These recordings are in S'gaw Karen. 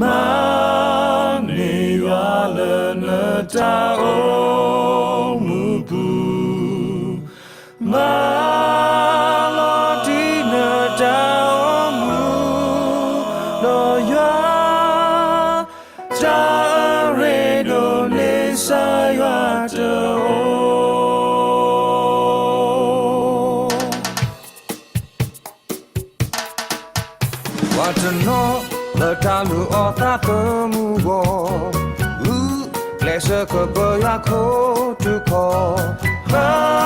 မၤန့ၢ်ယွၤလၢနတၢ်အိၣ်မူပူၤ, မၤလီၤတံၢ်နတၢ်အိၣ်မူ, ဒီးယွၤ တၢ်အရ့ဒိၣ်န့ၢ်စၢ်ယွၤတအိၣ်. ပှၤတနီၤလၢတၢ်လုၢ်အီၣ်သးသမူအဂီၢ်, ဂုာ်ကျဲးစၢးကပၢယွၤခိၣ်ထူၣ်ခီၣ်, ပှၤ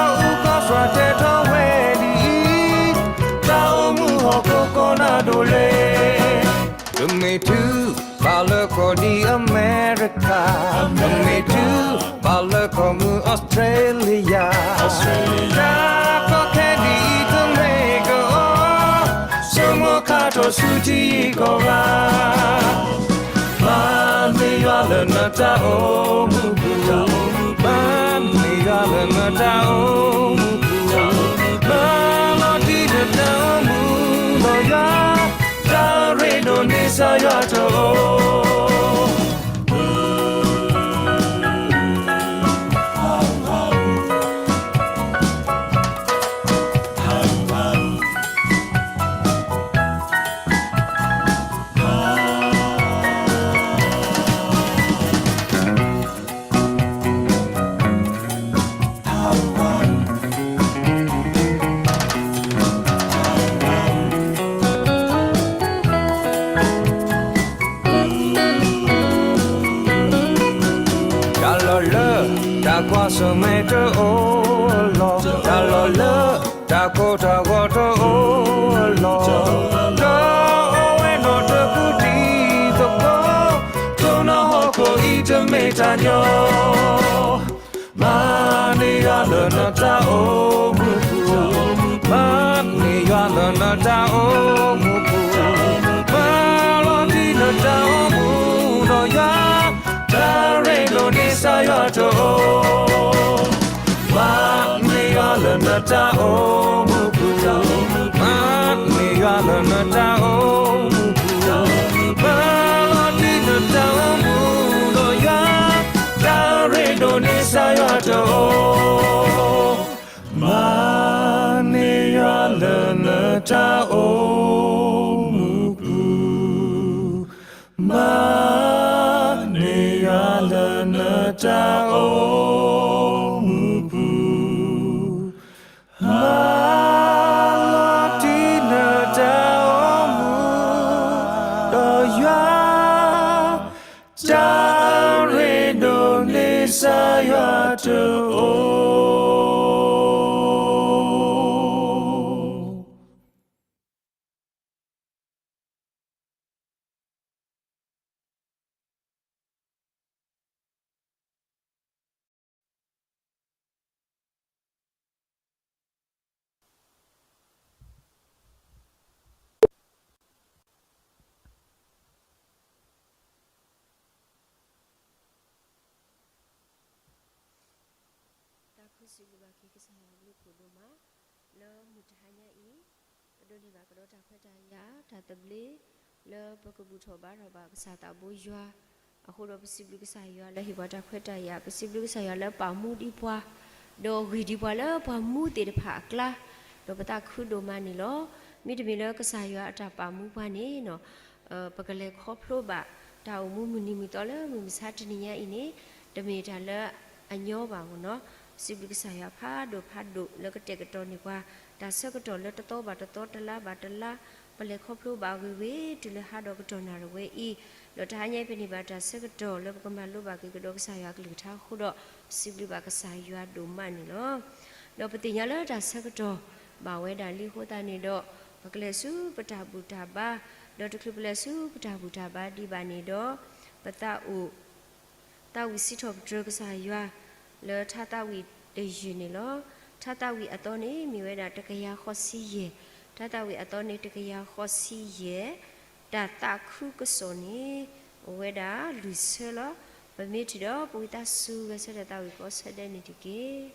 အူကီၢ်စှၤတဲထီၣ်ဝဲဒ်အံၤ, တၢ်အိၣ်မူဟီၣ်ခိၣ်ကီၢ်နၢ်ဒိၣ်လဲၣ်. ပမ့ၢ်တုၤဘၣ်လၢကီၢ်ဒ်အမဲရကၤ, ပမ့ၢ်တုၤဘၣ်လၢကီၢ်မုၢ်အီစထြ့လယါ, တၢ်ကီခဲဒ်အံၤတမ့ၢ်ကီး, ဆိကမိၣ်ခါထီၣ်ဆူထံဂုၤကီၢ်ဂၤ, မၤန့ၢ်ယွၤလၢနတၢ်အိၣ်မူပူၤ, မၤန့ၢ်ယွၤလၢနတၢ်အိၣ်မူပူၤ, မၤလီၤတံၢ်နတၢ်အိၣ်မူဒီးယွၤ, တၢ်အရ့ဒိၣ်န့ၢ်စၢ်ယွၤတအိၣ်. တၢ်လီၢ်လၢတၢ်ကွၢ်ဆၢၣ်မဲာ်တအိၣ်အလီၢ်, တၢ်လီၢ်လၢတၢ်ကိၢ်တၢ်ဂီၤတအိၣ်အလီၢ်, ဒီးအိၣ်ဝဲနီၢ်တပူၤတံၤသကိး, ထိၣ်နီၢ်ဟီၣ်ခိၣ်အံၤတမ့ၢ်တၢ်ညီ မၤန့ၢ်ယွၤလၢနတၢ်အိၣ်မူပူၤ, မၤန့ၢ်ယွၤလၢနတၢ်အိၣ်မူပူၤ, မၤလီၤတံၢ်နတၢ်အိၣ်မူဒီးယွၤ, တၢ်အရ့ဒိၣ်န့ၢ်စၢ်ယွၤတအိၣ်. မၤန့ၢ်ယွၤလၢနတၢ်အိၣ်မူပူၤ, မၤန့ၢ်ယွၤလၢနတၢ်အိၣ်မူပူၤ, မၤလီၤတံၢ်နတၢ်အိၣ်မူဒီးယွၤ, တၢ်အရ့ဒိၣ်န့ၢ်စၢ်ယွၤတအိၣ်. မၤန့ၢ်ယွၤလၢနတၢ်အိၣ်မူပူၤ, မၤန့ၢ်ယွၤလၢနတၢ်အိၣ်မူပူၤ, မၤလီၤတံၢ်နတၢ်အိၣ်မူဒီးယွၤ, တၢ်အရ့ဒိၣ်န့ၢ်စၢ်ယွၤတအိၣ်. တၢ်ခူစံးဘျုးဘၣ်က့ၤကစၢ်ယွၤအဘျုးအဖှိၣ်ဒိၣ်မး, လၢမုၢ်တဟါညါအံၤ, ပဒိးန့ၢ်ဘၣ်ကဒီးတၢ်ခွဲးတၢ်ယာ် တၢ်သဘျ့, လၢပကဘူၣ်ထီၣ်ဘါထီၣ်ဘၣ်ကစၢ်သးဘိယွၤ, အဃိဒီးပစံးဘျုးကစၢ်ယွၤလၢဟ့ၣ်ပှၤတၢ်ခွဲးတၢ်ယာ်, ပစံးဘျုးကစၢ်ယွၤလၢပာ်မူဒံးပှၤ, ဒီးဂံၢ်ဒံးပှၤလၢပှၤမူသ့ၣ်တဖၣ်အကျါ, ဒီးပသးခုဒိၣ်မးန့ၣ်လီၤ. မ့တမ့ၢ်လၢကစၢ်ယွၤအတၢ်ပာ်မူပှၤန့ၣ် ပကလဲၤခီဖျိဘၣ်တၢ်အိၣ်မူမုၢ်နံၤမုၢ်သီလၢမုၢ်မဆါတနံၤညါအံၤန့ၣ်, တမ့ၢ်တၢ်လၢအညီဘၣ်မ့ၢ်နီၤ. စံးဘျုးကစၢ်ယွၤဖးဒိၣ်ဖးဒိၣ်လၢကတဲာ်ကတီၤန့ၢ်ပှၤ တၢ်ဆၢကတီၢ်လၢတသီဘၣ်တသီတလါဘၣ်တလါ, ပလဲၤခီဖျိဘၣ်ဂ့ၤဂ့ၤတုၤလၢဟါဒီးကတီၢ်နၣ်ရံၣ်ဝဲအံၤ, ဒီးတဟါညါအံၤဖဲန့ၣ်ဘၣ်တၢ်ဆၢကတီၢ်လၢပကမၤလိဘၣ်က့ၤကဒီးကစၢ်ယွၤအကလုၢ်ကထါအဃိဒီး, ပစံးဘျုးဘၣ်ကစၢ်ယွၤဒိၣ်မးန့ၣ်လီၤ. ဒီးပသ့ၣ်ညါလၢတၢ်ဆၢကတီၢ်ဘၣ်ဝဲဒၣ်လံအဃိသတးန့ၣ်ဒီး, ပကလဲၤဆူပတၢ်ဘူၣ်တၢ်ဘါ, ဒီးတချုးပလဲၤဆူပတၢ်ဘူၣ်တၢ်ဘါဒံးဘၣ်န့ၣ်ဒီး, ပသးအိၣ် သးဝံၣ်စံးထီၣ်ပတြၢၤကစၢ်ယွၤ လၢထါသးဝံၣ်တယုၢ်န့ၣ်လီၤ. ထါသးဝံၣ်အသီန့ၣ် မ့ၢ်ဝဲဒၣ်တကယၤဃီဆံယဲၢ်, ထါသးဝံၣ်အသီန့ၣ် တကယၤဃီဆံယဲၢ်, တၢ်သးခုကစီၣ်န့ၣ် အိၣ်ဝဲဒၣ်လွံၢ်ဆၢလီၤ. ပမ့ၢ်ထံၣ်ဒီး ပဝံသးစူၤဂဲၤဆၢထၢၣ်သးဝံၣ်ကိးဆၢဒဲးန့ၣ်တက့ၢ်.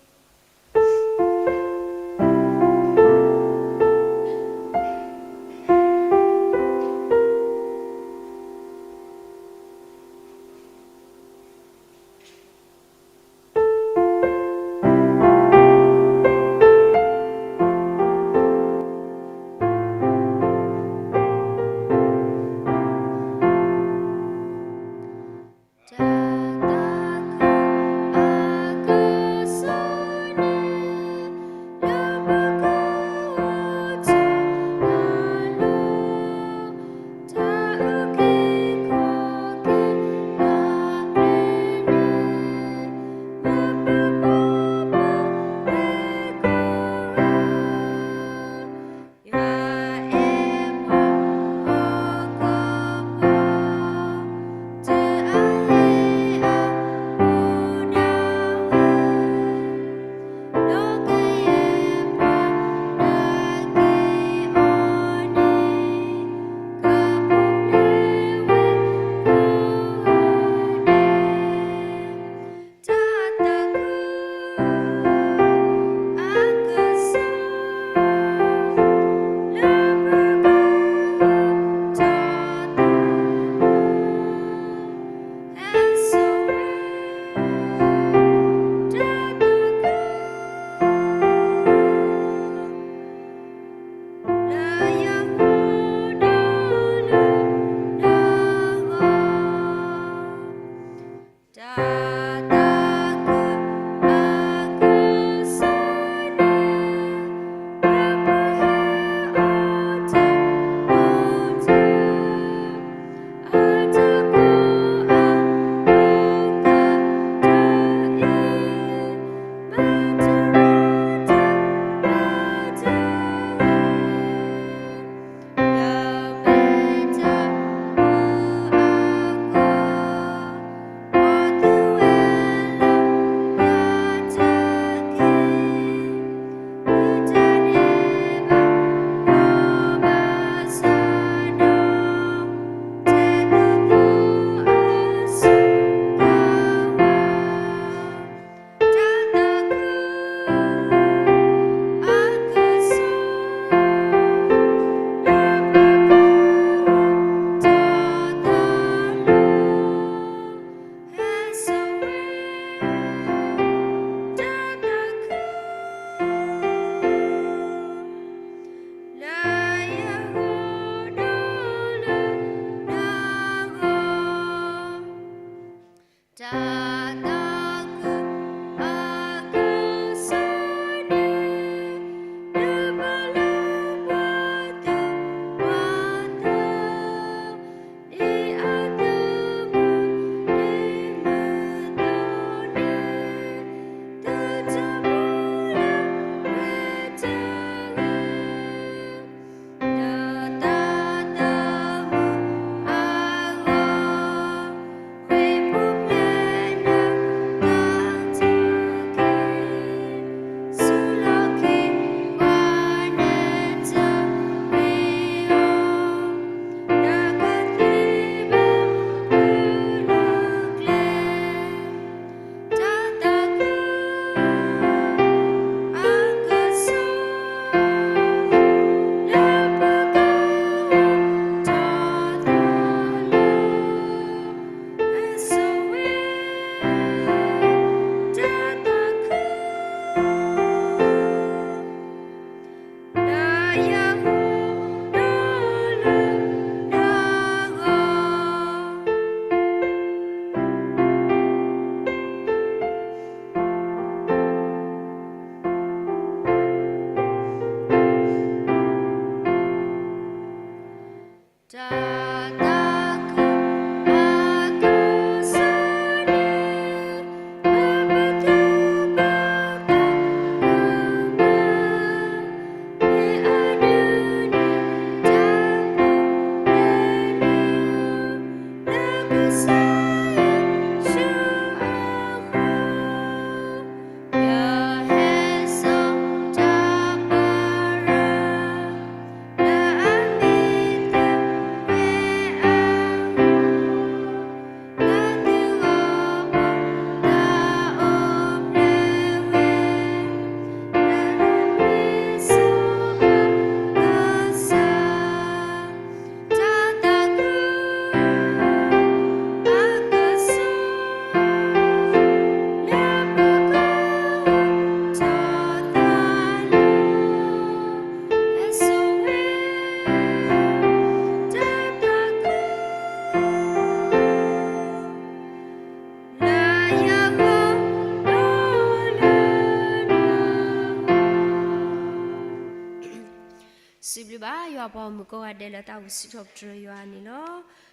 စံးဘျုးဘၣ်ယွၤပှၤဂီၢ်မုၢ်ကိးဂၤဒဲးလၢသးဝံၣ်စံးထီၣ်ပတြၢၤယွၤန့ၣ်လီၤ.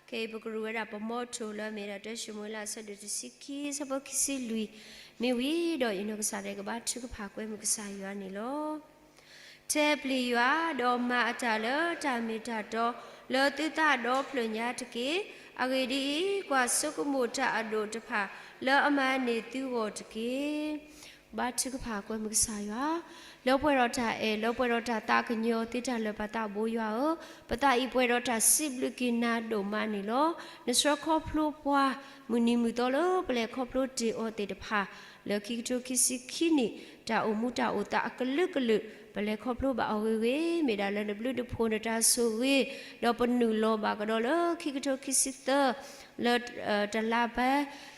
ခဲအံၤပကရူၢ်ဝဲဒၣ်ပမီထိၣ်လၢအမ့ၢ်ဒၣ်တၢၡမူၤအ့လးအဆၢဒိၣ်တဆံခံ အဆၢဖိခံဆံလွံၢ် မ့ၢ်ဝံၤဒီးယနီၢ်ကစၢ်ဒၣ်ကဘါထုကဖၣ်ကွဲမုာ်ကစၢ်ယွၤန့ၣ်လီၤ. ထဲပျံၤယွၤ, ဒီးမၤအတၢ်လၢတၢ်မ့ၢ်တၢ်တီ လၢသုသးဒီဖျၢၣ်ညါတက့ၢ်. အဂ့ၢ်ဒ်အံၤ, ကွၢ်ဆိကမိၣ်တၢ်အဒိၣ်တဖၣ် လၢအမၤန့ၢ်သုဂီၢ်တက့ၢ်. ဘါထုကဖၣ်ကွဲမုာ်ကစၢ်ယွၤ, လၢပှဲၤဒီးတၢ်အဲၣ် လၢပှဲၤဒီးတၢ်သးကညီၤသ့တၢ်လၢာ် ပသးဘိယွၤဧၢ, ပသးအံၤပှဲၤဒီးတၢ်စံးဘျုးက့ၤနၤဒိၣ်မးန့ၣ်လီၤ. နဆှၢခီဖျိပှၤ မုၢ်နံၤမုၢ်သီလၢပလဲၤခီဖျိတ့ၢ်အီၤသ့ၣ်တဖၣ် လၢခံကထိခံဆံခံနံၣ် တၢ်အိၣ်မူတၢ်အိၣ်သးအကလုာ်ကလုာ် ပလဲၤခီဖျိဘၣ်အီၤဂ့ၤဂ့ၤ မ့ၢ်ဒၣ်လၢနဘျုးနဖှိၣ်နတၢ်ဆိၣ်ဂ့ၤ ဒီးပနုာ်လီၤဘၣ်ကဒီးလၢခံကထိခံဆံသၢ လၢ တလါဘဲ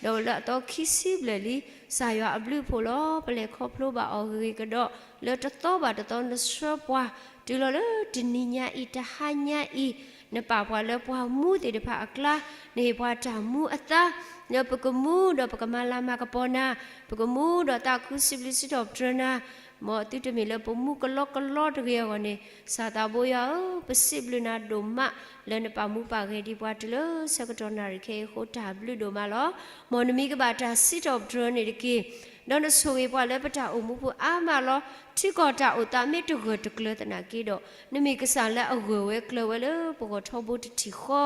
ဒီးလၢအသီခံဆံဘျဲၣ်လံ ကစၢ်ယွၤအဘျုးအဖှိၣ်လီၤ. ပလဲၤခီဖျိဘၣ်အီၤဂ့ၤဂ့ၤကဒီး လၢတသီဘၣ်တသီနဆှၢပှၤ တုၤလီၤလၢတနံၤညါအံၤ တဟါညါအံၤ နပာ်ပှၤလၢပှၤမူသ့ၣ်တဖၣ်အကျါ နဟ့ၣ်ပှၤတၢ်မူအသါ လၢပကမူဒီးပကမၤလၤမၤကပီၤနၤ ပကမူဒီးသးခုစံးဘျုးစံးထီၣ်ပတြၢၤနၤ မ်သုတမ့ၢ်လၢပမူကလီကလီတဂ့ၤအဂီၢ်န့ၣ် ကစၢ်သးဘိယွၤဧၢ, ပစံးဘျုးနၤဒိၣ်မး လၢနပာ်မူပာ်ဂဲၤဒံးပှၤတုၤလၢဆၢကတီၢ်နၣ်ရံၣ်ခဲအံၤအဃိ တၢ်ဘျုးဒိၣ်မးလီၤ. မ်နမံၤကဘၣ်တၢ်စံးထီၣ်ပတြၢၤန့ၣ်တက့ၢ်. ဒီးနဆိၣ်ဂ့ၤပှၤလၢပတၢ်အိၣ်မူပူၤအါမးလီၤ. ထံကီၢ်တၢ်အိၣ်သးမ့ၢ်တဂၢၢ်တကျၢၤသနာ်က့ဒီး နမ့ၢ်ကစၢ်လၢအဂၢၢ်ဝဲကျၢၤဝဲလၢပဂီၢ်ထီဘိတထံၣ်ဃီ,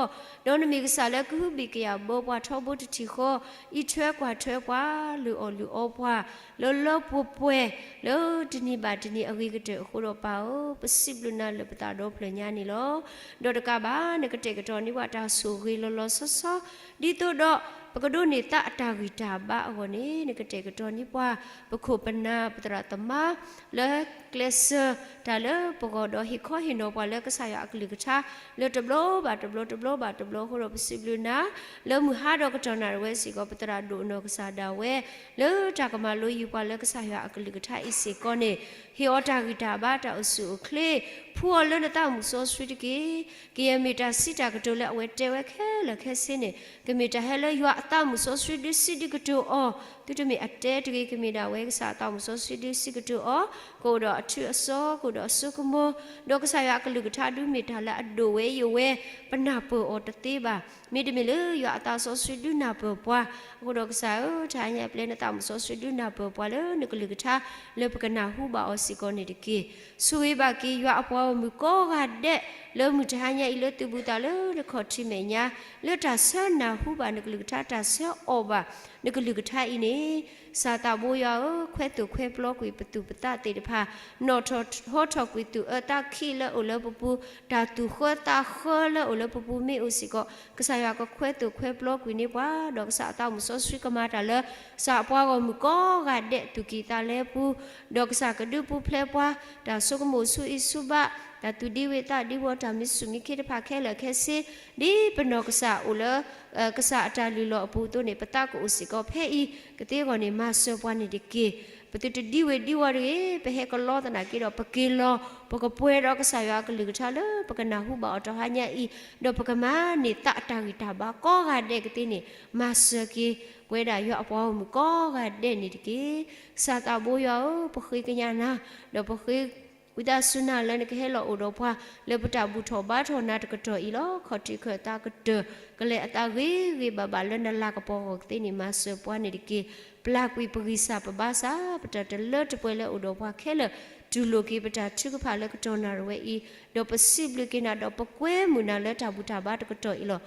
ဒီးနမ့ၢ်ကစၢ်လၢကဟုဘံၣ်ကယာ်ဘၢပှၤထီဘိတထံၣ်ဃီ, အံးထွဲကွၢ်ထွဲပှၤ, လုၢ်အီၣ်လုၢ်အီပှၤ, လၢလၢပှဲၤပှဲၤ, လၢတနံၤဘၣ်တနံၤအဂ့ၤကတၢၢ်အဃိဒီးပၢ်ဧၢ, ပစံးဘျုးနၤလၢပသးဒီဖျၢၣ်ညါန့ၣ်လီၤ. ဒီးတကးဘၣ် နကတဲာ်ကတီၤန့ၢ်ပှၤတၢ်ဆိၣ်ဂ့ၤလီၤလီၤဆီဆီ ဒ်သိးဒီး ပကဒိးန့ၢ်သးအတၢ်ဂံၢ်တၢ်ဘါအဂီၢ်န့ၣ် နကတဲာ်ကတီၤန့ၢ်ပှၤ ပခိၣ်ပနၢ်ပသရၣ်သမါ လၢကျဲးစၢးတၢ်လၢပဂီၢ်ဒီး ဟ့ၣ်ခီဟ့ၣ်နီၤပှၤလၢကစၢ်ယွၤအကလုၢ်ကထါ လၢတဘျီဘၣ်တဘျီ တဘျီဘၣ်တဘျီအဃိဒီး ပစံးဘျုးနၤ လၢမုၢ်ဟါဒီးကတီၢ်နၣ်ရံၣ်ဝဲစ့ၢ်ကီး ပသရၣ်ဒိၣ်အနီၢ်ကစၢ်ဒၣ်ဝဲ လၢတၢ်ကမၤလိယုာ်ပှၤလၢကစၢ်ယွၤအကလုၢ်ကထါအံၤစ့ၢ်ကီးန့ၣ် ဟ့ၣ်အီၤတၢ်ဂံၢ်တၢ်ဘါ တၢ်အိၣ်ဆူၣ်အိၣ်ချ့ ဖှူအီၤလၢနသးမုၢ်စီဆှံတက့ၢ်. ကယဲၢ်မ့ၢ်တၢ်စံးတၢ်ကတိၤလၢအဝဲတဲဝဲခဲလၢာ်ခဲဆ့န့ၣ် ကမ့ၢ်တၢ်ဟဲလၢယွၤအသးမုၢ်စီဆှံဒုးစံးဒုးကတိၤအီၤ, သုတမ့ၢ်အတဲတဂ့ၤ ကမ့ၢ်ဒၣ်ဝဲကစၢ်အသးမုၢ်စီဆှံဒုးစံးကတိၤအီၤ, ကအိၣ်ဒီးအထူအစီ ကအိၣ်ဒီးအစိကမီၤ, ဒီးကစၢ်ယွၤအကလုၢ်ကထါဒုးမ့ၢ်တၢ်လၢအဒိၣ်ဝဲယိာ်ဝဲ, ပနၢ်ပၢၢ်အီၤတသ့ဘၣ်. မ့တမ့ၢ်လၢယွၤအသးစီဆှံဒုးနၢ်ပၢၢ်ပှၤ, အဃိဒီးကစၢ်ဧၢ, တဟါညါအံၤပျဲနသးမုၢ်စီဆှံဒုးနၢ်ပၢၢ်ပှၤလၢနကလုၢ်ကထါ လၢပကနၢ်ဟူဘၣ်အီၤစ့ၢ်ကီးန့ၣ်တက့ၢ်. ဆိၣ်ဂ့ၤဘၣ်က့ၤယွၤအပှၤဂီၢ်မုၢ်ကိးဂၤဒဲး လၢမုၢ်တဟါညါအံၤလၢသုးဘူးသးလၢနခီၣ်ထံးမဲာ်ညါ လၢတၢ်ဆၢနၢ်ဟူဘၣ်နကလုၢ်ကထါ တၢ်ဆၢအီၣ်ဘၣ်နကလုၢ်ကထါအံၤန့ၣ်, ကစၢ်သးဘိယွၤဧၢ, ခွဲသိၣ်ခွဲပျီကွံာ်ပသူၣ်ပသးသ့ၣ်တဖၣ်, နီၣ်ထီၣ်ဟီထီၣ်ကွံာ်သူၣ်အၢသးခံလၢအိၣ်လၢပပူၤ, တၢ်သူၣ်ဃၢသးဃၢလၢအိၣ်လၢပပူၤမ့ၢ်အိၣ်စ့ၢ်ကီး, ကစၢ်ယွၤကခွဲသိၣ်ခွဲပျီကွံာ်န့ၢ်ပှၤ, ဒီးကစၢ်အသးမုၢ်စီဆှံကမၤတၢ်လၢ ကစၢ်အပှၤဂီၢ်မုၢ်ကိးဂၤဒဲးသူၣ်ကံၢ်သးလဲပူၤ, ဒီးကစၢ်ကဒုးပူၤဖျဲးပှၤ, တၢ်ဆိကမိၣ်ဆူအံၤဆူဘး, တၢ်သူၣ်ဒံဝ့ၢ်သးဒံဝီၤ တၢ်မံဆူၣ်မံခ့တဖၣ်ခဲလၢာ်ခဲဆ့, ဒ်ပနီၢ်ကစၢ်အိၣ်လၢ ကစၢ်အတၢ်လုၢ်လီၢ်အပူၤအသိးန့ၣ် ပသးကအိၣ်စ့ၢ်ကီးဖဲအံၤ, ကသ့အဂီၢ်န့ၣ် မၤစၢၤပှၤန့ၣ်တက့ၢ်. ပသုတဒံဝ့ၢ်ဒံဝီၤတဂ့ၤ, ပဟဲကလီသနာ်က့ဒီး ပက့ၤလီၤ, ပကပှဲၤဒီးကစၢ်ယွၤအကလုၢ်ကထါလၢ ပကနၢ်ဟူဘၣ်အီၤတဟါညါအံၤ, ဒီးပကမၤန့ၢ်သးအတၢ်ဂံၢ်တၢ်ဘါကိးဂၤဒဲးကသ့န့ၣ်, မၤစၢၤက့ၤ ပဝဲဒၣ်ယွၤအပှၤဂီၢ်မုၢ်ကိးဂၤဒဲးန့ၣ်တက့ၢ်. ကစၢ်သးဘိယွၤဧၢ, ပဃ့ကညးနၤ, ဒီးပဃ့ ဝံသးစူၤနၤလၢနကဟဲလီၤအိၣ်ဒီးပှၤ လၢပတၢ်ဘူၣ်ထီၣ်ဘါထီၣ်နၤတကတီၢ်အံၤလီၤ. ခီၣ်ထံးခၢၣ်သးကတၢၢ် ကလဲၤအသးဂ့ၤဂ့ၤဘၣ်ဘၣ်လၢနလၤကပီၤအဂီၢ်ကသ့န့ၣ် မၤစၢၤပှၤန့ၣ်တက့ၢ်. ပျၢ်ကွံာ်ပဂံၢ်စၢ်ပဘါစၢ် ပတၢ်တလၢတပှဲၤလၢအိၣ်ဒီးပှၤခဲလၢာ်, တူၢ်လိာ်က့ၤပတၢ်ထုကဖၣ်လၢကတီၢ်နၣ်ရံၣ်ဝဲအံၤ, ဒီးပစံးဘျုးက့ၤနၤဒီးပကွဲမုာ်နၤလၢတၢ်ဘူၣ်တၢ်ဘါတကတီၢ်အံၤလီၤ.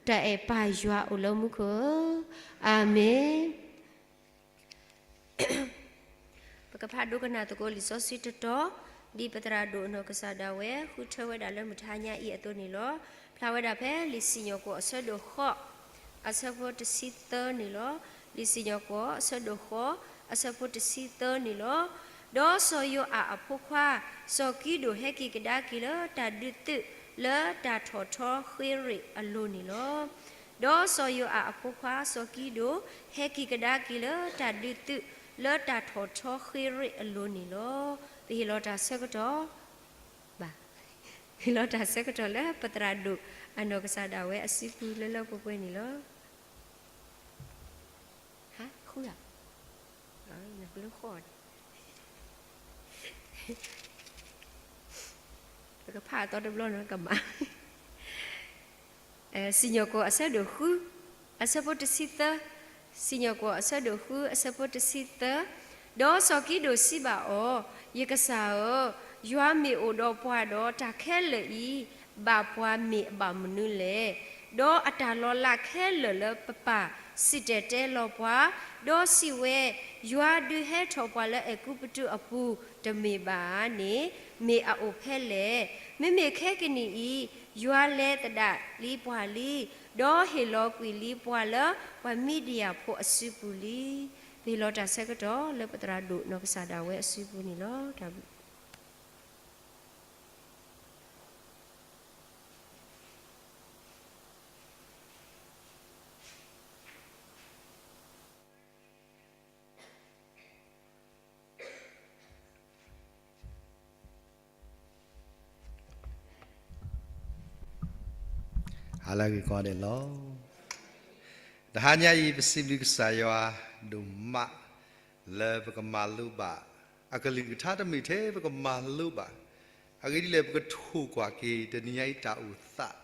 တၢ်အဲၣ်ပၢ်ယွၤအိၣ်လၢမူခိၣ်ဧၢ, အၤမ့ၣ်. ပကဖးဒိကနၣ်သကိးလံာ်စီဆှံတတီၤ, ဒ်ပသရၣ်ဒိၣ်အနီၢ်ကစၢ်ဒၣ်ဝဲ ဃုထၢဝဲဒၣ်လၢမုၢ်တဟါညါအံၤအသိးန့ၣ်လီၤ. ဖျါဝဲဒၣ်ဖဲလံာ်စံၣ်ညီၣ်ကွီၢ်အဆၢဒိၣ်ဃိး, အဆၢဖိတဆံသၢန့ၣ်လီၤ. လံာ်စံၣ်ညီၣ်ကွီၢ်အဆၢဒိၣ်ဃိး, အဆၢဖိတဆံသၢန့ၣ်လီၤ. ဒီးစီၤယိၤအၣ်အဖိခွါ စီၤကံဒိၣ်ဟဲက့ၤကဒါက့ၤလၢတၢ်ဒုးသုးလၢတၢ်ထီၣ်ထီဃ့ရ့ၣ်အလိၤန့ၣ်လီၤ. ဒီးစီၤယိၤအၣ်အဖိခွါစီၤကံဒိၣ် ဟဲက့ၤကဒါက့ၤလၢတၢ်ဒုးသုး လၢတၢ်ထီၣ်ထီဃ့ရ့ၣ်အလိၤန့ၣ်လီၤ. ပဟ့ၣ်လီၤတၢ်ဆၢကတီၢ်, ဘၣ်, ဟ့ၣ်လီၤတၢ်ဆၢကတီၢ်လၢပသရၣ်ဒိၣ်အနီၢ်ကစၢ်ဒၣ်ဝဲအစုပူၤလၢလၢပှဲၤပှဲၤန့ၣ်လီၤ. ဃုဧါ, နဃုဃီန့ၣ် ကဖးအသီတဘျီနီၤ ကမၤ စံၣ်ညီၣ်ကွီၢ်အဆၢဒိၣ်ဃု, အဆၢဖိတဆံသၢ, စံၣ်ညီၣ်ကွီၢ်အဆၢဒိၣ်ဃု အဆၢဖိတဆံသၢ, ဒီးစီၤကံးဒဧိၣ်စံးဘၣ်အီၤ, ယကစၢ်ဧၢ, ယွၤမ့ၢ်အိၣ်ဒီးပှၤဒီး တၢ်ခဲလၢာ်အံၤ ဘၣ်ပှၤမ့ၢ်အဘၣ်မနုၤလဲၣ်. ဒီးအတၢ်လီၤလးခဲလၢာ်လၢပပၢ်စံၣ်တဲၤတဲလီၤပှၤ, ဒီးစံးဝဲ, ယွၤဒုးဟဲထီၣ်ပှၤလၢအဲၤကူပတူးအပူၤ တမ့ၢ်ဘၣ်န့ၣ် မ့ၢ်အအိၣ်ဖဲလဲၣ်. မ့မ့ၢ်ခဲကနံၣ်အံၤ ယွၤလဲၤသဒၣ်လံပှၤလံ, ဒီးဟ့ၣ်လီၤကွံာ်လံပှၤလၢပှၤမံၤဒယၣ်ဖိအစုပူၤလံ. ပဟ့ၣ်လီၤတၢ်ဆၢကတီၢ်လၢပသရၣ်ဒိၣ်နီၢ်ကစၢ်ဒၣ်ဝဲအစုပူၤန့ၣ်လီၤ. တၢ်ဘျုး ဟါလၢအဂ့ၤကိးဂၤဒဲးလီၤ. တဟါညါအံၤ ပစံးဘျုးကစၢ်ယွၤဒိၣ်မး လၢပကမၤလိဘၣ် အကလုၢ်ကထါတမ့ၢ်ထဲပကမၤလိဘၣ်, အဂ့ၢ်ဒ်လဲၣ် ပကထိၣ်ကွၢ်က့ၤ တနံၤညါအံၤတၢ်အိၣ်သး,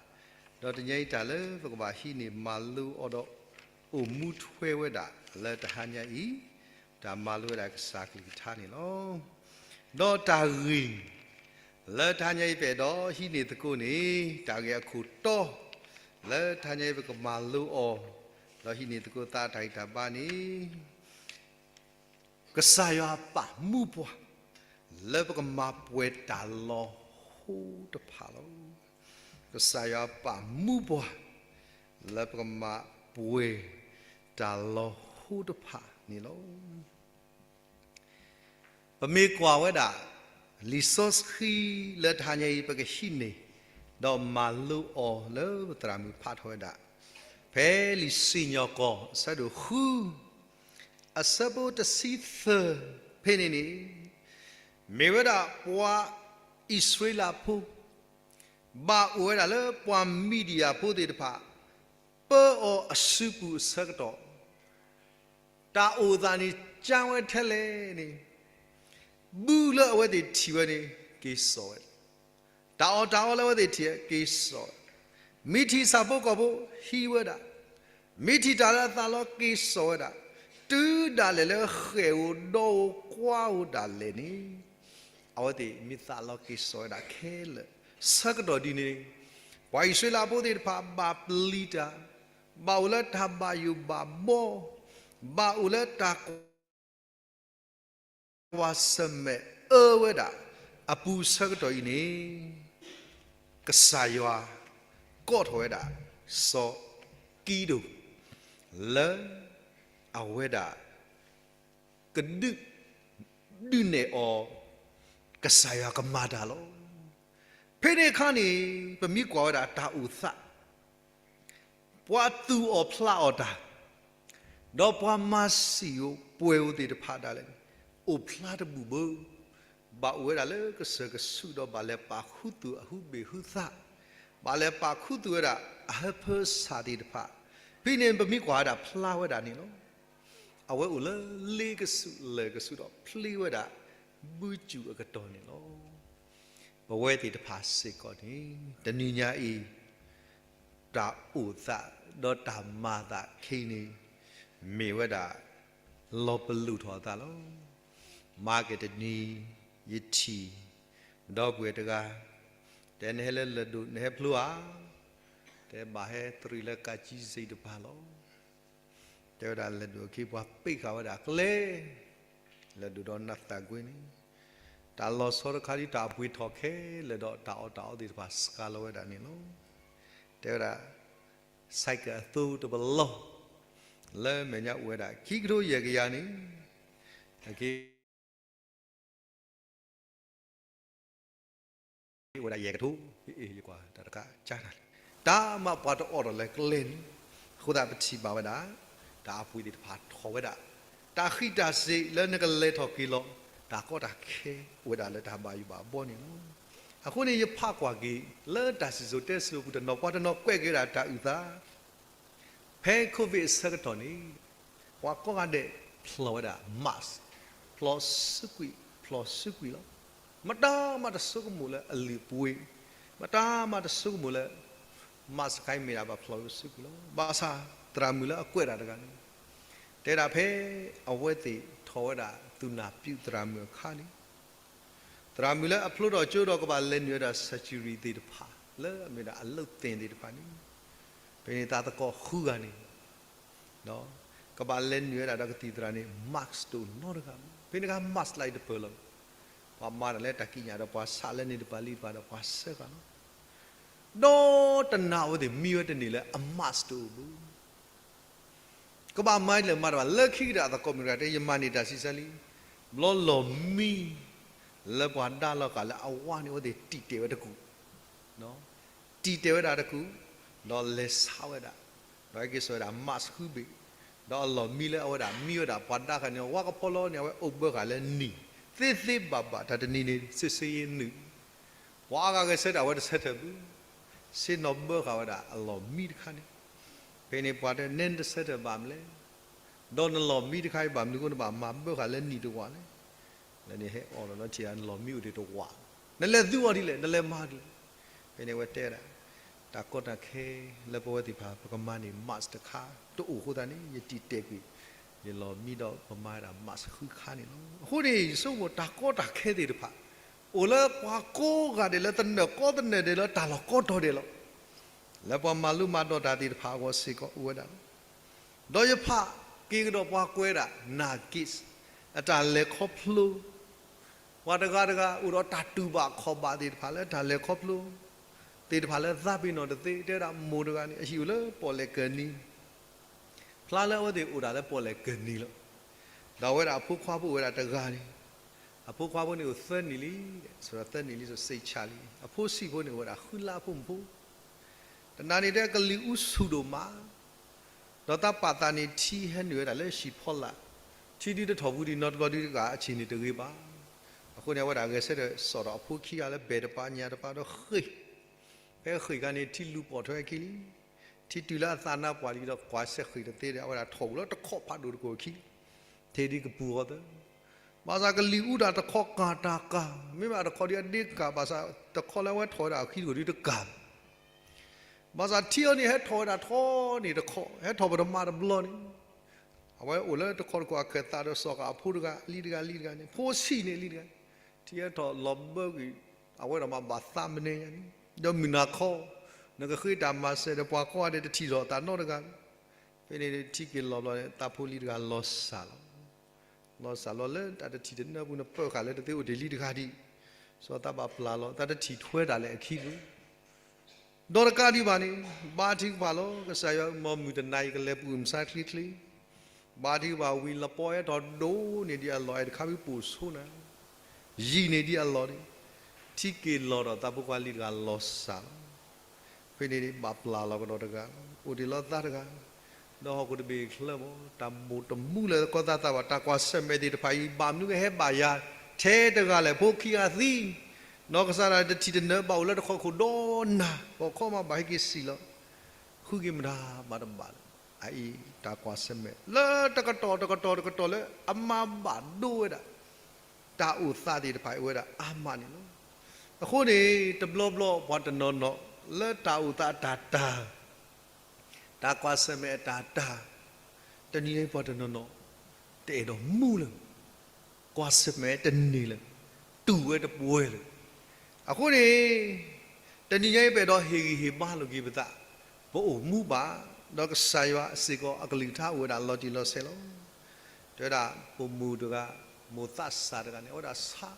ဒီးတနံၤညါအံၤတၢ်လၢပကဘၣ်ဟံးန့ၢ်မၤလိအီၤဒီး အိၣ်မူထွဲဝဲဒၣ်လၢတဟါညါအံၤ တၢ်မၤလိဝဲဒၣ်ကစၢ်ကလုၢ်ကထါန့ၣ်လီၤ. ဒီးတၢ်ဂ့ၢ် လၢတဟါညါအံၤပအဲၣ်ဒိးဟံးန့ၢ်သကိးန့ၣ် တၢ်ဂ့ၢ်အခိၣ်တီ လၢတဟါညါအံၤပကမၤလိအီၤ ဒီးဟံးန့ၢ်သကိးသးတၢ်ဂံၢ်တၢ်ဘါန့ၣ် ကစၢ်ယွၤပာ်မူပှၤ လၢပကမၤပှဲၤတၢ်လီၤဟိတဖၣ်လီၤ. ကစၢ်ယွၤပာ်မူပှၤ လၢပကမၤပှဲၤတၢ်လီၤဟိတဖၣ်န့ၣ်လီၤ. ပမ့ၢ်ကွၢ်ဝဲဒၣ် လံာ်စီဆှံလၢတဟါညါအံၤ ပကဟံးန့ၢ် ဒီးမၤလိအီၤလၢပသရၣ်မုၣ်ဖးထီၣ်ဝဲဒၣ် ဖဲလံာ်စံၣ်ညီၣ်ကွီၢ်အဆၢဒိၣ်ဃု အဆၢဖိတဆံသၢ ဖဲန့ၣ်န့ၣ် မ့ၢ်ဝဲဒၣ်ပှၤအံၣ်စရ့လးဖိ ဘၣ်အိၣ်ဝဲဒၣ်လၢပှၤမံၤဒယၣ်ဖိသ့ၣ်တဖၣ် ပၢအီၤအစုပူၤအဆၢကတီၢ် တၢ်အိၣ်သးန့ၣ် ကၠါဝဲထဲလဲၣ်န့ၣ် ဘုလၢအဝဲသ့ၣ်ထံၣ်ဝဲန့ၣ် က့ၤစိာ်ဝဲ, တၢ်အီၣ်တၢ်အီလၢအဝဲသ့ၣ်ထံၣ်က့ၤစိာ်ဝဲ, မ့ၢ်ထံၣ်ဆၣ်ဖိကီၢ်ဖိဟံးဝဲဒၣ်, မ့ၢ်ထံၣ်တၢ်လၢအသးလီက့ၤစိာ်ဝဲဒၣ်, တုၤဒၣ်လဲာ်လၢဃဲၣ်ဧိၤဒီဧိၤကွၢ်ဧိၤဒၣ်လဲာ်န့ၣ် အဝဲသ့ၣ်မ့ၢ်သးလီက့ၤစိာ်ဝဲဒၣ်ခဲလၢာ်, ဆၢကတီၢ်ဒ်န့ၣ် ပှၤအံၣ်စရ့လးဖိသ့ၣ်တဖၣ်ဘၣ်ပျံၤတၢ်, ဘၣ်အိၣ်လၢတၢ်ဘၣ်ယိၣ်ဘၣ်ဘီ, ဘၣ်အိၣ်လၢတၢ်ကွၢ်ဆၢၣ်မဲာ်အၢဝဲဒၣ်အပူၤဆၢကတီၢ်အံၤန့ၣ် ကစၢ်ယွၤကိးထီၣ်ဝဲဒၣ် စီၤကံးဒဧိၣ် လၢအဝဲဒၣ် ကဒုး ဒုးနဲၣ်အီၤ ကစၢ်ယွၤကမၤတၢ်လီၤ. ဖဲန့ၣ်အခါန့ၣ် ပမ့ၢ်ကွၢ်ဝဲဒၣ်တၢ်အိၣ်သး ပှၤသူၣ်အီၣ်ဖျးအီၣ်တၢ် ဒီးပှၤမၤစံၣ်ဧိၤပှဲၤဧိၤသ့ၣ်တဖၣ်ဒၣ်လဲာ်န့ၣ် အိၣ်ဖျါတဘူၣ်ဘၣ်, ဘၣ်အိၣ်ဝဲဒၣ်လၢကစၢၢ်ကဆူးဒီးဘၣ်လဲၤပာ်ခူသူၣ်အဟုဘ့ၣ်ဟုသး, ဘၣ်လဲၤပာ်ခူသူၣ်ဝဲဒၣ်အဟၢဖၢဆၣ်သ့ၣ်တဖၣ်, ဖဲန့ၣ်ပမ့ၢ်ကွၢ်ဝဲဒၣ်ဖျါဝဲဒၣ်န့ၣ်လီၤ. အဝဲအိၣ်လၢလ့ကဆူးလၢၢ်ကဆူးဒီးဖျ့ဝဲဒၣ် ဘုစူၣ်အကတီၢ်န့ၣ်လီၤ. ပဝဲသ့ၣ်တဖၣ်စ့ၢ်ကီးန့ၣ် တနံၤညါအံၤ တၢ်အိၣ်သး ဒီးတၢ်မၤသးခဲအံၤန့ၣ် မ့ၢ်ဝဲဒၣ် လီၤပလိာ်ထီၣ်အသးလီၤ. မၤက့ၤတနံၤ ယထံၣ် ဒီပုၢ်ဝဲၢ်တဂၤ တဲနဟဲလၢလၢၢ်ဒိၣ် နဟဲဖျိဧါ, တဲဘၣ်ဟဲတရံးလၢကးကံစ့တပၤလီၤ. တဲဝဲဒၣ်လၢၢ်ဒိၣ်အခံ ပှၤပ့းဃာ်ဝဲဒၣ်ကျဲ လၢၢ်ဒိၣ်ဒီးနးသးကွ့န့ၣ် တၢ်လီၤဆီတခါဒ်တၢ်အပှ့ၤထီၣ်ခဲလၢာ်ဒီးတၢ်အီၣ်တၢ်အီသ့ၣ်တဖၣ်စှၤလီၤဝဲဒၣ်န့ၣ်လီၤ. တဲဝဲဒၣ် စဲးကၢ်အသိတပလီၢ် လၢမဲာ်ညါအိၣ်ဝဲဒၣ်ခံကထိယဲၢ်ကယၤန့ၣ် အက့ အိၣ်ဝဲဒၣ်ယဲၢ်ကထိ, ယကွၢ်တၢ်တခါကၢ်နၤလံ, တၢ်မၤပှၤတအိၣ်ဒီးလၢကျဲန့ၣ်, အဃိသတးပထံၣ်ဘၣ်ဝဲဒၣ် တၢ်အပှ့ၤသ့ၣ်တဖၣ်ထီၣ်ဝဲဒၣ်, တၢ်ဃံးတၢ်စ့းလၢနကလဲၤထီၣ်က့ၤလီၤ, တၢ်ကီတၢ်ခဲအိၣ်ဝဲဒၣ်လၢတၢ်ဘၣ်ယိၣ်ဘၣ်ဘီန့ၣ်လီၤ. အဃိန့ၣ် ယဖးကွၢ်က့ၤ လၢတၢ်စံၣ်စိၤတဲစိၤအပူၤတနီၤ ပှၤတနီၤကွဲးက့ၤဝဲဒၣ်တၢ်အုၣ်သး ဖဲ COVID အဆၢကတီၢ်န့ၣ် ပှၤကိးဂၤဒဲးဖျီၣ်ဝဲဒၣ် mask, ဖျီၣ်စုကွံာ် ဖျီၣ်စုကွံာ်လီၤ. မတၤမးတဆိကမိၣ်လၢအလုၢ်အပှ့ၤ မတၤမးတဆိကမိၣ်လၢ mask တခါအံၤမ့ၢ်ဒၣ်ပှၤဖျီၣ်လၢစုပူၤလီၤ. ဘၣ်ဆၣ်သရၣ်မုၣ်လၢအကွဲးတၢ်တဂၤန့ၣ် တဲဒၣ်ဖဲအဝဲသ့ၣ်ထီၣ်ဝဲဒၣ်သူၣ်နၢ်ပၠူးသရၣ်မုၣ်အခါန့ၣ် သရၣ်မုၣ်လၢအဖျိထီၣ်ကၠိဒီးကဘၣ်လဲၤနုာ်ဝဲဒၣ် surgery သ့ၣ်တဖၣ် လၢအမ့ၢ်ဒၣ်အလုပ်သင်သ့ၣ်တဖၣ်န့ၣ် ဖဲန့ၣ်သးသကိးဃုဂၤန့ၣ် ကဘၣ်လဲၤနုာ်ဝဲဒၣ်ဒီးကသံၣ်သရၣ်န့ၣ် mask တအိၣ်နီတဂၤဘၣ်. ဖဲန့ၣ်အခါ mask လၢအံၤတပၢၢ်လီၤ. ပှၤမၤတၢ်လၢတၢ်ကံးညာ်ဒီးပှၤဆးလၢန့ၣ်တပၤလံတပၤဒီးပှၤဆှၢဃာ်လီၤ. ဒီးတနၤအဝဲသ့ၣ်မံဝဲတန့ၢ်လၢအ mask တအိၣ်ဘၣ်. ကဘၣ်မၤဒ်လဲၣ်မၤတဘၣ် လၢခံကတၢၢ်အသကိးမုၣ်တဂၤတဲ ယမၤန့ၢ်တၢ်ဆံးစၢ်လံ. ဘျီလီၢ်မံ လၢပှၤဒါလီၤဃာ်လၢအဝါန့ၣ် အဝဲသ့ၣ်တံာ်တဲာ်ဝဲတကူၣ် တံာ်တဲာ်ဝဲဒၣ်တကူၣ်, ဒီးလဲၤဆးဝဲဒၣ်, ဒီးဟဲက့ၤစိာ်ဝဲဒၣ် mask ဃုဘ့ၣ်, ဒီးအလီၢ်မံလၢအဝဲဒၣ်မံဝဲဒၣ် ပှၤဒါဃာ်န့ၣ် ဝါကဖီလီၤန့ၣ် အဝဲအိၣ်ဘၢဃာ်လၢနံၣ်, သ့သ့ဘၣ်ဘၣ် တၢ်တနံၤန့ၣ် စ့စ့ယဲနုာ်, ပှၤအါဂၤဂဲၤဆၢထၢၣ် အဝဲတဆၢထၢၣ်ဘၣ်, ဆ့ၣ်နီၤဘၢဃာ်ဝဲဒၣ်အလီၢ်မံတခါန့ၣ်, ဖဲန့ၣ်ပှၤတဲ နဲနတဆၢထၢၣ်ဘၣ်မလဲၣ်, ဒီးနလီၢ်မံတခါအံၤဘၣ်မနုၤအဃိ နဘၣ်မၤဘၢဃာ်လၢနံၣ်တဝာ်လဲၣ် လၢန့ၣ်ဟဲအီၣ်လီၤလီၤထံၣ် နလီၢ်မံအိၣ်ဒံးတဝာ်, နလဲၤသူအီၤဒ်လဲၣ် နလဲၤမၤဒ်လဲၣ်, ဖဲန့ၣ်အဝဲတဲဒၣ်, တၢ်ကီတၢ်ခဲ လၢပဝဲသ့ၣ်တဖၣ် ပကမၤန့ၢ် mask တခါ တအိၣ်အဃိသတးန့ၣ် ယတံာ်တဲာ်ကွံာ် ယလီၢ်မံဒီးပမၤဝဲဒၣ် mask ဃုခါန့ၣ်လီၤ. အဃိန့ၣ် ယဆိကမိၣ်တၢ်ကီတၢ်ခဲသ့ၣ်တဖၣ် အိၣ်လၢပှၤကိးဂၤဒဲးလၢသနၢၣ်ကီသနၢၣ်ဒဲးလၢတၢ်လီၢ်ကီတီၤဒဲးလီၤ. လၢပှၤမၤလိမၤဒိးတၢ်သ့ၣ်တဖၣ်အဂီၢ်စ့ၢ်ကီးအိၣ်ဝဲဒၣ်လီၤ. ဒီးယဖးက့ၤကဒီးပှၤကွဲးဒၣ် Nat Gay အတၢ်လဲၤခီဖျိ ပှၤတဂၤတဂၤအိၣ်ဒီးတၢ်တူၢ်ဘၣ်ခီၣ်ဘၣ်သ့ၣ်တဖၣ်လၢတၢ်လဲၤခီဖျိ သ့ၣ်တဖၣ်လၢသးပ့ၤနီၣ်တသ့ တဲဝဲဒၣ်မိၢ်တဂၤန့ၣ် အဟံၣ်အိၣ်လၢပီၣ်လဲၣ်ကၢၢ်နံၤ ဖျါလၢအဝဲသ့ၣ်အိၣ်ဒၣ်လၢပီၣ်လဲၣ်ကၢၢ်နံၤလီၤ. ဒီးအဝဲဒၣ်အဖိခွါဖိအိၣ်ဝဲဒၣ်တဂၤန့ၣ်, အဖိခွါဖိန့ၣ်အိၣ်သၢနံၣ်လံ, သၢနံၣ်လံ စိတ်ချ လံ, အဖိဆံးဖိန့ၣ်အိၣ်ဝဲဒၣ်ဃုလါအဖိမုၣ်ဖိ တနၤန့ၣ်တဲကလံၤအူဆူၣ်ဒိၣ်မး, ဒီးသးပာ်သးန့ၣ်ထံဟဲနုာ်ဝဲဒၣ်လၢဟံၣ်ဖီလာ်, ထံဒုတထီၣ်ပူၤဒံးနီတဘျီဒုတဂၤအဆံးန့ၣ်တဂ့ၤဘၣ်. အဃိန့ၣ် အဝဲဒၣ်ဂဲၤဆၢထၢၣ်စိာ်ဒီးအဖိခံဂၤလၢဘဲၣ်တပၤညၣ်တပၤဒီးဃ့ၢ်, ဖဲဃ့ၢ်ခါန့ၣ် ထံလူၤပိာ်ထွဲခံလံ, ထံတုၤလၢအသးနါပှၢ်လံဒီးကွၢ်စဲးဃ့ၢ်တသ့ဒီး အဝဲဒၣ်ထီၣ်အိၣ်လၢတခီဖးဒိၣ်တကိၢ်ခံ ထံဒုကပူၤဃီသၢ ဘၣ်ဆၣ်ကလံၤအူတၢ်တခီကၢ်တၢ်ကၢ်, မ့ၢ်ဘၣ်တခီဒုအဒ့ကၢ် ဘၣ်ဆၣ်တခီလၢအဝဲထီၣ်ဝဲဒၣ်အခံတကိၢ်ဒုတကၢ်ဘၣ်. ဘၣ်ဆၣ်ထံအံၤန့ၣ် ဟဲထီၣ်ဝဲဒၣ်ထီန့ၣ်တခီ, ဟဲထီၣ်ပထမတဘျီန့ၣ်, အဝဲအိၣ်လၢတခီတကိၢ်အခၢၣ်သးဒီးစိာ်ဃာ်အဖိတဂၤ လံတဂၤလံတဂၤန့ၣ် ဖိဆံးန့ၣ်လံတဂၤ, ထံဟဲထီၣ်လီၤဘၢကွံာ် အဝဲဒၣ်မးဘၣ်သးမနုၤညါန့ၣ်, ဒီးမုၢ်နၤခီ နကဃ့တၢ်မၤစၢၤဒီးပှၤကိးဂၤဒဲးတထံၣ်ထီၣ်အသးနီတဂၤဘၣ်. ဖဲန့ၣ်ထံက့ၤလီၤဘျီန့ၣ် သးဖိလံတဂၤလီၤစၢ်လီၤ. လီၤစၢ်လီၤလၢတၢ်တထံၣ်တနၢပူၤန့ၣ် ပၢဃာ်လၢတသ့အိၣ်တ့ၢ်လံတဂၤဒံး, စီၤသးဘၣ်ပျၢ်လီၤ တၢ်တထံၣ်ထွဲတၢ်လၢအခံပူၤ ဒီးတကးဒံးဘၣ်န့ၣ် ဘါထုကဖၣ်လီၤ. ကစၢ်ယွၤမၤမုၢ်တနၤအံၤ ကလဲၤပူၤမုၢ်ဆါချ့ချ့, ဘါထုကဖၣ်ဝံၤလပီဟဲထီၣ်ဒိၣ်န့ၢ်ဒံးအလီၢ် အဲၣ်တခါဝံၤပိာ်ဆိနၤ, ယံာ်န့ၢ်ဒံးအလီၢ်န့ၣ်, ထံက့ၤလီၤဒီးသးဖိခွါလံတဂၤလီၤစၢ်လီၤ. ဖဲန့ၣ်ဘၣ်ပျၢ်လီၤကဒီးတဂၤ, အိၣ်တ့ၢ်လီၤသးတဂၤ, ဒီးဟီၣ်ခိၣ်တဘ့ၣ်ချၢမး တၢ်မိၣ်တမူလၢကီသးသးဘၣ် တၢ်ကွၢ်ဆၢၣ်မဲာ်သ့ၣ်တဖၣ်အံၤ ဘၣ်မနုၤကဟဲဘၣ်ယၤထဲတဂၤလဲၣ်. ဖိခံဂၤသံ, နီၢ်ကစၢ်ဒၣ်တထံၣ်တနၢဘၣ်အိၣ်လၢတခီခိၣ်ဒီးနၤ, ပိာ်ခွါမးဘၣ်ဟဲက့ၤစံၣ်လီၤ, ဃုက့ၤမတၤမးတဘၣ်လၢၤ. အအံၤတၢ်ကွၢ်ဆၢၣ်မဲာ် လၢတကတီၢ်တကတီၢ်တကတီၢ်လၢအမၤဘၣ်ဒိဝဲဒၣ် တၢ်အိၣ်သးသ့ၣ်တဖၣ်အံၤဝဲဒၣ်အါမးန့ၣ်လီၤ. အဃိန့ၣ် တဘျီဘျီပှၤတနီၤနီၤ လၢတၢ်အိၣ်သးအတၢ်တၢ် တၢ်ကွၢ်ဆၢၣ်မဲာ်အတၢ်တၢ်, တနံၤအံၤပှၤတနီၤနီၤ တအဲၣ်ဒိးမူလၢၤ, ကွၢ်ဆၢၣ်မဲာ်တန့ၢ်လၢၤ, တူၢ်ဝဲတပှဲၤလၢၤ. အဃိန့ၣ် တနံၤညါအံၤပအဲၣ်ဒိးဟ့ၣ်ဂံၢ်ဟ့ၣ်ဘါလိာ်က့ၤပသး, ပအိၣ်မူဘၣ်, ဒီးကစၢ်ယွၤစ့ၢ်ကီးအကလုၢ်ကထါအိၣ်ဝဲဒၣ်လီၤတံၢ်လီၤဆဲးလီၤ. တဲဝဲဒၣ်ပိာ်မုၣ်တဂၤ, မိၢ်သးစၢ်တဂၤန့ၣ် အဝဲဒၣ်ဆါ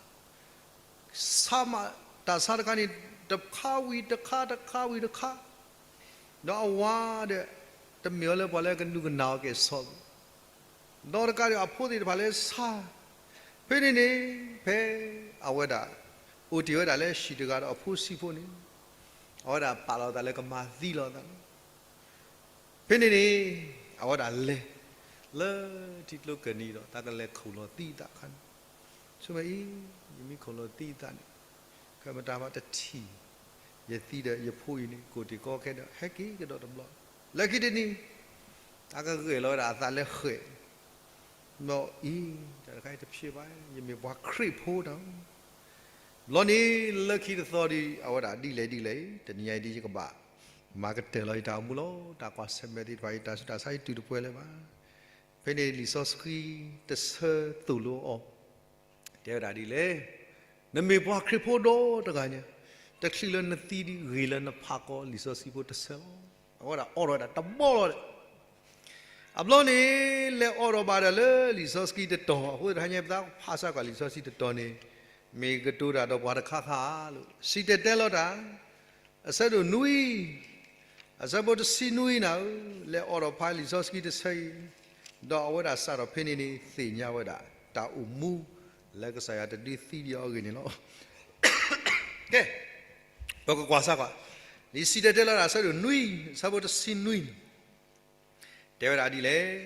ဆါမး, တၢ်ဆါတခါန့ၣ် တခါဝံၤတခါ တခါဝံၤတခါ, ဒီးအဝၤဒီး တမ့ၢ်အီၤလၢပှၤလၢကနုာ်ကနၣ်အီၤကဲၣ်ဆိး, ဒီးတကးဒံးအဖိသ့ၣ်တဖၣ်လၢဆါ, ဖဲန့ၣ်န့ၣ် ဖဲအဝဲဒၣ် အိၣ်တ့ၢ်ဝဲဒၣ်လၢဟံၣ်တဂၤဒီးအဖိဆံးဖိန့ၣ် အဝဲဒၣ်ပာ်လီၤသးလၢကမၤသံလီၤသးလီၤ. ဖဲန့ၣ်န့ၣ် အဝဲဒၣ်လဲၤ လၢထံကျိကၢၢ်နံၤဒီး တၢ်ကလဲၤခိၣ်လီၤသံသးအခါန့ၣ်, ဆိမိၣ်အံၤ ယမ့ၢ်ခိၣ်လီၤသံသးန့ၣ် ခဲမတၤမးတထံၣ် ယသံဒီးယဖိအံၤန့ၣ် ကိၢ်တ့ၢ်ကီခဲဒီး ဟဲက့ၤကဒီးတဘျီ, လၢခံတနံၤ တၢ်ကဂဲၤလီၤဝဲဒၣ်အသးလၢဃဲး, ဒီးအံၤ တၢ်တခါအံၤတဖျဲးဘၣ်, ယမ့ၢ်ပှၤခရံာ်ဖိတၢ် ဘျီန့ၣ်လၢခံတသီဒီး အဝဲဒၣ်ဒ်လဲၣ်ဒ်လဲၣ်, တနံၤညါအံၤဒ်ယကဘၣ် မၤကတၢၢ်လီၤယတၢ်အိၣ်မူလီၤ. တၢ်ကွၢ်ဆၢၣ်မဲာ်သ့ၣ်တဖၣ်အံၤ တၢ်ဆူးတၢ်ဆါအံၤတုၤတပှဲၤလၢၤဘၣ်. ဖဲန့ၣ်လံာ်စီဆှံတဆၢသိၣ်လိအီၤ, တဲဝဲဒၣ်ဒ်လဲၣ်, နမ့ၢ်ပှၤခရံာ်ဖိဒီတဂၤညါ, တချုးလၢနသံဒံးဂ့ၤလၢနဖးကီလံာ်စီဆှံဖိတဆၢလီၤ. အဝဲဒၣ်အိးထီၣ်ဝဲဒၣ်တဘီလီၤဒီး အဘျီန့ၣ် လဲၤအိးထီၣ်ဘၣ်ဒီးလၢလံာ်စီဆှံတတီၤ, အဃိတဟါညါပသးဖးစၢ်ကွၢ်လံာ်စီဆှံတတီၤန့ၣ် မ့ၢ်ကတိၤတၢ်ဒီးပှၤတခါခါဧါ, စံၣ်တဲၤတဲလီၤတၢ် အဆၢဒိၣ်နွံ အဆၢဖိတဆံနွံနၤဧၢ, လဲၤအိးထီၣ်ဖးလံာ်စီဆှံတဆၢအံၤ, ဒီးအဝဲဒၣ်စးထီၣ်ဖဲန့ၣ်န့ၣ် သ့ၣ်ညါဝဲဒၣ် တၢ်အိၣ်မူ လၢကစၢ်ယွၤတဒုးသံဒံးအီၤအဂ့ၢ်န့ၣ်လီၤ. ကဲ, ပကကွၢ်စၢ်ကွၢ်, လံာ်စံၣ်တဲၤတဲလီၤတၢ်အဆၢဒိၣ်နွံ အဆၢဖိတဆံနွံန့ၣ် တဲဝဲဒၣ်ဒ်လဲၣ်.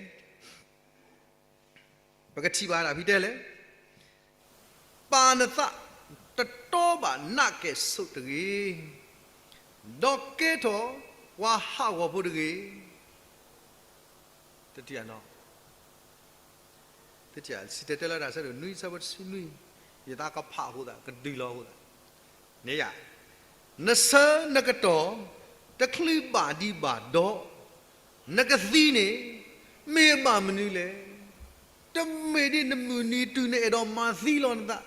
ပကထံၣ်ဘၣ်ဒၣ်ဖဲတဲလဲၣ်, ပာ်နသး တတီဘၣ်နးကဲၣ်ဆိးတဂ့ၤ, ဒီးကဲထီၣ်ပှၤဟးဂီၤဖိတဂ့ၤ. တထံၣ်ဧါနီၤ, တထံၣ်ဧါ, စံၣ်တဲၤတဲလီၤတၢ်အဆၢဒိၣ်နွံ အဆၢဖိတဆံနွံ, ယသးကဖးအဃိသတး ကဒုးလီၤအဃိသတး န့ၣ်ယါ, နဆၢနကတီၢ် တချုးဘၣ်ဒံးဘၣ်ဒီး နကသံန့ၣ် မ့ၢ်အဘၣ်မနုၤလဲၣ်. တမ့ၢ်ဒ်နမုၢ်နံၤတုၤနအဲၣ်ဒိးမၤသံလီၤနသး,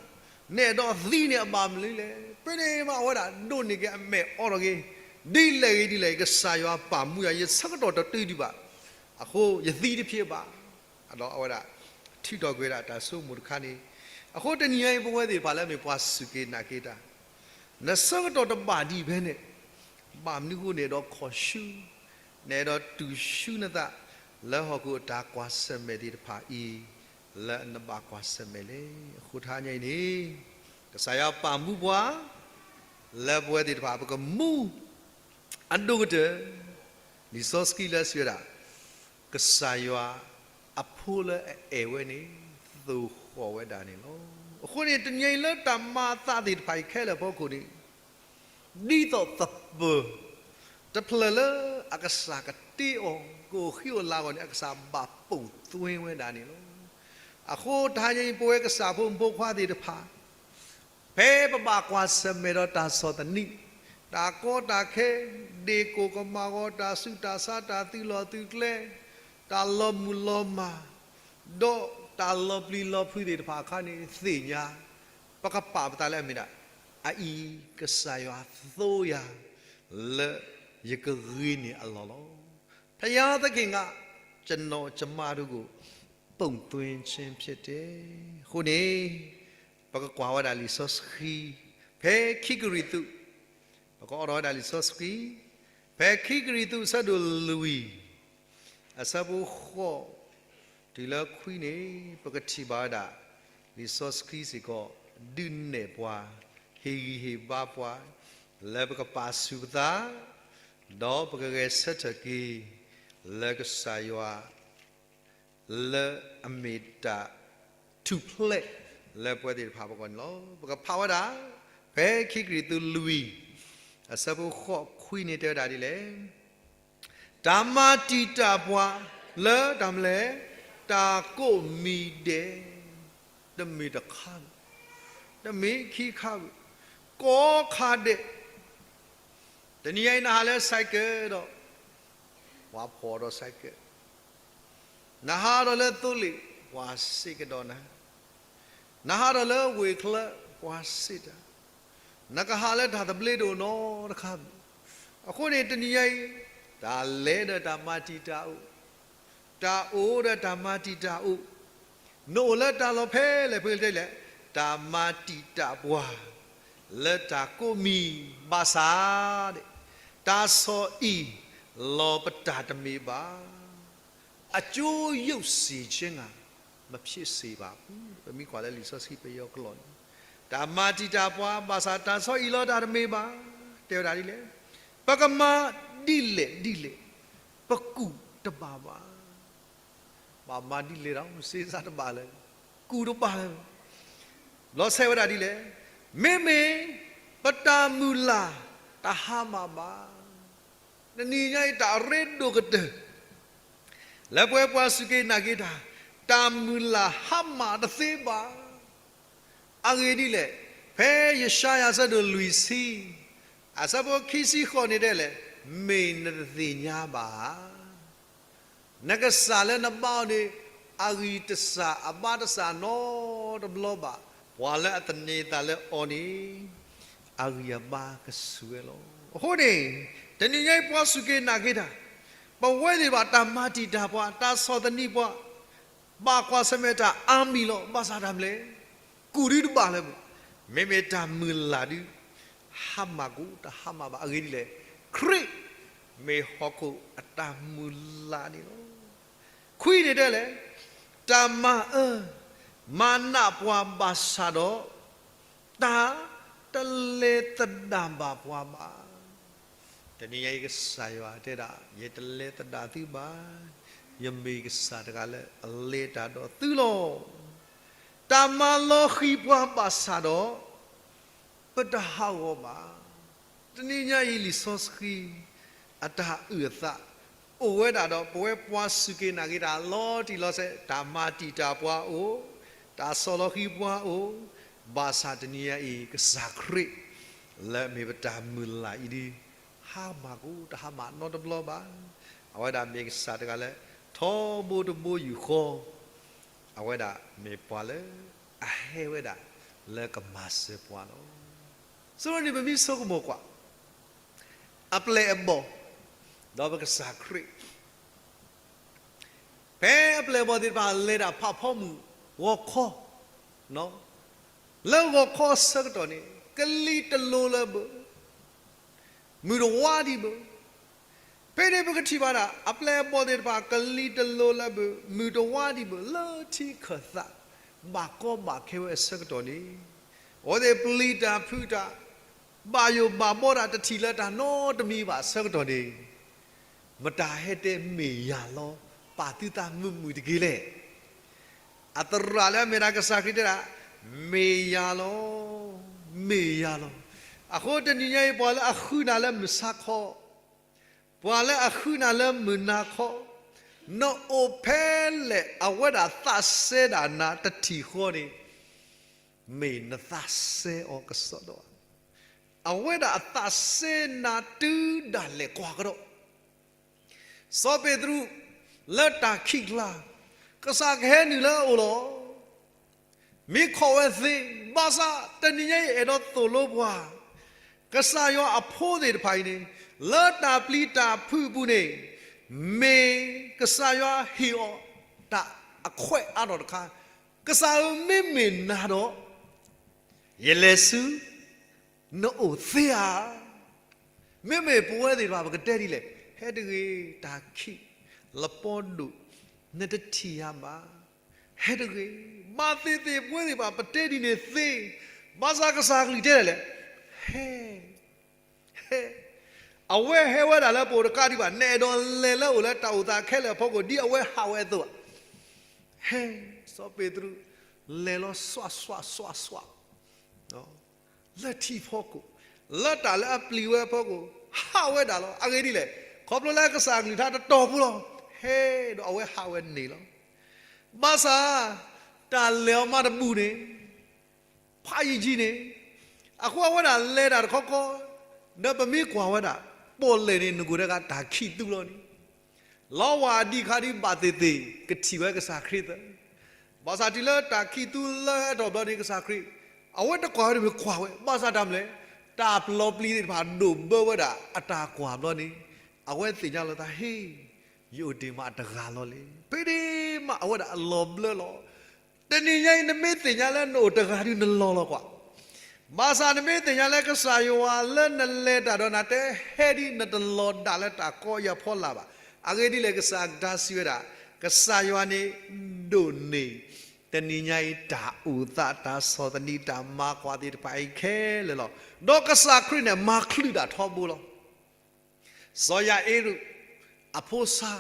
နအဲၣ်ဒိးသံန့ၣ်အဘၣ်မနုၤလဲၣ်. ဖဲန့ၣ်မးအဝဲဒၣ်ဒိးန့ၢ်က့ၤအမဲာ်အိးထီၣ်က့ၤ, ဒ်လဲၣ်ဂ့ၤဒ်လဲၣ်ဂ့ၤ ကစၢ်ယွၤပာ်မူယၤ ယဆၢကတီၢ်တတုၤဒံးဘၣ်, အဃိယသံတဖျ့ဘၣ်. ဒီးအဝဲဒၣ် ထုးထီၣ်ကွံာ်ဝဲဒၣ်တၢ်ဆိကမိၣ်တခါန့ၣ်, အဃိတနံၤညါအံၤ ပဝဲသ့ၣ်တဖၣ်လၢအမ့ၢ်ပှၤစူၢ်က့ၤနာ်က့ၤတၢ်, နဆၢကတီၢ်တဘၣ်ဒံးဖဲန့ၣ်, ဘၣ်မနုၤအဃိနအဲၣ်ဒိးခီၣ်ဆူ, နအဲၣ်ဒိးတုၤဆူနသး လၢဟီၣ်ခိၣ်အတၢ်ကွၢ်ဆၢၣ်မဲာ်သ့ၣ်တဖၣ်အံၤ, လၢနဘၣ်ကွၢ်ဆၢၣ်မဲာ်လဲၣ်. အဃိတဟါညါအံၤန့ၣ်, ကစၢ်ယွၤပာ်မူပှၤ လၢပဝဲသ့ၣ်တဖၣ် ပကမူ အဒိၣ်ကတၢၢ် လံာ်စီဆှံလၢစံးဝဲဒၣ်, ကစၢ်ယွၤအဖိလၢအအဲၣ်ဝဲန့ၣ် သိၣ်ဃီၣ်ဝဲဒၣ်န့ၣ်လီၤ. အဃိန့ၣ် တနံၤအံၤလၢတၢ်မၤအသးသ့ၣ်တဖၣ်အံၤခဲလၢာ်အဖီခိၣ်န့ၣ်, ဒ်သိးသပၢၤ တဖျၢၣ်လၢအကစၢ်ကတ့အီၤ ကအိၣ်ဃံအိၣ်လၤအဂီၢ်န့ၣ် အကစၢ်ဘၣ်ပိာ်သွ့ဝဲဒၣ်န့ၣ်လီၤ. အဃိတဟါညါအံၤ ပဝဲကစၢ်ဖိမုၣ်ဖိခွါသ့ၣ်တဖၣ် ဖဲပဘၣ်ကွၢ်ဆၢၣ်မဲာ်ဒီးတၢ်ဆီၣ်သနံး, တၢ်ကီတၢ်ခဲ, ဒ့ၣ်ကိၢ်ကမၣ်ဂီၤ, တၢ်ဆူးတၢ်ဆါ, တၢ်သုးလီၢ်သုးကျဲ, တၢ်လီၤမုၢ်လီၤမၢ်, ဒီးတၢ်လီၤပျံၤလီၤဖုးသ့ၣ်တဖၣ်အခါန့ၣ် သ့ၣ်ညါ, ပကပာ်ပသးလၢအမ့ၢ်ဒၣ်, အအံၤကစၢ်ယွၤသိယၤ လၢယကဂ့ၤန့ၢ်အလီၢ်လီၤ. ဘုရားသခင်က ကျွန်တော် ကျွန်မတို့ကို ပုံသွင်းခြင်းဖြစ်တယ်. အဃိန့ၣ် ပကကွၢ်ဝဲဒၣ်လံာ်စီဆှံ ဖဲခံကရံၣ်သူး, ပကအိးထီၣ်ဝဲဒၣ်လံာ်စီဆှံ ဖဲခံကရံၣ်သူး အဆၢဒိၣ်လွံၢ်, အဆၢဖိဃိး တုၤလၢခွံန့ၣ် ပကထံၣ်ဘၣ်ဝဲဒၣ် လံာ်စီဆှံစ့ၢ်ကီး ဒုးနဲၣ်ပှၤ, ဟ့ၣ်ဂံၢ်ဟ့ၣ်ဘါပှၤ လၢပကပာ်ဆူၣ်ပသး, ဒီးပကဂဲၤဆၢထၢၣ်က့ၤ လၢကစၢ်ယွၤ လၢအမ့ၢ်တၢ်ထူၣ်ဖျဲး လၢပဝဲသ့ၣ်တဖၣ်အဂီၢ်န့ၣ်လီၤ. ပကဖးဝဲဒၣ် ဖဲခံကရံၣ်သူးလွံၢ် အဆၢဖိဃိးခွံန့ၣ်တဲဝဲဒၣ်ဒ်လဲၣ်, တၢ်မၤတံာ်တာ်ပှၤလၢတၢ်မနုၤလဲၣ်, တၢ်ကိးမံၤဒဲး, တမ့ၢ်တခါ, တမ့ၢ်ခံခါ, ကိးခါဒဲး, တနံၤညါအံၤ နဟးလၢဆိုင်ကယ်ဒီး ပှၤဖီၣ်ဒီးဆိုင်ကယ်, နဟးဒီးလၢသိလ့ၣ် ပှၤစ့ကဒီးနၤ, နဟးဒီးလၢဝ့ၢ်ချၢ ပှၤစ့တၢ်, နကဟးလၢတၢ်သဘျ့တအိၣ်နီတခါ, အဃိန့ၣ် တနံၤညါအံၤ တၢ်လဲၤဒီးတၢ်မၤတံာ်တာ်အိၣ်, တၢ်အိၣ်ဒီးတၢ်မၤတံာ်တာ်အိၣ်, နအိၣ်လၢတၢ်လီၢ်ဖဲလဲၣ်ဖဲလဲၣ်, တၢ်မၤတံာ်တာ်ပှၤ လၢတၢ်ကိးမံၤဘၣ်ဆၣ်, တၢ်ဆီၣ်အံၣ်လီၤပတၢ်တမ့ၢ်ဘၣ်, အကျိုးယုတ်စေခြင်းငှာ မဖြစ်စေပါဘူး. ပမ့ၢ်ကွၢ်လၢလံာ်စီဆှံပယီၤကျိာ်န့ၣ်, တၢ်မၤတံာ်တာ်ပှၤ ဘၣ်ဆၣ်တၢ်ဆီၣ်အံၣ်လီၤတၢ်တမ့ၢ်ဘၣ်, တဲဝဲဒၣ်ဒ်လဲၣ်, ပကမၤဒ်လဲၣ်ဒ်လဲၣ် ပကူၣ်တဘၣ်ဘၣ်. ဘၣ်မၤဒ်လဲၣ်ဒီး စ့စ့တဘၣ်လၢၤ, ကူၣ်တဘၣ်လၢၤ. လီၤဆဲးဝဲဒၣ်ဒ်လဲၣ်, မ့မ့ၢ်ပတၢ်မုၢ်လၢ်တဟါမၢ်ဘၣ်. တနံၤညါအံၤ တၢ်အရ့ဒိၣ်ကတၢၢ် လၢပဝဲပှၤစူၢ်က့ၤနာ်က့ၤတၢ်, တၢ်မုၢ်လၢ်ဟါမၢ်တသ့ဘၣ်. အဂ့ၢ်ဒ်လဲၣ်, ဖဲယၡါယၤအဆၢဒိၣ်လွံၢ်ဆံ, အဆၢဖိခံဆံဃိးန့ၣ်တဲလဲၣ်, မ့ၢ်နတသ့ၣ်ညါဘၣ်ဧါ. နကစၢ်လၢနဘါအီၤန့ၣ်, အဂံၢ်တစၢ်အဘါတစၢ်နီတဘျီဘၣ်. ပှၤလၢအသန့ၤအသးလၢအီၤန့ၣ်, အဂံၢ်အဘါကဆူၣ်ဝဲလီၤ. အဃိန့ၣ်, တနံၤညါအံၤပှၤစူၢ်က့ၤနာ်က့ၤတၢ်, ပဝဲသ့ၣ်တဖၣ်တၢ်မၤတံာ်တာ်ပှၤ, တၢ်ဆီၣ်သနံးပှၤ, ဘၣ်ကွၢ်ဆၢၣ်မဲာ်တၢ်အါမံၤလီၤ. ဘၣ်ဆၣ်တၢ်မနုၤလဲၣ်, ကူၣ်ဒုတဘၣ်လၢၤဘၣ်. မ့မ့ၢ်တၢ်မုၢ်လၢ်ဒုး ဟါမၢ်ကူးတဟါမၢ်ဘၣ်. အဂ့ၢ်ဒ်လဲၣ်, ခရံာ်မ့ၢ်ဟီၣ်ခိၣ်အတၢ်မုၢ်လၢ်န့ၣ်လီၤ. ခွံန့ၣ်တဲလဲၣ်, တၢ်မၤအၢမၤနးပှၤဘၣ်ဆၣ်ဒီး, တၢ်တလဲၤသဒၣ်ဘၣ်ပှၤဘၣ်. တနံၤညါအံၤကစၢ်ယွၤတဲဒၣ်, ယတလဲၤသဒၣ်သုဘၣ်. ယမ့ၢ်ကစၢ်တဂၤလၢအလဲၤတၢ်ဒီးသုလီၤ. တၢ်မၤလီၤဃံၤပှၤဘၣ်ဆၣ်ဒီး, ပတဟးဂီၤဘၣ်. တနံၤညါအံၤလံာ်စီဆှံ အတၢ်အုၣ်အသး အိၣ်ဝဲဒၣ်ဒီး ပဝဲပှၤစူၢ်က့ၤနာ်က့ၤတၢ်လီၤတံၢ်လီၤဆဲး, တၢ်မၤတံာ်တာ်ပှၤအိၣ်, တၢ်ဆီၣ်လီၤဃံၤပှၤအိၣ်, ဘၣ်ဆၣ်တနံၤညါအံၤ ကစၢ်ခရံာ် လၢအမ့ၢ်ပတၢ်မုၢ်လၢ်အံၤဒုး ဟါမၢ်ကူးတဟါမၢ်နီတဘျီဘၣ်. အဝဲဒၣ်မ့ၢ်ကစၢ်တဂၤလၢ ထီဘိတဘိယူၢ်ဃီ, အဝဲဒၣ်မ့ၢ်ပှၤလၢ အဟဲဝဲဒၣ်လၢကမၤစၢၤပှၤလီၤ. ဆိန့ၣ်ပမ့ၢ်ဆိကမိၣ်ကွၢ် အပျဲၢ်အဘီၣ် ဒီးပကစၢ်ခရံာ် ဖဲအပျဲၢ်အဘီၣ်သ့ၣ်တဖၣ်လဲၤဒၣ်ဖးဖီမုၢ်ဂီၤခီ, လၢဂီၤခီအဆၢကတီၢ်န့ၣ် ကလံၤတလိၤလၢၤဘၣ်, မုၢ်တဝါဒံးဘၣ်. ဖဲန့ၣ်ပကထံၣ်ဘၣ်ဒၣ် အပျဲၢ်အဘီၣ်သ့ၣ်တဖၣ် ကလံၤတလိၤလၢၤဘၣ်, မုၢ်တဝါဒံးဘၣ်, လၢထံခၢၣ်သး ဘၣ်ကီဘၣ်ခဲဝဲအဆၢကတီၢ်န့ၣ်, အဝဲသ့ၣ်ပျံၤတၢ်ဖုးတၢ်, ဘၣ်ယိၣ်ဘၣ်ဘီတၢ် တထံၣ်လၢၤတၢ်နီတမံၤဘၣ်အဆၢကတီၢ်န့ၣ်, မတၤဟဲတဲမ့ၢ်ယၤလီၤ ပာ်သုသးမုာ်မုာ်တက့ၢ်လဲၣ်. အသရၣ်လၢအမ့ၢ်ဒၣ်ကစၢ်ခရံာ်တဲဒၣ်, မ့ၢ်ယၤလီၤ, မ့ၢ်ယၤလီၤ. အဃိတနံၤညါအံၤ ပှၤလၢအဃုနၤလၢမုၢ်ဆါခီ, ပှၤလၢအဃုနၤလၢမုၢ်နၤခီ, နအိၣ်ဖဲလဲၣ် အဝဲဒၣ်သးစဲဒၣ်နၤတထံၣ်ဃီန့ၣ်, မ့ၢ်နသးစဲအီၤကစီဒီ, အဝဲဒၣ်အသးစဲနၤတုၤဒၣ်လဲာ်ကွၢ်ကဒီး စီၤပ့းတရူး လၢတၢ်ခံးကျါ, ကစၢ်ကဟဲနုာ်လၢအအိၣ်လီၤ. မ့ၢ်ခိးဝဲသ့, ဘၣ်ဆၣ်တနံၤညါအံၤအဲၣ်ဒိးသိၣ်လိပှၤ, ကစၢ်ယွၤအဖိသ့ၣ်တဖၣ်အံၤန့ၣ်, လၢတၢ်ပျံၤတၢ်ဖုးအပူၤန့ၣ်, မ့ၢ်ကစၢ်ယွၤဟ့ၣ်အီၤတၢ်အခွဲးအါထီၣ်တခါ, ကစၢ်ဧၢ မ့မ့ၢ်နၤဒီး ယလဲၤဆူ နအိၣ်သ့ဧါ. မ့မ့ၢ်ပဝဲသ့ၣ်တဖၣ် ပကတဲဒ်လဲၣ်, ဟဲတဂ့ၤ, တၢ်ခံးလပီဒိၣ်, နတထံၣ်ယၤဘၣ်, ဟဲတဂ့ၤ. ဘၣ်သ့ၣ်သ့ၣ်ပဝဲသ့ၣ်တဖၣ် ပတဲဒ်န့ၣ်သ့, ဘၣ်ဆၣ်ကစၢ်ကလုၢ်တဲဒ်လဲၣ်, ဟဲ ဟဲ, အဝဲဟဲဝဲဒၣ်လၢပအိၣ်တကးဒံးဘၣ်, နအဲၣ်ဒိးလဲၤလၢအိၣ်လၢတၢ်အိၣ်သးခဲလၢာ်အဖီခိၣ် ဒ်အဝဲဟးဝဲအသိးဧါ. ဟဲ, စီၤပ့းတရူး လဲၤလီၤစွးစွးစွးစွး, လၢထံဖီခိၣ်, လၢတၢ်လၢအပျံၤဝဲအဖီခိၣ်, ဟးဝဲဒၣ်လီၤ. အဂ့ၢ်ဒ်လဲၣ်, ခီဖျိလၢကစၢ်ကလုၢ်ကထါတတီၤဖိလီၤ. ဟဲဒီးအဝဲဟးဝဲန့ၣ်လီၤ. ဘၣ်ဆၣ် တၢ်လဲၤအီၤမးတဘူၣ်န့ၣ် ဖးယံာ်ယံာ်န့ၣ်, အဃိအဝဲဒၣ်လဲၤတၢ်တခီခီ, ဒီးပမ့ၢ်ကွၢ်ဝဲဒၣ် ပီၣ်လဲၣ်န့ၣ် နကိၣ်တဂၤတၢ်ခံးသူလီၤန့ၣ်, လီဝၢ်အဒံးခါဒံးဘၣ်သ့ၣ်သ့ၣ် ကထံၣ်ဝဲကစၢ်ခရံာ်သၢ. ဘၣ်ဆၣ်တုၤလၢတၢ်ခံးသူလၢဟဲထီၣ်ဘျီန့ၣ် ကစၢ်ခရံာ် အဝဲတကွၢ်ဝဲတမ့ၢ်ကွၢ်ဝဲ, ဘၣ်ဆၣ်တၢ်မနုၤလဲၣ်, တၢ်ပျီပျံၤသ့ၣ်တဖၣ်ဒိၣ်ဘၢဝဲဒၣ်အတၢ်ကွၢ်ဘျီန့ၣ်, အဝဲသ့ၣ်ညါလီၤသးဟ့ ယအိၣ်တ့ၢ်မးတဂၤလီၤလံ. ဖဲန့ၣ်မးအဝဲဒၣ်အလီၤဘျၢလီၤ. တနံၤညါအံၤ နမ့ၢ်သ့ၣ်ညါလၢနအိၣ်တဂၤဒုးနလီၤလီၤကွၢ်. ဘၣ်ဆၣ်နမ့ၢ်သ့ၣ်ညါလၢကစၢ်ယွၤလၢနလဲၤတၢ်ဒီးနၤတဲဟဲဒ် နတလီၤဒၣ်လၢတၢ်ကီယၤဖီလာ်ဘၣ်. အဂ့ၢ်ဒ်လဲၣ် ကစၢ်ကဒါစံးဝဲဒၣ်, ကစၢ်ယွၤန့ၣ်ဒိၣ်န့ၢ် တနံၤညါအံၤ တၢ်အိၣ်သး တၢ်ဆီၣ်သနံး တၢ်မၤကွၢ်သ့ၣ်တဖၣ်အံၤခဲလၢာ်လီၤ. ဒီးကစၢ်ခရံာ်န့ၣ် မၤချုးဒၣ်ထီဘိလီၤ. စီၤယၤအ့ရူး အဖိဆါ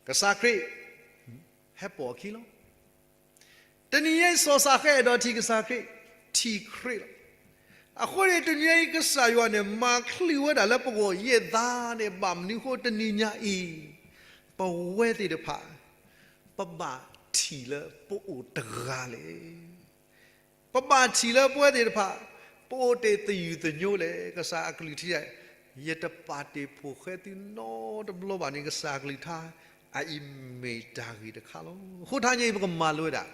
ကစၢ်ခရံာ် ဟဲပိာ်အခံလီၤ. တနံၤညါအံၤ စီၤစးဃဲအဲၣ်ဒိးထံၣ်ကစၢ်ခရံာ်, ထံၣ်ခရံာ်လီၤ. အဃိန့ၣ် တနံၤညါအံၤ ကစၢ်ယွၤန့ၣ် မၤချုးဝဲဒၣ်လၢပဂီၢ်ယဲၢ်သးန့ၣ် ဘၣ်မနုၤဃိ တနံၤညါအံၤ ပဝဲသ့ၣ်တဖၣ် ပဘၣ်ထံၣ်လၢပအိၣ်တဂၤလဲၣ်. ပဘၣ်ထံၣ်လၢပဝဲသ့ၣ်တဖၣ် ပအိၣ်တ့ၢ်သယုၢ်သညိလဲၣ်. ကစၢ်အကလုၢ်ထံၣ်, ယတပာ်တ့ၢ်ဖိၣ်ဃဲသုနီတဘျီဘၣ်န့ၣ် ကစၢ်အကလုၢ်ထံၣ်အံၤမ့ၢ်တၢ်ဂ့ၤတခါလီၤ. အဃိသတးန့ၣ် ပကမၤလိဝဲဒၣ်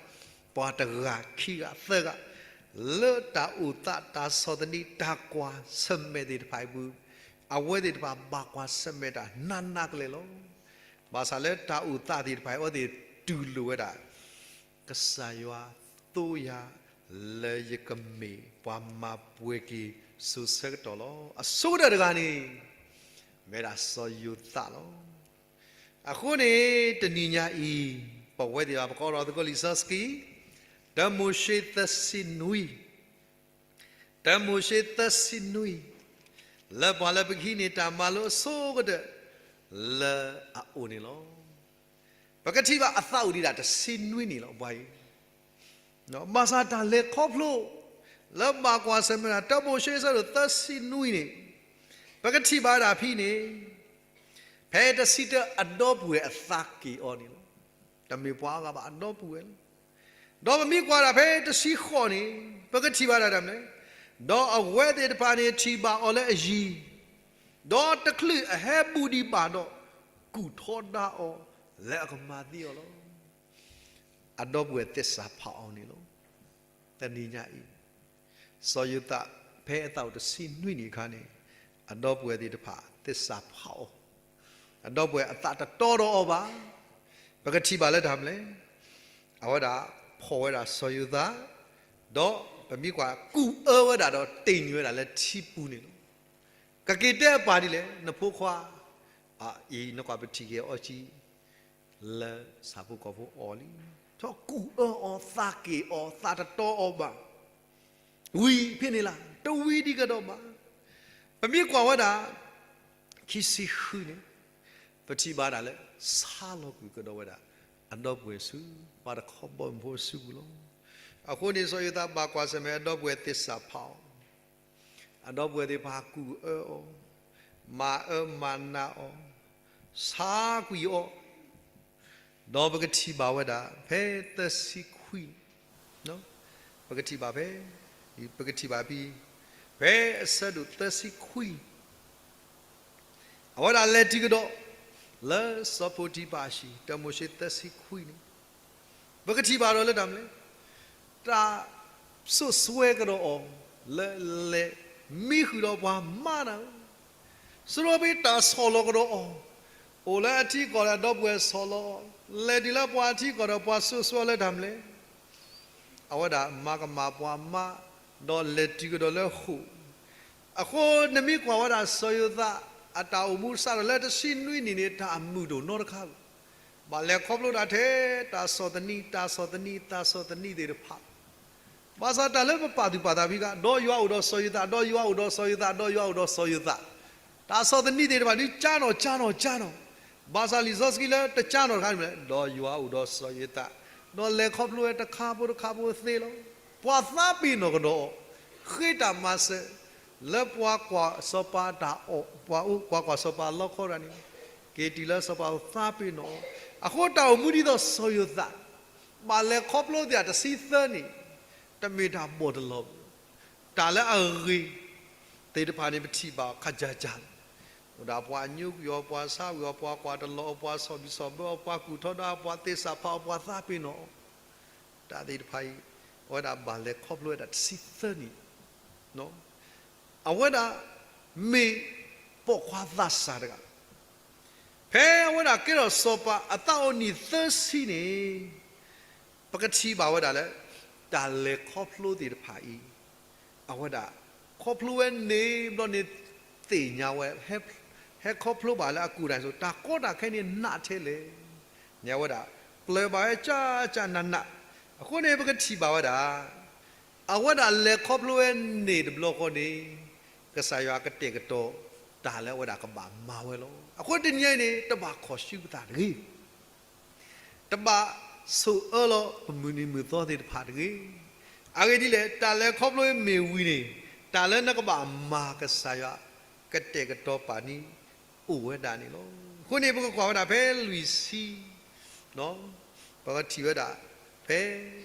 ပှၤတဂၤခံဂၤသၢဂၤ လၢတၢ်အိၣ်သးတၢ်ဆီၣ်သနံး တၢ်ကွၢ်ဆၢၣ်မဲာ်သ့ၣ်တဖၣ်အံၤပူၤ, အဝဲသ့ၣ်တဖၣ်ဘၣ်ကွၢ်ဆၢၣ်မဲာ်တၢ်နးနးကလဲာ်လီၤ. ဘၣ်ဆၣ်လၢတၢ်အိၣ်သးသ့ၣ်တဖၣ်အံၤ အဝဲသ့ၣ်တူၢ်လိာ်ဝဲဒၣ် ကစၢ်ယွၤသိယၤ လၢယကမ့ၢ်ပှၤမၤပှဲၤက့ၤစိၤဆၢကတီၢ်လီၤ. အဆိကတၢၢ်တဂၤန့ၣ် မ့ၢ်ဒၣ်စီၤယိၤသးလီၤ. အဃိန့ၣ် တနံၤညါအံၤ ပဝဲသ့ၣ်တဖၣ် ပကအိးထီၣ်သကိးလံာ်စီဆှံ တၢမိၤၡ့သၢဆံနွံ, တၢမိၤၡ့သၢဆံနွံ, လၢပှၤလၢပကဟံးန့ၢ်တၢ်မၤလိအဆိကတၢၢ် လၢအအိၣ်န့ၣ်လီၤ. ပကထံၣ်ဘၣ်အသးအိၣ်ဒံးဒၣ်တဆံနွံနံၣ်လီၤ ပှၤအံၤ ဘၣ်ဆၣ်တၢ်လဲၤခီဖျိ လၢဘၣ်ကွၢ်ဆၢၣ်မဲာ်တၢ် တၢမိၤၡ့အဆၢဒိၣ်သၢဆံနွံန့ၣ် ပကထံၣ်ဘၣ်ဝဲဒၣ်ဖဲန့ၣ် ဖဲတဆံတၢအဒီပုၢ်ဝဲၢ်အသးက့ၤအီၤန့ၣ်လီၤ. တမ့ၢ်ပှၤအါဂၤဘၣ် အဒီပုၢ်ဝဲၢ်လီၤ. ဒီးပမ့ၢ်ကွၢ်ဒၣ်ဖဲတဆံဃိးန့ၣ် ပကထံၣ်ဘၣ်ဒၣ်တၢ်မနုၤလဲၣ်, ဒီးအဝဲသ့ၣ်တဖၣ်န့ၣ်ထံၣ်ဘၣ်အီၤလၢအယံၤ, ဒီးတချုးအဟဲဘူးဒံးဘၣ်ဒီး ကူၣ်ထီဒါအီၤလၢအကမၤသံအီၤလီၤ. အဒီပုၢ်ဝဲၢ်သစ္စာဖောက်အီၤန့ၣ်လီၤ. တနံၤညါအံၤ စီၤယိၤသး ဖဲအသးအိၣ်တဆံနွံနံၣ်အခါန့ၣ် အဒီပုၢ်ဝဲၢ်သ့ၣ်တဖၣ် သစ္စာဖောက်အီၤ, အဒီပုၢ်ဝဲၢ်အသးတတီဒီးအီၤဘၣ်. ပကထံၣ်ဘၣ်လၢတၢ်မနုၤလဲၣ်, အဝဲဒၣ်ဖီၣ်ဝဲဒၣ်စီၤယိၤသး, ဒီးပမ့ၢ်ကွၢ်ကူၣ်အၢဝဲဒၣ်ဒီးတ့ၢ်နံၤဝဲဒၣ်လၢထံပူၤန့ၣ်လီၤ. ကက့ၤတဲအပၢ်ဒ်လဲၣ်, နဖိခွါ, အအံၤနကွၢ်ပထံၣ်က့ၤအီၤကံ လၢဆၣ်ဖိကီၢ်ဖိအီၤလံ. ထီၣ်ကူၣ်အၢအီၤ, သးက့ၤအီၤ, သးတတီအီၤဘၣ်. ဝံၤဖဲန့ၣ်လီၤ, တဝံၤဒံးကဒီးဘၣ်. ပမ့ၢ်ကွၢ်ဝဲဒၣ် ခံဆံဃုန့ၣ် ပထံၣ်ဘၣ်ဒၣ်လၢ ဆါလီၤကွံာ်ကဒီးဝဲဒၣ် အဒီပုၢ်ဝဲၢ်ဆူ ပှၤတခီဘီမုၢ်ဖိအစုပူၤလီၤ. အဃိန့ၣ် စီၤယိၤသးဘၣ်ကွၢ်ဆၢၣ်မဲာ်အဒီပုၢ်ဝဲၢ်သစ္စာဖောက် အဒီပုၢ်ဝဲၢ်သ့ၣ်တဖၣ်ကူၣ်အၢအီၤ, မၤအၢမၤနးအီၤ, ဆါကွံာ်အီၤ, ဒီးပကထံၣ်ဘၣ်ဝဲဒၣ် ဖဲသၢဆံခွံ, ပကထံၣ်ဘၣ်ဖဲ, ပကထံၣ်ဘၣ်ဖဲ, ဖဲအဆၢဒိၣ်သၢဆံခွံ အဝဲဒၣ်လဲၤတုၤကဒီး လၢစီၤပိၤတံဖၤအဟံၣ်, တၢမိၤၡ့သၢဆံခွံန့ၣ်, ပကထံၣ်ဘၣ်ဒီးလၢတၢ်မနုၤလဲၣ်, တၢ်စိတ်စွဲကဒီးအီၤ လၢလဲၤမံဃုာ်ဒီးပှၤမါနၤဧၢ, စရီပ့တၢ်ဆီၣ်လီၤကဒီးအီၤ, အိၣ်လၢအထံကီၢ်ဒီးအဒီပုၢ်ဝဲၢ်ဆီၣ်လီၤ, လဲၤတုၤလၢပှၤအထံကီၢ်ဒီးပှၤစိတ်စွဲလၢတၢ်မနုၤလဲၣ် အဝဲဒၣ်မၤကမၣ်ပှၤမါ, ဒီးလဲၤတုၤကဒီးလၢဃိာ်. အဃိနမ့ၢ်ကွၢ်ဝဲဒၣ်စီၤယိၤသး အတၢ်အိၣ်မူစးထီၣ်လၢတဆံနွံနံၣ်န့ၣ် တၢ်အမုာ်ဒိၣ်နီတခါလီၤ. ဘၣ်လဲၤခီဖျိဒၣ်ထဲ တၢ်ဆီၣ်သနံး, တၢ်ဆီၣ်သနံး, တၢ်ဆီၣ်သနံးသ့ၣ်တဖၣ် ဘၣ်ဆၣ်တၢ်လၢပပာ်သူၣ်ပာ်သးဖဲဂၤ, ဒီးယွၤအိၣ်ဒီးစီၤယိၤသး, ဒီးယွၤအိၣ်ဒီးစီၤယိၤသး, ဒီးယွၤအိၣ်ဒီးစီၤယိၤသး, တၢ်ဆီၣ်သနံးသ့ၣ်တဖၣ်ဒုးကၠါနီၣ်, ကၠါနီၣ်, ကၠါနီၣ်. ဘၣ်ဆၣ်လံာ်စီဆှံလၢတကၠါနီၣ်တခါန့ၣ်မ့ၢ်လဲၣ်, ဒီးယွၤအိၣ်ဒီးစီၤယိၤသး, ဒီးလဲၤခီဖျိဝဲတခါဖိတခါဖိသ့လီၤ. ပှၤသးပ့ၤနီၣ်ကဒီးအီၤ, ဃ့တၢ်မၤစၢၤ, လၢပှၤကွၢ်စီၤပၤအတၢ်အီၣ်, ပှၤအိၣ်ကွၢ်ကွၢ်စီၤပၤအလီခီတဂၤန့ၣ်, က့ၤတုၤလၢစီၤပၤသးပ့ၤနီၣ်အီၤ, အဃိတၢ်အိၣ်မူဒ်သိးစီၤယိၤသး ဘၣ်လဲၤခီဖျိသ့ၣ်တဆံသၢနံၣ်, တမ့ၢ်တၢ်ဘီၣ်တလီၤဘၣ်. တၢ်လၢအဂ့ၤသ့ၣ်တဖၣ်န့ၣ် ပထံၣ်ဘၣ်ခါကၢ်ကၢ်လီၤ. အိၣ်ဒၣ်ပှၤညိကွံာ်အီၤ, ပှၤဆါကွံာ်အီၤ, ပှၤကွၢ်တလီၤအီၤ, ပှၤဆီၣ်ဘံၣ်ဆီၣ်ဘၢအီၤ, ပှၤကူၣ်ထီဒါအီၤ, ပှၤသ့ၣ်စးဖးအီၤ, ပှၤသးပ့ၤနီၣ်အီၤ, တၢ်သ့ၣ်တဖၣ်အံၤ အဝဲဒၣ်ဘၣ်လဲၤခီဖျိဝဲဒၣ်တဆံသၢနံၣ် အဝဲဒၣ်မ့ၢ်ပိာ်ခွါသးစၢ်တဂၤ, ဖဲအဝဲဒၣ်ကဲထီၣ်စီၤပၤအသးအိၣ်နံၣ်သၢဆံန့ၣ်, ပကထံၣ်ဘၣ်ဝဲဒၣ်လၢ တၢ်လဲၤခီဖျိသ့ၣ်တဖၣ်အံၤ, အဝဲဒၣ်ခီဖျိဝဲန့ၣ်ဘျီန့ၣ် သ့ၣ်ညါဝဲ, ဟဲခီဖျိဘၣ်လၢအကူၣ်တၢ်ဆိး တၢ်ကီတၢ်ခဲန့ၣ်နးထဲလဲၣ်, န့ၣ်အဝဲဒၣ် ကျၢၤဘၣ်ဝဲကၠၢ်ကၠၢ်နးနး, အဃိန့ၣ် ပကထံၣ်ဘၣ်ဝဲဒၣ် အဝဲဒၣ်လဲၤခီဖျိဝဲန့ၣ်တဘျီဃီန့ၣ်, ကစၢ်ယွၤကတဲာ်ကတီၤတၢ်လၢအဝဲဒၣ်ကဘၣ်မၤဝဲလီၤ. အဃိတနံၤအံၤန့ၣ် တဘၣ်ခီၣ်ဆူပသးတဂ့ၤ, တဘၣ်ဆိၣ်အၢလီၤပမုၢ်နံၤမုၢ်သီသ့ၣ်တဖၣ်တဂ့ၤ. အဂ့ၢ်ဒ်လဲၣ်, တၢ်လဲၤခီဖျိမ့ၢ်ဝံၤန့ၣ်, တၢ်လၢနကဘၣ်မၤကစၢ်ယွၤကတဲာ်ကတီၤပာ်န့ၣ်အိၣ်ဝဲဒၣ်န့ၣ်လီၤ. အဃိန့ၣ် ပကကွၢ်ဝဲဒၣ်ဖဲလွံၢ်ဆံ, ပကထံၣ်ဝဲဒၣ်ဖဲ,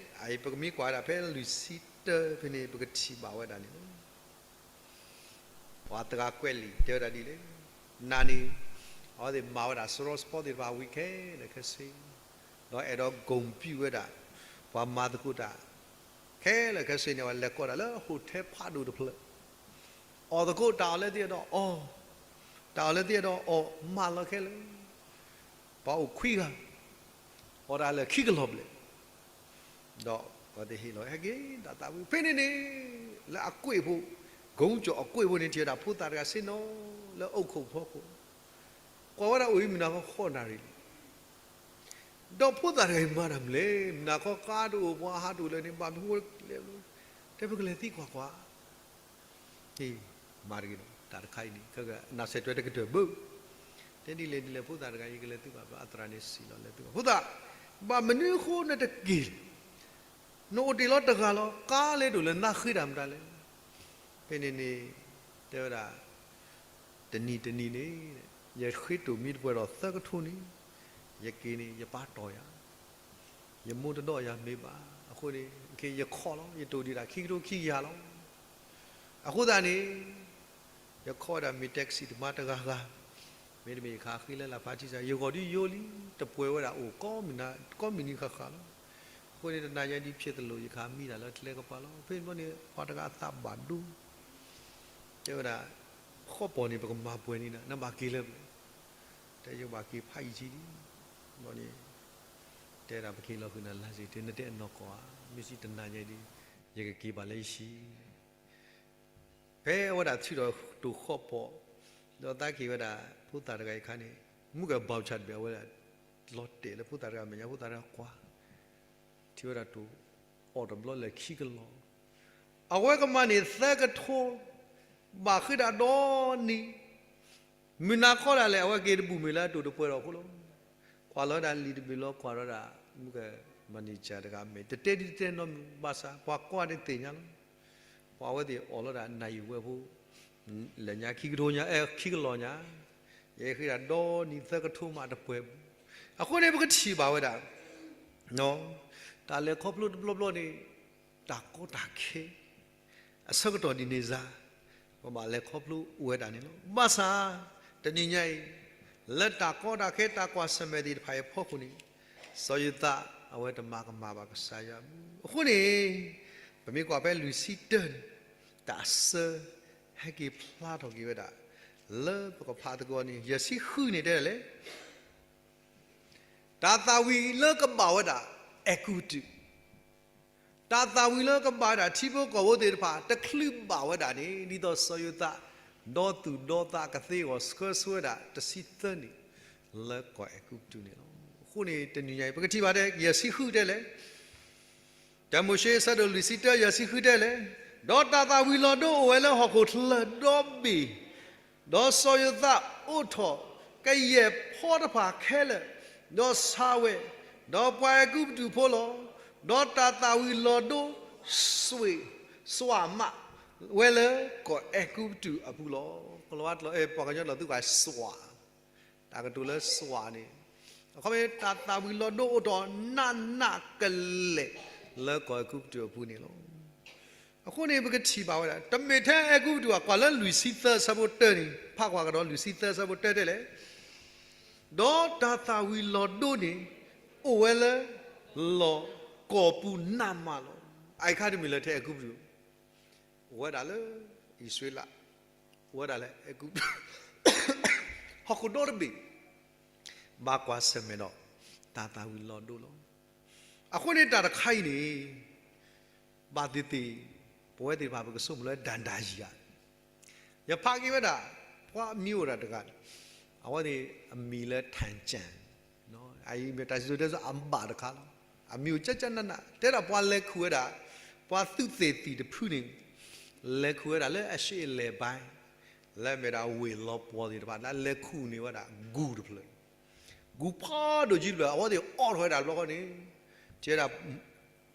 ပကမ့ၢ်ကွၢ်ဝဲဒၣ်ဖဲလွံၢ်ဆံ တၢ်ဖဲန့ၣ် ပကထံၣ်ဘၣ်ဝဲဒၣ်န့ၣ်လီၤ. ပှၤသဂၤကွဲးလံာ်တဲဝဲဒၣ်ဒ်လဲၣ်, နၤန့ၣ် အဝဲသ့ၣ်မၤဝဲဒၣ်စရီစဖီသ့ၣ်တဖၣ်ဝံၤခဲလၢာ်ခဲဆ့, ဒီးအဲၣ်ဒိး ဂုဏ်ပြု ဝဲဒၣ် ပှၤမၤသကိးတၢ် ခဲလၢာ်ခဲဆ့န့ၣ် အဝဲလဲၤကိးတၢ်လၢ hotel ဖးဒိၣ်တဖျၢၣ်, အီၣ်သကိးတၢ်အီၣ်လၢသ့ၣ်အဲၣ်ဒိးအီၣ်, တၢ်အီၣ်လၢသ့ၣ်အဲၣ်ဒိးအီၣ်မးလီၤခဲလၢာ်, ပှၤအိၣ်ခွံဂၤ, အီၣ်တၢ်လၢခံကလီၤဘျဲၣ် ဒီးအဝဲသ့ၣ်ဟ့ၣ်လီၤ ဟဲက့ၤ တၢ်သးဝံၣ် ဖဲန့ၣ်န့ၣ် လၢအကွ့ၢ်ဖိ, ကိကၠီၣ်အကွ့ၢ်ဖိန့ၣ် ထံၣ်ဝဲဒၣ်ဖိသၣ်တဂၤဆ့ၣ်နီၤ လၢအအိၣ်ခိၣ်ဖီခိၣ်, ကွၢ်ဝဲဒၣ်အိၣ်အံၤမုၢ်နၤခီဃိးနၣ်ရံၣ်လံ, ဒီးဖိသၣ်တဂၤအံၤမၤတၢ်မနုၤလဲၣ်, မုၢ်နၤခီကါတအိၣ် ပှၤဟးတအိၣ်လၢၤန့ၣ် ဘၣ်မနုၤဃိလဲၣ်, တဲပကလဲၤသံကွၢ်ကွၢ် မၤတဂ့ၤလီၤ တၢ်တခါအံၤန့ၣ် နၢ်စဲးတွဲတကတၢၢ်ဘၣ်, တဲဒ်လဲၣ်ဒ်လဲၣ် ဖိသၣ်တဂၤအံၤကလဲၤသုဘၣ် အသရၣ်န့ၣ်စံးလီၤလဲၤသုဘၣ်, ဖိသၣ်, ဘၣ်မနုၤအဃိနတက့ၤလဲၣ်, နအိၣ်တ့ၢ်လီၤတဂၤလီၤ ကါလဲၤတအိၣ်လၢၤ နၢ်ဃ့တၢ်မတၤလဲၣ်, ဖဲန့ၣ်န့ၣ် တဲဝဲဒၣ် တနံၤတနံၤန့ၣ် ယဃ့တိၢ်မံတပှဲၤဒီးသၢကထိန့ၣ် ယက့ၤန့ၣ် ယပၢ်တီၢ်ယၤ, ယမိၢ်တဒီးယၤမ့ၢ်ဘၣ်, အဃိန့ၣ် ယခီၣ်လီၤ ယတိၢ်ဒံးဒၣ်ခံကထိခံကယၤလီၤ, အဃိသတးန့ၣ် ယခီၣ်ဝဲဒၣ်မ့ၢ် taxi တမါတဂၤဂၤ, မ့တမ့ၢ်ယခးဃ့လၢလၢ်ဖးထံစး ယဂီၤဒုးယိလံ တပှဲၤဝဲဒၣ်အိၣ်ကိးမုၢ်နၤ ကိးမုၢ်နံၤဃၣ်ဃၣ်လီၤ, အဃိန့ၣ် တနၤညါဒ်ဖျဲးသလိာ် ယကမံတၢ်လၢကျဲကပၤလီၤ, ဖဲန့ၣ်ဘျီန့ၣ် ပှၤတဂၤအသးဘၣ်ဒိ တဲဝဲဒၣ် ဃီပီၢ်န့ၣ် ပကမၤပှဲၤန့ၣ် နဘၣ်က့ၤလၢပျၢၤ, တဲယဘၣ်က့ၤဖးယံာ်ထံးလံ, ဘျီန့ၣ် တဲဒၣ်ပက့ၤလီၤဃုာ်နၤလၢစ့ၢ် တဲနတဲအနီၢ်ကီၢ်ဧါ, မ့ၢ်စံးတနၤညါဒ် ယကက့ၤဘၣ်လၢယဟံၣ်, ဖဲအဝဲဒၣ်ထုးထီၣ်တိၢ်ဃီပီၢ်, ဒီးသးက့ၤဝဲဒၣ် ဖိသၣ်တဂၤအံၤအခါန့ၣ် မုၢ်ကဘီၣ်ဆၣ်တဘ့ၣ် အဝဲဒၣ်လီၤတဲာ်လၢဖိသၣ်တဂၤမဲာ်ညါ ဖိသၣ်တဂၤကွၢ် ထံၣ်ဝဲဒၣ်တိၢ် အီၣ်တဘျီလၢခံကလီၤ, အဝဲကမၤန့ၢ်သၢကထိ, ဘၣ်ဃ့တၢ်ဒီနံၤ, မုၢ်နၤခီဒၣ်လဲာ် အဝဲက့ၤတဘူၣ်မ့ၢ်လၢအတိၢ်တပှဲၤဒီးအဃိလီၤ, ကွၢ်လီၤဝဲဒၣ်လံာ်တဘ့ၣ်လီၤ ကွၢ်လီၤဝဲဒၣ် မုၢ်က manager တဂၤမဲာ် တတဲဒ်တတဲနီတမံၤ ဘၣ်ဆၣ် ပှၤကွၢ်န့ၣ်သ့ၣ်ညါလီၤ, ပှၤအဝဲသ့ၣ်အီၣ်လီၤဒၣ်နၣ်ရံၣ်ဝဲဖိ လၢညါခံကထိညါ အဲ ခံကလီၤညါ, ယဃ့တၢ်ဒီနံၤသၢကထိမးတပှဲၤဘၣ်, အဃိန့ၣ် ပကထံၣ်ဘၣ်ဝဲဒၣ် တၢ်လဲၤခီဖျိတဘျီဘျီန့ၣ် တၢ်ကီတၢ်ခဲ အဆၢကတီၢ်ဒ်န့ၣ်စ့ၢ် ပဘၣ်လဲၤခီဖျိအိၣ်ဝဲဒၣ်န့ၣ်လီၤ. ဘၣ်ဆၣ် တနံၤညါအံၤ လၢတၢ်ကီတၢ်ခဲ တၢ်ကွၢ်ဆၢၣ်မဲာ်သ့ၣ်တဖၣ်အံၤအဖီခိၣ်န့ၣ် စီၤယိၤသးအဝဲတမၤကမၣ်ဘၣ်ကစၢ်ယွၤအမူး. အဃိန့ၣ် ပမ့ၢ်ကွၢ်ဖဲလွံၢ်ဆံတၢန့ၣ် တၢ်အစၢ ဟဲက့ၤဖျါထီၣ်က့ၤဝဲဒၣ် လၢပကဖးသကိးန့ၣ် ယဲၢ်ဆံဃုန့ၣ်တဲဒ်လဲၣ် တၢ်သၣ်ဝံၤလၢကဘၣ်ဝဲဒၣ်အဲၤကူပတူး, တၢ်သၣ်ဝံၤလၢကဘၣ်ဝဲဒၣ်ထံဖိကီၢ်ဖိသ့ၣ်တဖၣ် တချုးဘၣ်ဝဲဒၣ်န့ၣ် ဒ်သိးစီၤယိၤသး ဒီသူၣ်ဒီသးကသ့အဂီၢ် ဆှၢဆိဝဲဒၣ်တဆံသၢနံၣ် လၢကီၢ်အဲၤကူပတူးန့ၣ်လီၤ. အဃိန့ၣ် တနံၤညါအံၤ ပကထံၣ်ဘၣ်ထဲ ယဲၢ်ဆံဃုတဲလဲၣ် တၢမိၤၡ့ အဆၢဒိၣ်လွံၢ်ဆံတၢ ယဲၢ်ဆံဃုတဲလဲၣ်, ဒီးတၢ်သၣ်ဝံၤလီၤဒိအိၣ်ဝဲလၢဟီၣ်ခိၣ်ချၢဒီဘ့ၣ်, ဒီးစီၤယိၤသးအိးထီၣ်ကယဲၢ်ဖီတဖၣ်ခဲလၢာ်, ဒီးဆါဝဲ, ဒီးပှၤအဲၤကူပတူးဖိလီၤ. ဒီးတၢ်သၣ်ဝံၤလီၤဒိ စွ့ၣ်စွးမးဝဲလၢကီၢ်အဲၤကူပတူးအပူၤလီၤ. ကလၤဝါကျိာ် ပှၤကညီကျိာ်သူၣ်ကၢ်စွး တၢ်ကတိၤလၢစွးန့ၣ် အခီပညီ တၢ်သၣ်ဝံၤလီၤဒိအိၣ်ထီၣ်နးနးကလဲာ် လၢကီၢ်အဲၤကူပတူးအပူၤန့ၣ်လီၤ. အဃိန့ၣ် ပကထံၣ်ဘၣ်ဝဲဒၣ် တမ့ၢ်ထဲအဲၤကူပတူးဘၣ် ကွၢ်လၢလွံၢ်ဆံသၢဆၢဖိတၢန့ၣ် ဖးကွၢ်ကဒီးလွံၢ်ဆံသၢဆၢဖိတၢတဲလဲၣ်, ဒီးတၢ်သၣ်ဝံၤလီၤဒိန့ၣ် အိၣ်ဝဲလၢ လီၢ်ကီၢ်ပူၤနးမးလီၤ. အအံၤခါတမ့ၢ်လၢထဲအဲၤကူပတူး အိၣ်ဝဲဒၣ်လၢအံၣ်စရ့လး, အိၣ်ဝဲဒၣ်လၢအဲၤကူပတူး ဟီၣ်ခိၣ်ဒီတဘ့ၣ် ဘၣ်ကွၢ်ဆၢၣ်မဲာ်ဒီး တၢ်သၣ်ဝံၤလီၤဒိလီၤ. အဃိန့ၣ်တၢ်တခါအံၤန့ၣ် ဘၣ်သ့ၣ်သ့ၣ် ပဝဲသ့ၣ်တဖၣ်ပကဆိကမိၣ်လၢဒၣ်ဒၣ်ယၤ ယဖးက့ၤဝဲဒၣ် ပှၤမံၤအိၣ်ဒၣ်တဂၤန့ၣ် အဝဲန့ၣ်အမံၤလၢထၣ်ကၠၣ် အအံၤမ့ၢ်တၢ်စံၣ်စိၤတဲစိၤအဘၣ်တခါလီၤ. အမံၤအိၣ်ကၠၢကၠၢနးနး တဲဒၣ်ပှၤလဲၤခူၣ်ဝဲဒၣ် ပှၤသုးသ့ၣ်သံၣ်တဖုန့ၣ် လဲၤခူၣ်ဝဲဒၣ်လၢအရှေ့အလယ်ပိုင်း လၢအမ့ၢ်ဒၣ်ဝ့ၢ်လီၤပှီၢ်သ့ၣ်တဖၣ် လၢလဲၤခူၣ်န့ၢ်ဝဲဒၣ်ဂူၢ်တဖျၢၣ် ဂူၢ်ဖးဒိၣ်ကံတဖျၢၣ် အဝဲသ့ၣ်အိးထီၣ်ဝဲဒၣ်တဘျီဃီန့ၣ် တဲဒၣ်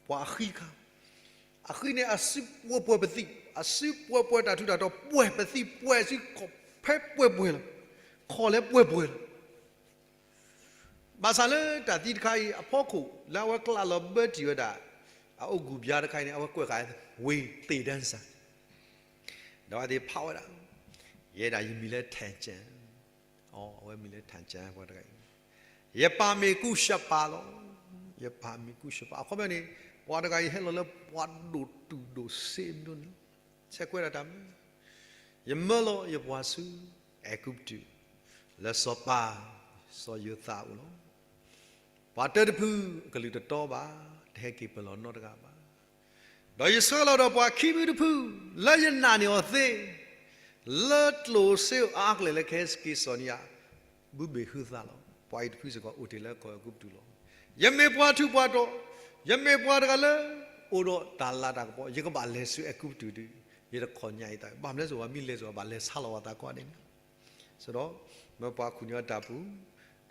ပှၤအဃံတခါ အဃံန့ၣ် အစုပှဲၤပှဲၤပသံၣ် အစုပှဲၤပှဲၤတၢ်ထူးတၢ်တီၤ ပှဲၤပသံၣ်ပှဲၤစု ခီၣ်ဖဲပှဲၤပှဲၤလီၤ. ခီၣ်လဲၤပှဲၤပှဲၤလီၤ. ဘၣ်ဆၣ်လၢတၢ်သံတခါအံၤအဖီခိၣ် လၢအဝဲကျးလီၤဘၢတံၢ်ဝဲဒၣ် အအိၣ်ကူးဘုရားတခါအံၤန့ၣ် အဝဲကွဲးဃာ်ဝ့ၢ်သ့ၣ်ဒၢစၢ်, ဒီးအဝဲသ့ၣ်ဖးဝဲဒၣ်, ယဲဒၣ်ယမံၤလၢထၣ်ကၠၣ်, အဝဲမံၤလၢထၣ်ကၠၣ် ပှၤတဂၤအံၤ, ယပၢ်မ့ၢ်ကူၣ်ရှၢပၢ်လီၤ, ယပၢ်မ့ၢ်ကူၣ်ရှၢပၢ်, အခီပညီန့ၣ် ပှၤတဂၤအံၤဟဲလီၤလၢပှၤဒိၣ်တုာ်ဒိၣ်စ့မနုၤန့ၣ်, ဆဲးကွဲးဒၣ်တၢ်မနုၤ, ယမၢလီၤယပှၤဆူအဲၤကူပတူး, လၢစီၤပၤ စီၤယိၤသးအအိၣ်လီၤ. ပှၤတၢတဖုအကလုၢ်တတီဘၣ်, တဟဲက့ၤပၢၢ်လီၤနီတဂၤဘၣ်. ဒီးယဆှၢလီၤဒီးပှၤခံမံၤတဖု လၢယနာ်န့ၢ်အီၤသ့, လၢကျိၣ်စ့အါအါကလဲာ်လၢကဟဲက့ၤစိာ်န့ၢ်ယၤ, ဘုဘ့ၣ်ဟုသးလီၤ. ပှၤအံၤတဖုစ့ၢ်ကီးအိၣ်တ့ၢ်လၢကီၢ်အဲၤကူပတူးလီၤ. ယမ့ၢ်ပှၤထူးပှၤတီၤ, ယမ့ၢ်ပှၤတဂၤလၢ အိၣ်ဒီးတၢ်လၤတၢ်ကပီၤ, ယကဘၣ်လဲၤဆူအဲၤကူပတူးဒီး ယတခီညါအံၤသး, ဘၣ်မနုၤစ့ၢ်ကီး မ့ၢ်လဲၤစ့ၢ်ကီး ဘၣ်လဲၤဆါလီၤဝဲသးကိးဂၤဒဲးန့ၣ် ဆိုတော့ မၢပှၤခူၣ်န့ၢ်အီၤတၢ်ပူ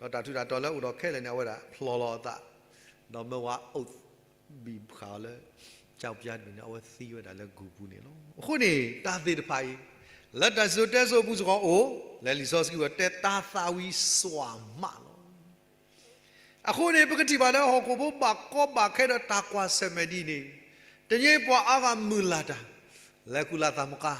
ၤ, ဒီးတၢ်ထူးတၢ်တီၤလၢအိၣ်ဒီးခဲလၢာ်န့ၣ် အဝဲဒၣ်ဖျိလီၤအသး, ဒီးမၢဝဲအိၣ်ဘံၣ်ဖးအီၤလၢ ကၠီပျါတဘ့ၣ်န့ၣ် အဝဲသံဝဲဒၣ်လၢဂုၢ်ပူၤန့ၣ်လီၤ. အဃိန့ၣ် တၢ်သ့ၣ်တဖၣ်အံၤ လၢတၢ်စံၣ်စိၤတဲစိၤအပူၤစ့ၢ်ကီးအိၣ်, လၢလံာ်စီဆှံဝဲတဲ တၢ်သးဝံၣ်စွၣ်မးလီၤ. အဃိန့ၣ် ပကထံၣ်ဘၣ်လၢဟီၣ်ခိၣ်ဖိဘၣ်ကီဘၣ်ခဲဒီးတၢ်ကွၢ်ဆၢၣ်မဲာ်ဒ်အံၤန့ၣ်, တနံၤအံၤပှၤအါဂၤမုၢ်လၢ်တၢ် လၢကုၢ်လၢ်သးမကါ,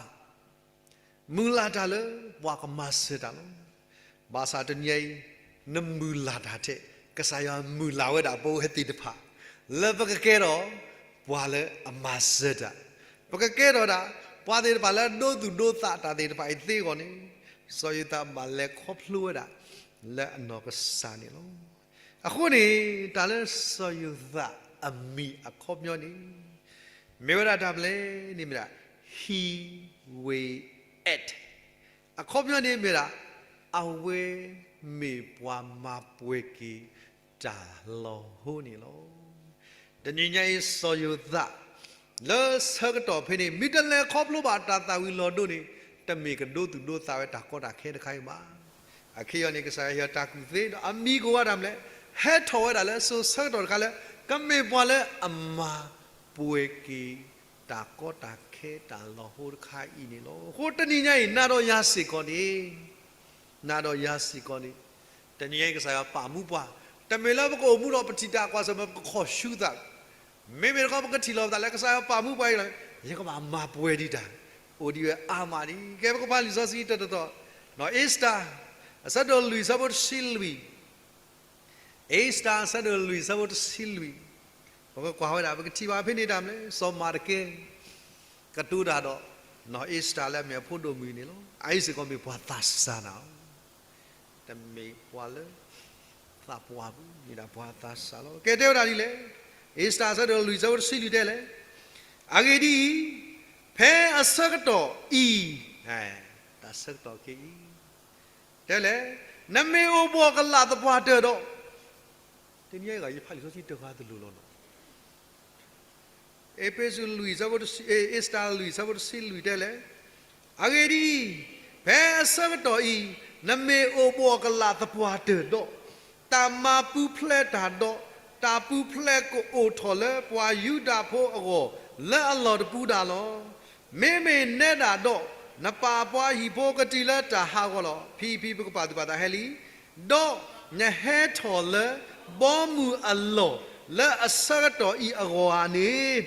မုၢ်လၢ်တၢ်လၢပှၤကမၤစၢၤတၢ်လီၤ. ဘၣ်ဆၣ်တနံၤအံၤ နမုၢ်လၢ်တၢ်ထဲ ကစၢ်ယွၤမုၢ်လၢ်ဝဲဒၣ်ပဝဲသ့ၣ်တဖၣ် လၢပကကဲထီၣ်ပှၤလၢအမၤစၢၤတၢ်, ပကကဲထီၣ်ဒၣ် ပှၤသ့ၣ်တဖၣ်လၢဒိသူၣ်ဒိသးတၢ်သ့ၣ်တဖၣ်အံၤသ့အဂီၢ်န့ၣ်, စီၤယိၤသးဘၣ်လဲၤခီဖျိဝဲဒၣ် လၢအနီၢ်ကစၢ်န့ၣ်လီၤ. အဃိန့ၣ် တၢ်လၢစီၤယိၤသးအမံၤအခီပညီန့ၣ် မ့ၢ်ဝဲဒၣ်တၢ်မနုၤလဲၣ်န့ၣ်မ့ၢ်ဒၣ် He will act, အခီပညီန့ၣ်မ့ၢ်ဒၣ် အဝဲမ့ၢ်ပှၤမၤပှဲၤက့ၤတၢ်လီၤဟိန့ၣ်လီၤ. တနံၤညါအံၤစီၤယိၤသး လၢဆၢကတီၢ်ဖဲန့ၣ် မ့ၢ်တလဲၤခီဖျိဘၣ်တၢ်သၣ်ဝံၤလီၤဒိန့ၣ် တမ့ၢ်ကဒိသူၣ်ဒိသးဝဲတၢ်ကီတၢ်ခဲတခါအံၤဘၣ်. အခဲအံၤန့ၣ် ကစၢ်ယွၤဟ့ၣ်အီၤတၢ်ကူၣ်သ့ဒီးအမံၤကအိၣ်ဝဲဒၣ်မနုၤလဲၣ်, ဟဲထီၣ်ဝဲဒၣ်လၢစိၤဆၢကတီၢ်တခါလၢ ကမ့ၢ်ပှၤလၢအမၤပှဲၤက့ၤ တၢ်ကီတၢ်ခဲတၢ်လီၤဟိတခါအံၤန့ၣ်လီၤ. အဃိတနံၤညါအံၤ နၤဒီးယၤစ့ၢ်ကီးန့ၣ် နၤဒီးယၤစ့ၢ်ကီးန့ၣ် တနံၤညါအံၤကစၢ်ယွၤပာ်မူပှၤ, တမ့ၢ်လၢပကအိၣ်မူဒီးပထံၣ်တၢ်ကွၢ်ဆၢၣ်မဲာ် ပကခီၣ်ဆူသး, မ့မ့ၢ်တခီပကထံၣ်လီၤပသးလၢကစၢ်ယွၤပာ်မူပှၤအံၤလီၤ, ယကဘၣ်မၤပှဲၤဒံးတၢ်, အိၣ်ဒံးဝဲအါမးဒံး. ကဲ ပကဖးလံာ်စီဆှံတတီၤတီၤ, နီၢ်အ့စတၢ် အဆၢဒိၣ်လွံၢ်ဆၢဖိတဆံလွံၢ်, အ့စတၢ်အဆၢဒိၣ်လွံၢ်ဆၢဖိတဆံလွံၢ်, ပကကွၢ်ဝဲဒၣ် ပကထံၣ်ဘၣ်ဖဲန့ၣ်တၢ်မနုၤလဲၣ်, စီၤမၤတကဲ ကတိၤတၢ်ဒီး နီၢ်အ့စတၢ်လၢအမ့ၢ်အဖိဒိၣ်မုၣ်န့ၣ်လီၤ. အအံၤစ့ၢ်ကီးမ့ၢ်ပှၤသးစၢ်နၤလီၤ. တမ့ၢ်ပှၤလၢ သးပှၢ်ဘၣ်, မ့ၢ်ဒၣ်ပှၤသးစၢ်လီၤ. ကဲ တဲဝဲဒၣ်ဒ်လဲၣ်, အ့စတၢ်အဆၢဒိၣ်လွံၢ်ဆၢဖိတဆံလွံၢ်တဲလဲၣ်, အဂ့ၢ်ဒ်အံၤ, ဖဲအဆၢကတီၢ်အံၤ, တၢ်ဆၢကတီၢ်ခဲအံၤ တဲလဲၣ်, နမ့ၢ်အိၣ်ဘှီၣ်ကလာ်သပှၢ်တၢၢ်ဒီး, တနံၤအံၤဂၤ ယဖးလံာ်စီဆှံတဂၤတလိၤလီၤနီၤ. အ့းဖ့းစူးလွံၢ်ဆၢဖိတဆံ, အ့, အ့စတၢ်လွံၢ်ဆၢဖိတဆံလွံၢ်တဲလဲၣ်, အဂ့ၢ်ဒ်အံၤ, ဖဲအဆၢကတီၢ်အံၤ, နမ့ၢ်အိၣ်ဘှီၣ်ကလာ်သပှၢ်တၢၢ်ဒီး, တၢ်မၤပူၤဖျဲးတၢ်ဒီး, တၢ်ပူၤဖျဲးကအိၣ်ထီၣ်လၢပှၤယူဒၤဖိအဂီၢ် လၢအလီၢ်တပူၤဒၣ်လီၤ. မ့မ့ၢ်နဲဒၣ်ဒီး, နပာ်ပှၤဟံၣ်ဖိကတုၤလၢတၢ်ဟးဂီၤလီၤ. ဖံဖံ ပကပာ်သူၣ်ပာ်သးဟဲလံ, ဒီးနဟဲထီၣ်လၢဘီမုၢ်အလီၢ်လၢအဆၢကတီၢ်အံၤအဂီၢ်ဧါန့ၣ်,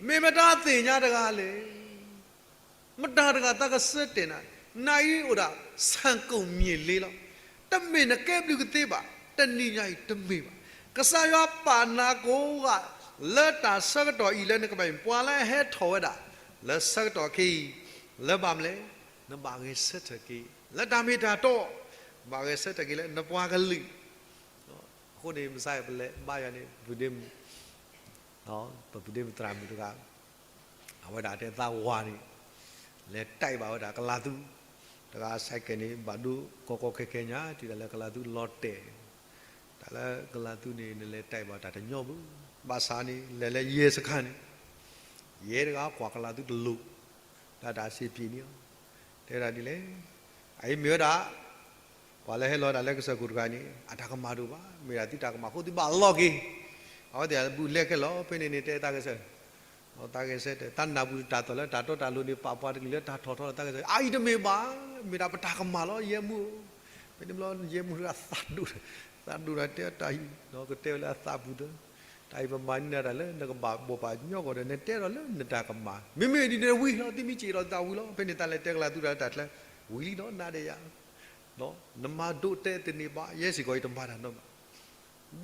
မ့ၢ်မတၤသ့ၣ်ညါတဂၤလဲၣ်. မတၤတဂၤသးကဆၢတဲာ်နၤ, နၤအံၤအိၣ်ဒၣ်ဆၣ်ကိၣ်မ့ၢ်လ့လီၤ. တမ့ၢ်နကဲဘျုးကသ့ဘၣ်, တနံၤညါအံၤတမ့ၢ်ဘၣ်. ကစၢ်ယွၤပာ်နၤကိးဂၤ လၢတၢ်ဆၢကတီၢ်အံၤလၢနကဘၣ်မ့ၢ်ပှၤလၢအဟဲထီၣ်ဝဲဒၣ် လၢဆၢကတီၢ်ခဲအံၤ, လၢဘၣ်မနုၤလဲၣ်, နဘၣ်ဂဲၤဆၢထၢၣ်က့ၤ လၢတၢ်မ့ၢ်တၢ်တီ, ဘၣ်ဂဲၤဆၢထၢၣ်က့ၤလၢနပှၤကလုာ်. အဃိန့ၣ် မုၢ်ဆါအံၤပလဲၤဘါယွၤန့ၣ် ပဒ့မုၣ်, ပဒ့မုၣ်သရၣ်မုၣ်တဂၤ, အဝဲဒၣ်တဲသးဝၤန့ၣ် လဲၤတဲဘၣ်ဝဲဒၣ်ကလၤသူ, တဂၤအစဲးကဲးန့ၣ် ဘၣ်ဒိကီကီခဲခဲညါ တုၤဒၣ်လၢကလၤသူလီၤတဲာ်, တၢ်လၢကလၤသူန့ၣ် နလဲၤတဲဘၣ်တၢ်တညီဘၣ်. ဘၣ်ဆၣ်န့ၣ် လဲၤလၢယဲၢ်စခါန့ၣ်, ယဲၢ်တဂၤကွၢ်ကလၤသူတလိၣ်, တၢ်တၢ်စ့ပံၤန့ၣ်, တဲဝဲဒၣ်ဒ်လဲၣ်, အအံၤမ့ၢ်ဝဲဒၣ် ပှၤလၢဟဲလီၤဒၣ်လၢကစၢၢ်ခိၣ်တဂၤန့ၣ် အတၢ်ကမၣ်တအိၣ်ဘၣ်, မ့ၢ်ဒၣ်သုတၢ်ကမၣ်အဃိသုဘၣ်လီၤက့ၤ. အဝဲသ့ၣ်ဘူၣ်လဲၤခဲလီၤ ဖဲန့ၣ်န့ၣ် တဲသးကစၢ်, သးကစၢ်တဲ တၢ်နၢ်ပူၤတၢ်သီၣ်လၢတၢ်တီတၢ်လိၤန့ၣ် ပာ်ပှၤတကလုာ်လၢတၢ်ထီၣ်ထီလီၤ သးကစၢ်, အအံၤတမ့ၢ်ဘၣ်, မ့ၢ်ဒၣ်ပတၢ်ကမၣ်လီၤ ယဲၢ်မူဧၢ. ဖဲန့ၣ်ဘျီ ယဲၢ်မူတဂၤသးဒိၣ်, သးဒိၣ်တၢ်တဲတၢ်ဟံၣ်, ကတဲဝဲလၢအသးပူၤဒီး တၢ်အံၤပမၤန့ၢ်နၤတၢ်လၢနကဘၣ်ဘိးဘၣ်ညီကီၢ်ဒီး နတဲဒီးလၢနတၢ်ကမၣ်, မ့မ့ၢ်ဒ်န့ၣ်ဝံၤလီၤ, သုမ့ၢ်စံးဒီးသးဝံၤလီၤ. ဖဲန့ၣ်တၢ်လဲၤတဲကလၤသူတၢ်လၢတၢ်ချၢ, ဝံၤလံဒီးနၤဒီးယၤ, နမၤဒိးတဲတန့ၢ်ဘၣ်, ယဲစ့ၢ်ကီးယတမၤတၢ်နီတမံၤဘၣ်.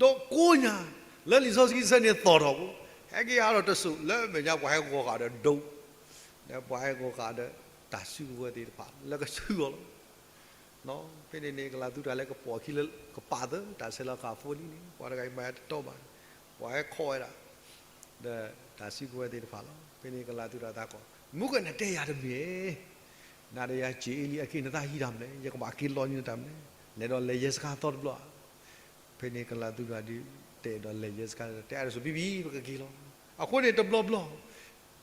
ဒီးကိးညါ, လၢလံာ်စီဆှံဆၢန့ၣ်သီၣ်ထီၣ်ဖိ, ဟဲက့ၤဟးထီၣ်တစိၢ်လၢအမဲာ်ညါ ပှၤဟဲဂီၤဃာ်ဒီးဒိး, လၢပှၤဟဲဂီၤဃာ်ဒီးတၢ်စုကဝဲၤသ့ၣ်တဖၣ် လၢကဆူအီၤလီၤ. ဖဲန့ၣ်န့ၣ် ကလၤသူတၢ်လၢကပိာ်အခံလၢကပာ်သၢ တၢ်ဆဲးလီၤဃာ်ဖိလံန့ၣ် ပှၤတဂၤအံၤမၤတတီဘၣ်, ပှၤဟဲခီဝဲဒၣ် ဒီးတၢ်စုကဝဲၤသ့ၣ်တဖၣ်လီၤ. ဖဲန့ၣ်ကလၤသူတၢ်သးကီၢ်, မုၢ်ကနတဲယၤတမ့ၢ်, နၤဒီးယၤစ့အ့လံ အက့ၤနသးဟံးတၢ်မနုၤလဲၣ်, ယကဘၣ်က့ၤလီၤန့ၢ်နတၢ်မနုၤလဲၣ်, လဲၤဒီးလဲၤယဲစခါသီတဘျီဧါ. ဖဲန့ၣ်ကလၤသူတၢ်ဒုးတဲဒီးလဲၤယဲစခါ တဲအါဒ်သိး ပံပံ ပကက့ၤလီၤ. အဃိန့ၣ်တဘျီဘျီ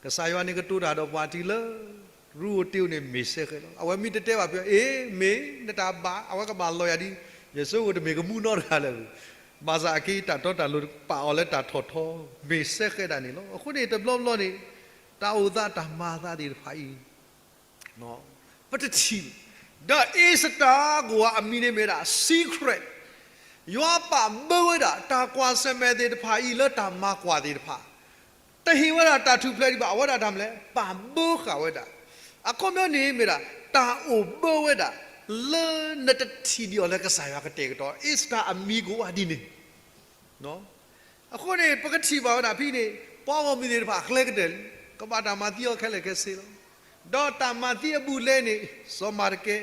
ကစၢ်ယွၤန့ၣ်ကတိၤတၢ်ဒီးပှၤတုၤလၢ ရူဧိၤတ့ဧိၤန့ၣ် မ့ၢ်စဲဃဲးလီၤ. အဝဲမ့ၢ်တတဲဘၣ်ဖဲ အ့ မ့ၢ်နတၢ်ဘၣ် အဝဲကဘၣ်လီၤယၤဒ် ယဆိကမိၣ်တမ့ၢ်ကမူနီတဂၤလၢၤ. ဘၣ်ဆၣ်အက့ၤတၢ်တီတၢ်လိၤ ပာ်အီၤလၢတၢ်ထီၣ်ထီ မ့ၢ်စဲဃဲးဒၣ်န့ၣ်လီၤ. အဃိန့ၣ်တဘျီဘျီန့ၣ် တၢ်အိၣ်သးတၢ်မၤအသးသ့ၣ်တဖၣ်အံၤ ပတထံၣ်, ဒီးအ့စတၢၤကိးဂၤအမံၤန့ၣ်မ့ၢ်ဒၣ် secret, ယွၤပာ်ဘၢဝဲဒၣ်တၢ်ကွၢ်ဆၢၣ်မဲာ်သ့ၣ်တဖၣ်အံၤလၢတၢ်မၤကွၢ်သ့ၣ်တဖၣ်, တဟ့ၣ်ဝဲဒၣ်တၢ်ထူၣ်ဖျဲးဒံးဘၣ်. အဝဲဒၣ်တၢ်မနုၤလဲၣ်, ပာ်ဘၢဃာ်ဝဲဒၣ်. အခီပညီန့ၣ်မ့ၢ်ဒၣ် တၢ်အိၣ်ဘၢဝဲဒၣ် လၢနတထံၣ်ဒံးအီၤလၢကစၢ်ယွၤကတဲာ်ကတီၤ. အ့စတၢၤအမံၤကိးဂၤဒ်န့ၣ် အဃိန့ၣ် ပကထံၣ်ဘၣ်ဝဲဒၣ်ဖဲန့ၣ် ပှၤဂီၢ်မုၢ်သ့ၣ်တဖၣ်အကျဲကတၢၢ်လံ, ကဘၣ်တၢ်မၤသံအီၤခဲလၢာ်ခဲဆ့လီၤ. ဒီးတၢ်မၤသံအဘူးအလဲန့ၣ် စီၤမၤတကဲ,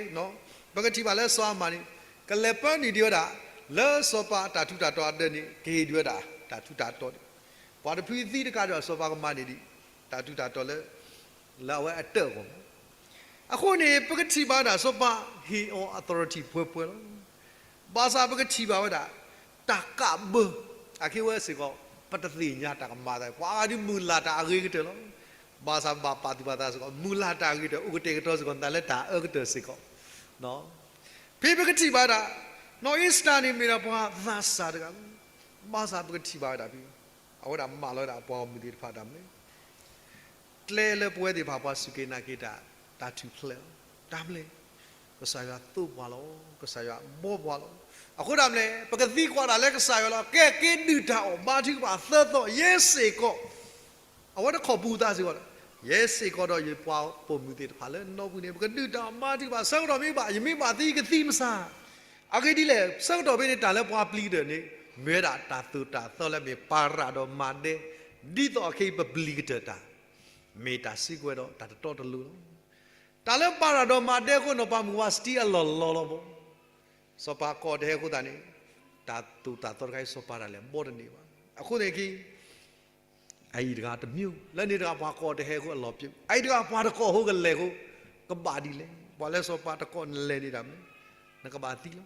ပကထံၣ်ဘၣ်လၢစီၤအၤမၣ်န့ၣ် ကလဲၤပၢနုာ်ဒံးဝဲဒၣ် လၢစီၤပၤအတၢ်ထူးတၢ်တီၤအဒၢးန့ၣ် ကဟ့ၣ်ဒံးဝဲဒၣ်တၢ်ထူးတၢ်တီၤန့ၣ်, ပှၤတဖုသံတကးဒီးစီၤပၤကမၤန့ၢ်ဒံး တၢ်ထူးတၢ်တီၤလၢ လၢအဝဲအတၢၢ်အဂီၢ် အဃိန့ၣ် ပကထံၣ်ဘၣ်ဝဲဒၣ်စီၤပၤဟ့ၣ်အီၤ authority ပှဲၤပှဲၤလီၤ. ဘၣ်ဆၣ်ပကထံၣ်ဘၣ်ဝဲဒၣ် တၢ်ကးဘၢ, အက့ၢ်ဝဲစ့ၢ်ကီး ပတသ့ၣ်ညါတၢ်ကမၤသး ပှၤအါဂၤဒုးမုၢ်လၢ်တၢ်အဂ့ၤကတၢၢ်လီၤ. ဘၣ်ဆၣ်ဘၣ်ပာ်သူၣ်ပာ်သးစ့ၢ်ကီး မုၢ်လၢ်တၢ်အဂ့ၤကတၢၢ် အိၣ်ကတဲာ်ကတီၤစ့ၢ်ကီး နသးလၢတၢ်အၢကတၢၢ်စ့ၢ်ကီး ဖဲပကထံၣ်ဘၣ်ဝဲဒၣ် နီၢ်အ့စတၢၤန့ၣ်မ့ၢ်ဒၣ်ပှၤသးစၢ်တဂၤလီၤ. ဘၣ်ဆၣ်ပကထံၣ်ဘၣ်ဝဲဒၣ်ဖဲ အဝဲဒၣ်မၢလီၤဝဲဒၣ်အပှၤဂီၢ်မုၢ်သ့ၣ်တဖၣ်တၢ်မနုၤလဲၣ် ကျဲလၢပဝဲသ့ၣ်တဖၣ် ပှၤစူၢ်က့ၤနာ်က့ၤတၢ် တၢ်ထူၣ်ဖျဲးလီၤ. တၢ်မနုၤလဲၣ်, ကစၢ်ယွၤသိၣ်ပှၤလီၤ, ကစၢ်ယွၤဘှီပှၤလီၤ. အဃိတၢ်မနုၤလဲၣ်, ပကသံကွၢ်တၢ်လၢကစၢ်ယွၤလီၤ. ကဲ က့ၤဒုၣ်တၢ်အီၣ် ဘါထုကဖၣ်သၢသီ ယဲစ့ၢ်ကီး, အဝဲတခီၣ်ပူၤသးစ့ၢ်ကီး, ယဲစ့ၢ်ကီးဒီးယပှၤပိာ်မုၣ်သ့ၣ်တဖၣ်လၢနီၢ်ပူၤန့ၣ် ပကဒုၣ်တၢ်အီၣ် ဘါထုကဖၣ် ဆၢကတီၢ်မ့ၢ်ဘၣ် ယမ့ၢ်ဘၣ်သံ ယကသံမစါ အဂ့ၢ်ဒ်လဲၣ်, ဆၢကတီၢ်ဖဲန့ၣ် တၢ်လၢပှၤပျံၤကတၢၢ်န့ၣ် မ့ၢ်ဝဲဒၣ်တၢ်သိၣ်တၢ်သီလၢမ့ၢ်ပၤရၤဒီးမၤဒဲ, ဒ်သိးအခဲအံၤပပျံၤကတၢၢ်တၢ်, မ့ၢ်တၢ်စုကဝဲၤဒီးတၢ်တတီတလိၤလီၤ. တၢ်လၢပၤရၤဒီးမၤဒဲအဃိ နီၢ်ပၤမုၣ်ဝါစတံအလီၢ်လီၤလီၤဘီ, စီၤပၤကိးတဟဲအဃိသတးန့ၣ်, တၢ်သိၣ်တၢ်သီတခါအံၤ စီၤပၤတၢ်လဲၤဘီတန့ၢ်ဘၣ်. အဃိန့ၣ်က့ အအံၤတဂၤတမံၤ လၢန့ၣ်တဂၤပှၤကိးတဟဲအဃိအလီၢ်ပျၢၤ, အအံၤတဂၤပှၤတကိးအဃိကလဲၤအဃိ, ကဘၣ်ဒ်လဲၣ်, ပှၤလၢစီၤပၤတကိးနလဲၤန့ၣ်တၢ်မနုၤလဲၣ်, နကဘၣ်သံလီၤ.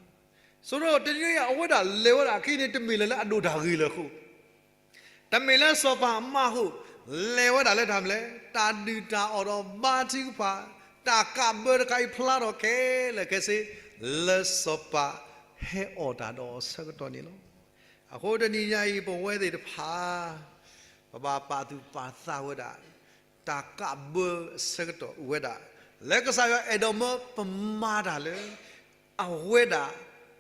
ဆိဒီးတနံၤအံၤ အဝဲဒၣ်လဲၤဝဲဒၣ်အခံန့ၣ် တမ့ၢ်လၢလၢအဒိၣ်တၢ်ဂ့ၤလၢၤအဃိ, တမ့ၢ်လၢစီၤပၤအမါအဃိ, လဲၤဝဲဒၣ်လၢတၢ်မနုၤလဲၣ်, တၢ်ဒုၣ်တၢ်အီၣ်ဒီးဘါထုကဖၣ်, တၢ်ကးဘၢတခါအံၤဖျါထီၣ်ခဲလၢာ်ခဲဆ့, လၢစီၤပၤဟဲအီၣ်တၢ်ဒီးအီၤဆၢကတီၢ်န့ၣ်လီၤ. အဃိတနံၤညါအံၤ ပဝဲသ့ၣ်တဖၣ် ပဘၣ်ပာ်သူၣ်ပာ်သးဝဲဒၣ် တၢ်ကးဘၢအဆၢကတီၢ်အိၣ်ဝဲဒၣ် လၢကစၢ်ယွၤအဲၣ်ဒိးမၢပမၤတၢ်လၢ အဝဲဒၣ်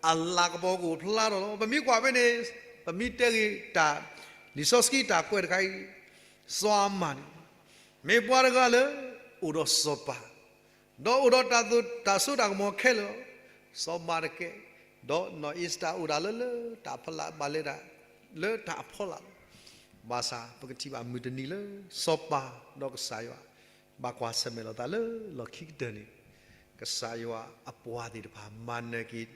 အလၤကပီၤကအိၣ်ဖျါထီၣ်လီၤ. ပမ့ၢ်ကွၢ်ဖဲန့ၣ် ပမ့ၢ်တဲဂ့ၤတၢ် လံာ်စီဆှံတၢ်ကွဲးတခါအံၤ, စီၤအၤမၣ်န့ၣ် မ့ၢ်ပှၤတဂၤလၢ အိၣ်ဒီးစီၤပၤ ဒီးအိၣ်ဒီးတၢ်သိၣ်တၢ်စိတၢ်ကမီၤခဲလၢာ်လီၤ. စီၤမၤရကဲ ဒီးနီၢ်အ့စတၢၤအိၣ်ဒၣ်လၢလၢတၢ်ဖီလာ် ဘၣ်လဲၤတၢ်လၢတၢ်အဖီလာ်လီၤ. ဘၣ်ဆၣ်ပကထံၣ်ဘၣ်မုၢ်တနံၤလၢ စီၤပၤဒီးကစၢ်ယွၤ ဘၣ်ကွၢ်ဆၢၣ်မဲာ်လိာ်သးလၢလီၢ်ခံကတၢၢ်န့ၣ်, ကစၢ်ယွၤအပှၤသ့ၣ်တဖၣ် မၤနၢၤက့ၤ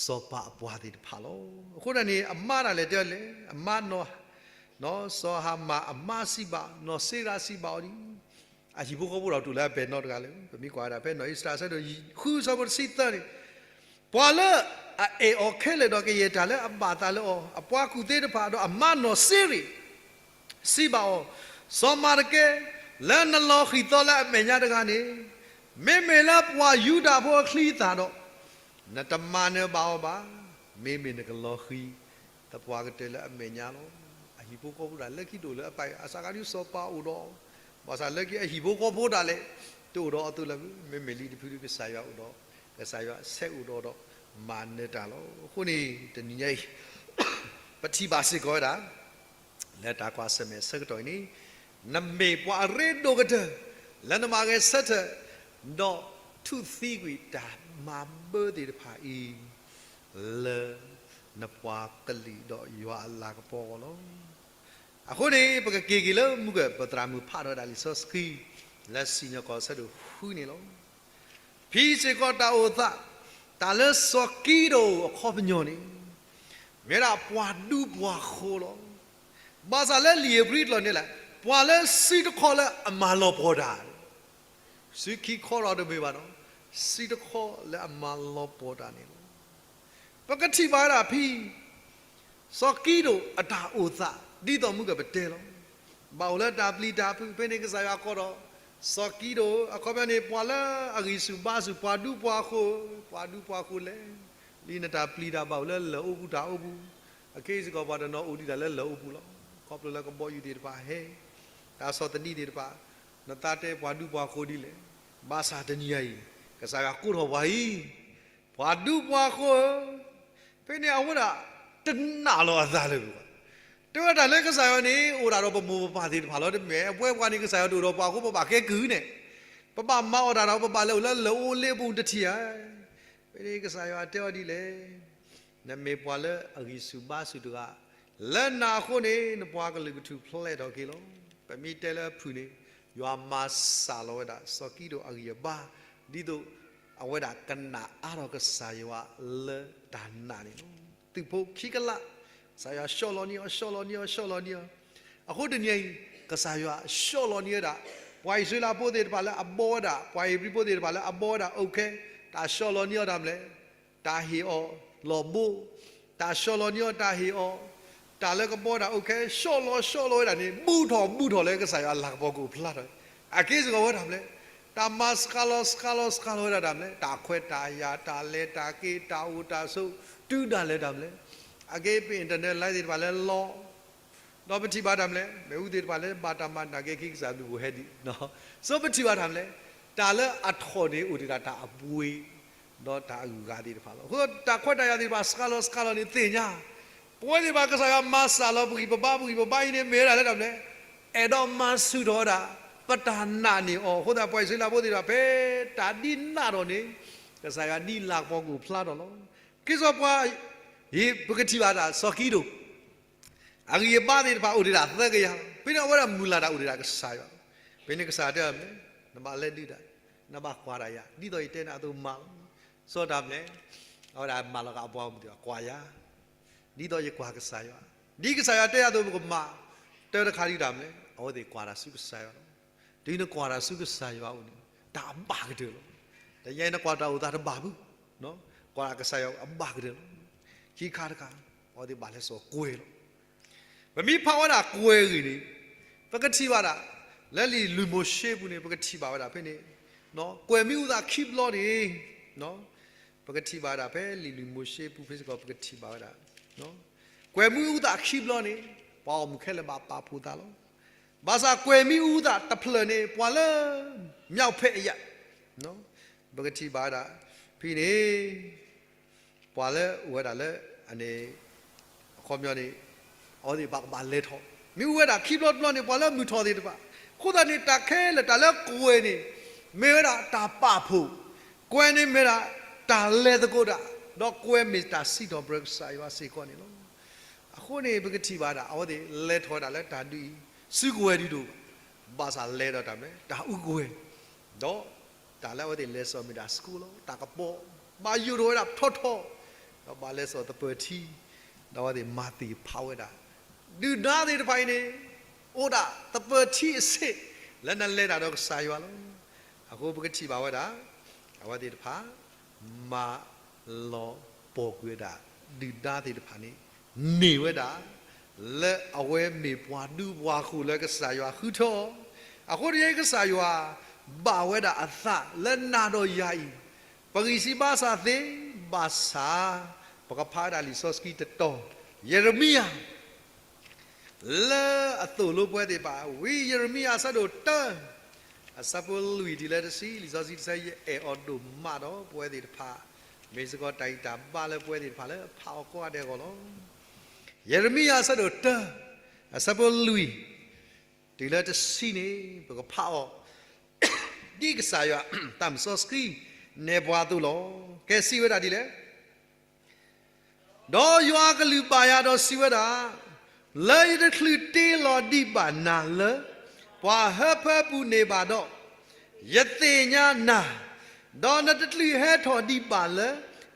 စီၤပၤအပှၤသ့ၣ်တဖၣ်လီၤ. အဃိန့ၣ် အမါဒၣ်လဲာ်တဲလဲၣ်, အမါနီၢ် စီၤဟၤမၣ်အမါစံးဘၣ်, နီၢ်စ့ရၤစံးဘၣ်အီၤဒ် အဟံၣ်ဖိဃီဖိဒီးတူၢ်လၢအပဲာ်နီတဂၤလၢၤ. ပမ့ၢ်ကွၢ်ဝဲဒၣ်ဖဲနီၢ်အ့စတၢၤအဆၢဒိၣ်ဃု အဆၢဖိတဆံသၢန့ၣ်, ပှၤလၢအအဲၣ်အီၤခဲလၢာ်ဒီးကယဲၢ်တၢ်လၢအဘၣ်သးလၢအီၤ, အပှၤကူၣ်သ့တဖၣ် ဒီးအမါနီၢ်စ့ရ့း စံးဘၣ်အီၤ, စီၤမၤရကဲ, လၢနလီၤဃံၤသီလၢအမဲာ်ညါတဂၤန့ၣ်, မ့မ့ၢ်လၢပှၤယူဒၤဖိအချံအသၣ်ဒီး, နတမၤနၢၤဘၣ်အီၤဘၣ်. မ့မ့ၢ်နကလီၤဃံၤ သပှၢ်ကတၢၢ်လၢအမဲာ်ညါလီၤ. အဟံၣ်ဖိဃီဖိဒၣ်လၢခံတအိၣ်လၢအပၢ်အံၤ အစးကဒုစီၤပၤအိၣ်ဒီး, ဘၣ်ဆၣ်လၢခံအဟံၣ်ဖိဃီဖိဒၣ်လဲာ် တအိၣ်ဒီးအသိးလၢၤဘၣ်. မ့မ့ၢ်လံတဖုဒုကစၢ်ယွၤအိၣ်ဒီး, ကစၢ်ယွၤဆဲးအိၣ်ဒီးဒီး မၤနၢၤတၢ်လီၤ. အဃိန့ၣ် တနံၤညါအံၤ ပထံၣ်ဘၣ်စ့ၢ်ကီးဝဲဒၣ် လၢတၢ်ကွၢ်ဆၢၣ်မဲာ်အဆၢကတီၢ်အံၤန့ၣ်, နမ့ၢ်ပှၤအရ့ဒိၣ်ကတၢၢ် လၢနမၤဂဲၤဆၢထၢၣ်, ဒီးထူၣ်သံကွံာ်တၢ်မၤဘၢသ့ၣ်တဖၣ်အံၤ လၢနပှၤကလုာ်ဒီးယွၤအလၤကပီၤအဂီၢ်လီၤ. အဃိန့ၣ် ပကက့ၤက့ၤလၢမုၢ်ကၢၢ် ပသရၣ်မုၣ်ဖးထီၣ်ဝဲဒၣ်လံာ်စီဆှံ လၢစံၣ်ညီၣ်ကွီၢ်အဆၢဒိၣ်ဃုန့ၣ်လီၤ. ဖဲစ့ၢ်ကီးတၢ်အိၣ်သး, တၢ်လၢစီၤကံဒိၣ်အခီပညီန့ၣ် မ့ၢ်ဝဲဒၣ်ပှၤဒူပှၤဃိၤလီၤ. ဘၣ်ဆၣ်လၢလံာ်ဧ့ၤဘြံၤတလီၢ်န့ၣ်လဲၣ်, ပှၤလၢစုတခီလၢအမၤလီၤပှီၢ်တၢ်, စုခံခီဒီးတမ့ၢ်ဘၣ်နီၤ, စုတခီလၢအမၤလီၤပှီၢ်တၢ်န့ၣ်လီၤ. ပကထံၣ်ဘၣ်ဝဲဒၣ်ဖဲ စီၤကံဒိၣ်အတၢ်အိၣ်သး ဒ်သိးမုၢ်ကၢၢ်ပတဲလီၤ. ဘၣ်အိၣ်လၢတၢ်ပျံၤတၢ်ဖုး ဖဲန့ၣ်ကစၢ်ယွၤကိးထီၣ် စီၤကံဒိၣ် အခီပညီန့ၣ် ပှၤလၢအဂံၢ်ဆူၣ်ဘါဆူၣ် ပှၤဒူပှၤဃိၤ, ပှၤဒူပှၤဃိၤလဲၣ်. လၢနတၢ်ပျံၤတၢ်ဘၣ်အိၣ်လၢလၢၢ်အိပူၤတၢ်အိပူၤ, အခဲအံၤစ့ၢ်ကီးပှၤတနီၤအိၣ်ဒံးတၢ်လၢလၢၢ်အိပူၤလီၤ. ခီဖျိလၢကဘီယူၤသ့ၣ်တဖၣ်ဟဲ, တၢ်ဆီၣ်သနံးသ့ၣ်တဖၣ်, နသးတဲပှၤဒူပှၤဃိၤဒ်လဲၣ်. ဘၣ်ဆၣ်တနံၤအံၤ ကစၢ်ယွၤကိးထီၣ်ပှၤအံၤ ပှၤဒူပှၤဃိၤဧၢ, ဖဲန့ၣ်အဝဲဒၣ်တနာ်လီၤအသးလၢၤဘၣ်. တဲဝဲဒၣ်လၢကစၢ်ယွၤန့ၣ် အိၣ်ဒၣ်ဒီးပမိၢ်ပပၢ်သ့ၣ်တဖၣ်လီၤ. တမ့ၢ်အပှဲၤပှၤန့ၣ် ကစၢ်ယွၤတအိၣ်ဒီးပှၤအဃိ ပဘၣ်ကဲကုၢ်န့ၣ်, ပဘၣ်မၤအီၣ်တၢ်ဒီး ပဘၣ်လဲၤအိၣ်လၢလၢၢ်အိလ့အပူၤတထံၣ်ဧါ. ဖဲန့ၣ်ကစၢ်ယွၤတဲအီၤဒ်လဲၣ်, နမ့ၢ်ပှၤလၢအဂံၢ်ဆူၣ်ဘါဆူၣ်တဂၤ, လၢနၤအဃိန့ၣ် နပှၤကလုာ်ကထူၣ်ဖျဲးထီၣ်က့ၤလီၤ. ပမ့ၢ်တဲလၢအဖုၣ်န့ၣ် ယွၤမၤစၢ်လီၤဝဲဒၣ်စီၤကံဒိၣ်အဂံၢ်အဘါ, ဒ်သိးအဝဲဒၣ်ကနာ်အါထီၣ်ကစၢ်ယွၤလၢတၢ်နာ်န့ၣ်လီၤ. သုးဖိခံကလး, ကစၢ်ယွၤဆှီလီၤန့ၢ်အီၤ ဆှီလီၤန့ၢ်အီၤ ဆှီလီၤန့ၢ်အီၤ. အဃိတနံၤအံၤ ကစၢ်ယွၤဆှီလီၤန့ၢ်ဝဲဒၣ် ပှၤအံၣ်စရ့လးဖိသ့ၣ်တဖၣ်လၢအဘီဝဲဒၣ်, ပှၤဧ့ၤဘြံၤဖိသ့ၣ်တဖၣ်လၢအဘီဝဲဒၣ်အိၣ်ခဲ, တၢ်ဆှီလီၤန့ၢ်အီၤတၢ်မနုၤလဲၣ်, တၢ်ဟ့ၣ်အီၤလီၢ်ဘိ, တၢ်ဆှီလီၤန့ၢ်အီၤတၢ်ဟ့ၣ်အီၤ, တၢ်လၢကဘီတၢ်အိၣ်ခဲ ဆှီလီၤဆှီလီၤဝဲဒၣ်န့ၣ် ဘူးထီၣ်ဘူးထီၣ်လၢကစၢ်ယွၤအလၤကပီၤကအိၣ်ဖျါထီၣ်, အက့ၢ်စ့ၢ်ကီးဝဲဒၣ်မနုၤလဲၣ်, တၢ်မၤစှၤလီၤစှၤလီၤစှၤလီၤဝဲဒၣ်တၢ်မနုၤလဲၣ်, တၢ်ခွဲးတၢ်ယာ် တၢ်လဲၤတၢ်က့ၤ တၢ်အိၣ်တၢ်ဆိး တုၤဒၣ်လဲာ်တၢ်မနုၤလဲၣ်, အက့ၢ်ပ internet line သ့ၣ်တဖၣ်လၢလီၤ ဒီးပထံၣ်ဘၣ်တၢ်မနုၤလဲၣ်, မ့ၣ်အူသ့ၣ်တဖၣ်လၢဘၣ်တၢ်မၤနၢ်က့ၤခံကစၢ်ဒုးပူၤဟဲဒံး, စီပထံၣ်ဘၣ်တၢ်မနုၤလဲၣ်, တၢ်လၢအထီၣ်န့ၣ်အိၣ်ဒံးဒၣ်တၢ်အပှ့ၤ ဒီးတၢ်အဂုၤအဂၤသ့ၣ်တဖၣ်လီၤ. အဃိတၢ်ခွဲးတၢ်ယာ်သ့ၣ်တဖၣ် စှၤလီၤစှၤလီၤန့ၣ်သ့ၣ်ညါ, ပဝဲသ့ၣ်တဖၣ်ကစၢ်ယွၤမၤစၢ်လီၤပဂံၢ်ပဘါ ပဂံၢ်ပဘါအံၤန့ၣ် မ့ၢ်ဝဲဒၣ်လၢတၢ်မနုၤလဲၣ်, အဲၣ်ဒိးမၤဆူၣ်ထီၣ်ဝဲဒၣ် ပတၢ်နာ်န့ၢ်အီၤ, အဃိသတးပှၤအံၣ်စရ့လးဖိသ့ၣ်တဖၣ် ဖဲတၢ်ဒ်နာ်ထီၣ်န့ၣ် ကစၢ်ယွၤဒ်လၤကပီၤကအိၣ်ဖျါထီၣ်လီၤ. က့ၤစီၤပှၤ ယံၤ ပကထံၣ်ဘၣ်တၢ်စီၤကံဒိၣ် အဂံၢ်အဘါသ့ၣ်တဖၣ်အိၣ်ဒံးဒၣ်သၢကယၤလီၤ. ဖဲန့ၣ်အဝဲဒၣ်မုၢ်လၢ်တၢ်အိၣ်ဒံးဒၣ်ကစၢ်ယွၤ, ဖဲန့ၣ်ကစၢ်ယွၤတဲအီၤမနုၤလဲၣ်, နဘၣ်လဲၤဒုးတၢ်, နဘၣ်ကွၢ်တၢ်ယၤ ဒ်သိးယတဲနၤအသိးမၤလီၤ. စီၤတၢ်မနုၤလဲၣ်, အဝဲဒၣ်မၤလီၤဂာ်အပှၤဂီၢ်မုၢ်သ့ၣ်တဖၣ် ကွၢ်ယၤ ဒ်သိးယကွၢ်ကစၢ်ယွၤ, ဒ်ကစၢ်ယွၤတဲအသိးပကမၤ, တၢ်တခါဒ်တၢ်မနုၤလဲၣ်, အဝဲသ့ၣ်ကွၢ်တၢ်ဆူကစၢ်ယွၤလီၤ. တုၤနကွၢ်တၢ်ဆူကစၢ်ယွၤအအိၣ်န့ၣ် တၢ်အဘၣ်ကတၢၢ်လီၤ. တနံၤအံၤနကွၢ်တၢ်အိၣ်သးတဘၣ်ဘၣ်, ကွၢ်တၢ်ကစၢ်ယွၤအဘၣ်ကတၢၢ်လီၤ. ခံခါတခါ အဝဲသ့ၣ်ဘၣ်လဲၤစိာ်ကွဲၤလီၤ. ပမ့ၢ်ဖးဝဲဒၣ်ကွဲၤဂ့ၢ်န့ၣ် ပကထံၣ်ဘၣ်ဒၣ် လၢလံာ်လွံၢ်မိၤၡ့ပူၤန့ၣ် ပကထံၣ်ဘၣ်ဝဲဒၣ်ဖဲန့ၣ်, ကွဲၤမ့ၢ်အူသးခံဘျီန့ၣ်, ပကထံၣ်ဘၣ်ဝဲဒၣ်ဖဲလံာ်လွံၢ်မိၤၡ့ပူၤဖဲစ့ၢ်ကီး ပကထံၣ်ဘၣ်ဝဲဒၣ် ကွဲၤမ့ၢ်အူသးခံဘျီန့ၣ် ပှၤဂီၢ်မုၢ်ခဲလၢာ်ဘၣ်ပာ်ဖှိၣ်သးလီၤ. ဘၣ်ဆၣ်ကွဲၤမ့ၢ်အူသးတဖျၢၣ်န့ၣ် ပှၤလၢ မြောက်ဖက်အရပ်, ပကထံၣ်ဘၣ်ဝဲဒၣ် ဖဲန့ၣ် ပှၤလၢအိၣ်ဝဲဒၣ်လၢ အခီပညီန့ၣ် အဝဲသ့ၣ်ဘၣ်ကဘၣ်လဲၤထီၣ်, မ့ၢ်အူဝဲဒၣ်ခံဘျီတဘျီန့ၣ် ပှၤလၢမုၢ်ထီၣ်သ့ၣ်တဖၣ်, အဃိသတးန့ၣ် တၢ်ခဲလၢာ်တၢ်လၢကွဲၤန့ၣ် မ့ၢ်ဝဲဒၣ်တၢ်ပာ်ဖှိၣ်, ကွဲၤန့ၣ်မ့ၢ်ဒၣ်တၢ်လဲၤသကိးတၢ်, ဒီးကွဲၤမ့ၢ်တၢ်စံးထီၣ်ပတြၢၤကစၢ်ယွၤစ့ၢ်ကီးန့ၣ်လီၤ. အဃိန့ၣ် ပကထံၣ်ဘၣ်ဒၣ် အဝဲသ့ၣ်လဲၤထီၣ်ဝဲဒၣ်လၢတၢ်ဒုးအံၤ စုကဝဲၤဒုးတအိၣ်ဘၣ်, ဘၣ်ဆၣ်လဲၤဒီးတၢ်မနုၤလဲၣ် တၢ်အူကဝဲၤ, ဒီးတၢ်လၢအဝဲသ့ၣ်လဲၤစိာ်မ့ၢ်ဒၣ် school လီၤ, တၢ်ကပီၤ, ဘၣ်ယိၣ်ထီၣ်ဝဲဒၣ်ထီထီၣ်, ဒီးဘၣ်လဲၤစိာ်သပၢၤထံ, ဒီးအဝဲသ့ၣ်မၤသ့ၣ်ဖးဝဲဒၣ်, ဒုၣ်ဒါသ့ၣ်တဖၣ်အံၤန့ၣ် အိၣ်ဒၣ်သပၢၤထံအဆ့ၣ် လၢနလဲၤတၢ်ဒီးကစၢ်ယွၤလီၤ. အဃိပကထံၣ်ဘၣ်ဝဲဒၣ် အဝဲသ့ၣ်တဖၣ် မၤလီၤပှီၢ်ကွံာ်ဝဲဒၣ် ဒုၣ်ဒါသ့ၣ်တဖၣ်န့ၣ် န့ၢ်ဝဲဒၣ် လၢအဝဲမ့ၢ်ပှၤဒူပှၤဃိၤလၢကစၢ်ယွၤဃုထၢအီၤ, အဃိတနံၤအံၤကစၢ်ယွၤ ဘၣ်ဝဲဒၣ်အသးလၢနၤဒီးယၤအံၤ, ပဂံၢ်စၢ်ဘါစၢ်သ့, ဘၣ်ဆၣ် ပကဖးဝဲဒၣ်လံာ်စီဆှံတတီၤ, ယံးရမံယၤ လၢအသိၣ်လိပဝဲသ့ၣ်တဖၣ်, ဝံယံးရမံယၤအဆၢဒိၣ်တၢ, အဆၢဖိလွံၢ်တုၤလၢတဆံ, လံာ်စီဆှံတဆၢယအဲၣ်အီၤဒိၣ်မးဒီးပဝဲသ့ၣ်တဖၣ်, မ့ၢ်စ့ၢ်ကီးတၢ်ဂံၢ်တၢ်ဘါလၢပဝဲသ့ၣ်တဖၣ်လၢဖးအီၤကိးဂၤဒဲးအဂီၢ်လီၤ. ယံးရမံယၤအဆၢဒိၣ်တၢ အဆၢဖိလွံၢ် တုၤလၢတဆံန့ၣ် ပကဖးအီၤ ဒ်ကစၢ်ယွၤ တၢ်မုၢ်စီဆှံ နဲၣ်ပှၤအသိးလီၤ. ကဲစံးဝဲဒၣ်ဒ်လဲၣ်, ဒီးယွၤအကလုၢ်ဘၣ်ယၤဒီးစံးဝဲဒၣ်, လၢယတချုးတ့လီၤဒံးဘၣ်နၤလၢ ပှၤဟၢဖၢပူၤန့ၣ်ဘၣ်ဒီး, ယသ့ၣ်ညါနၤ, ဒီးနတချုးဟဲထီၣ်ဒံးဘၣ်လၢ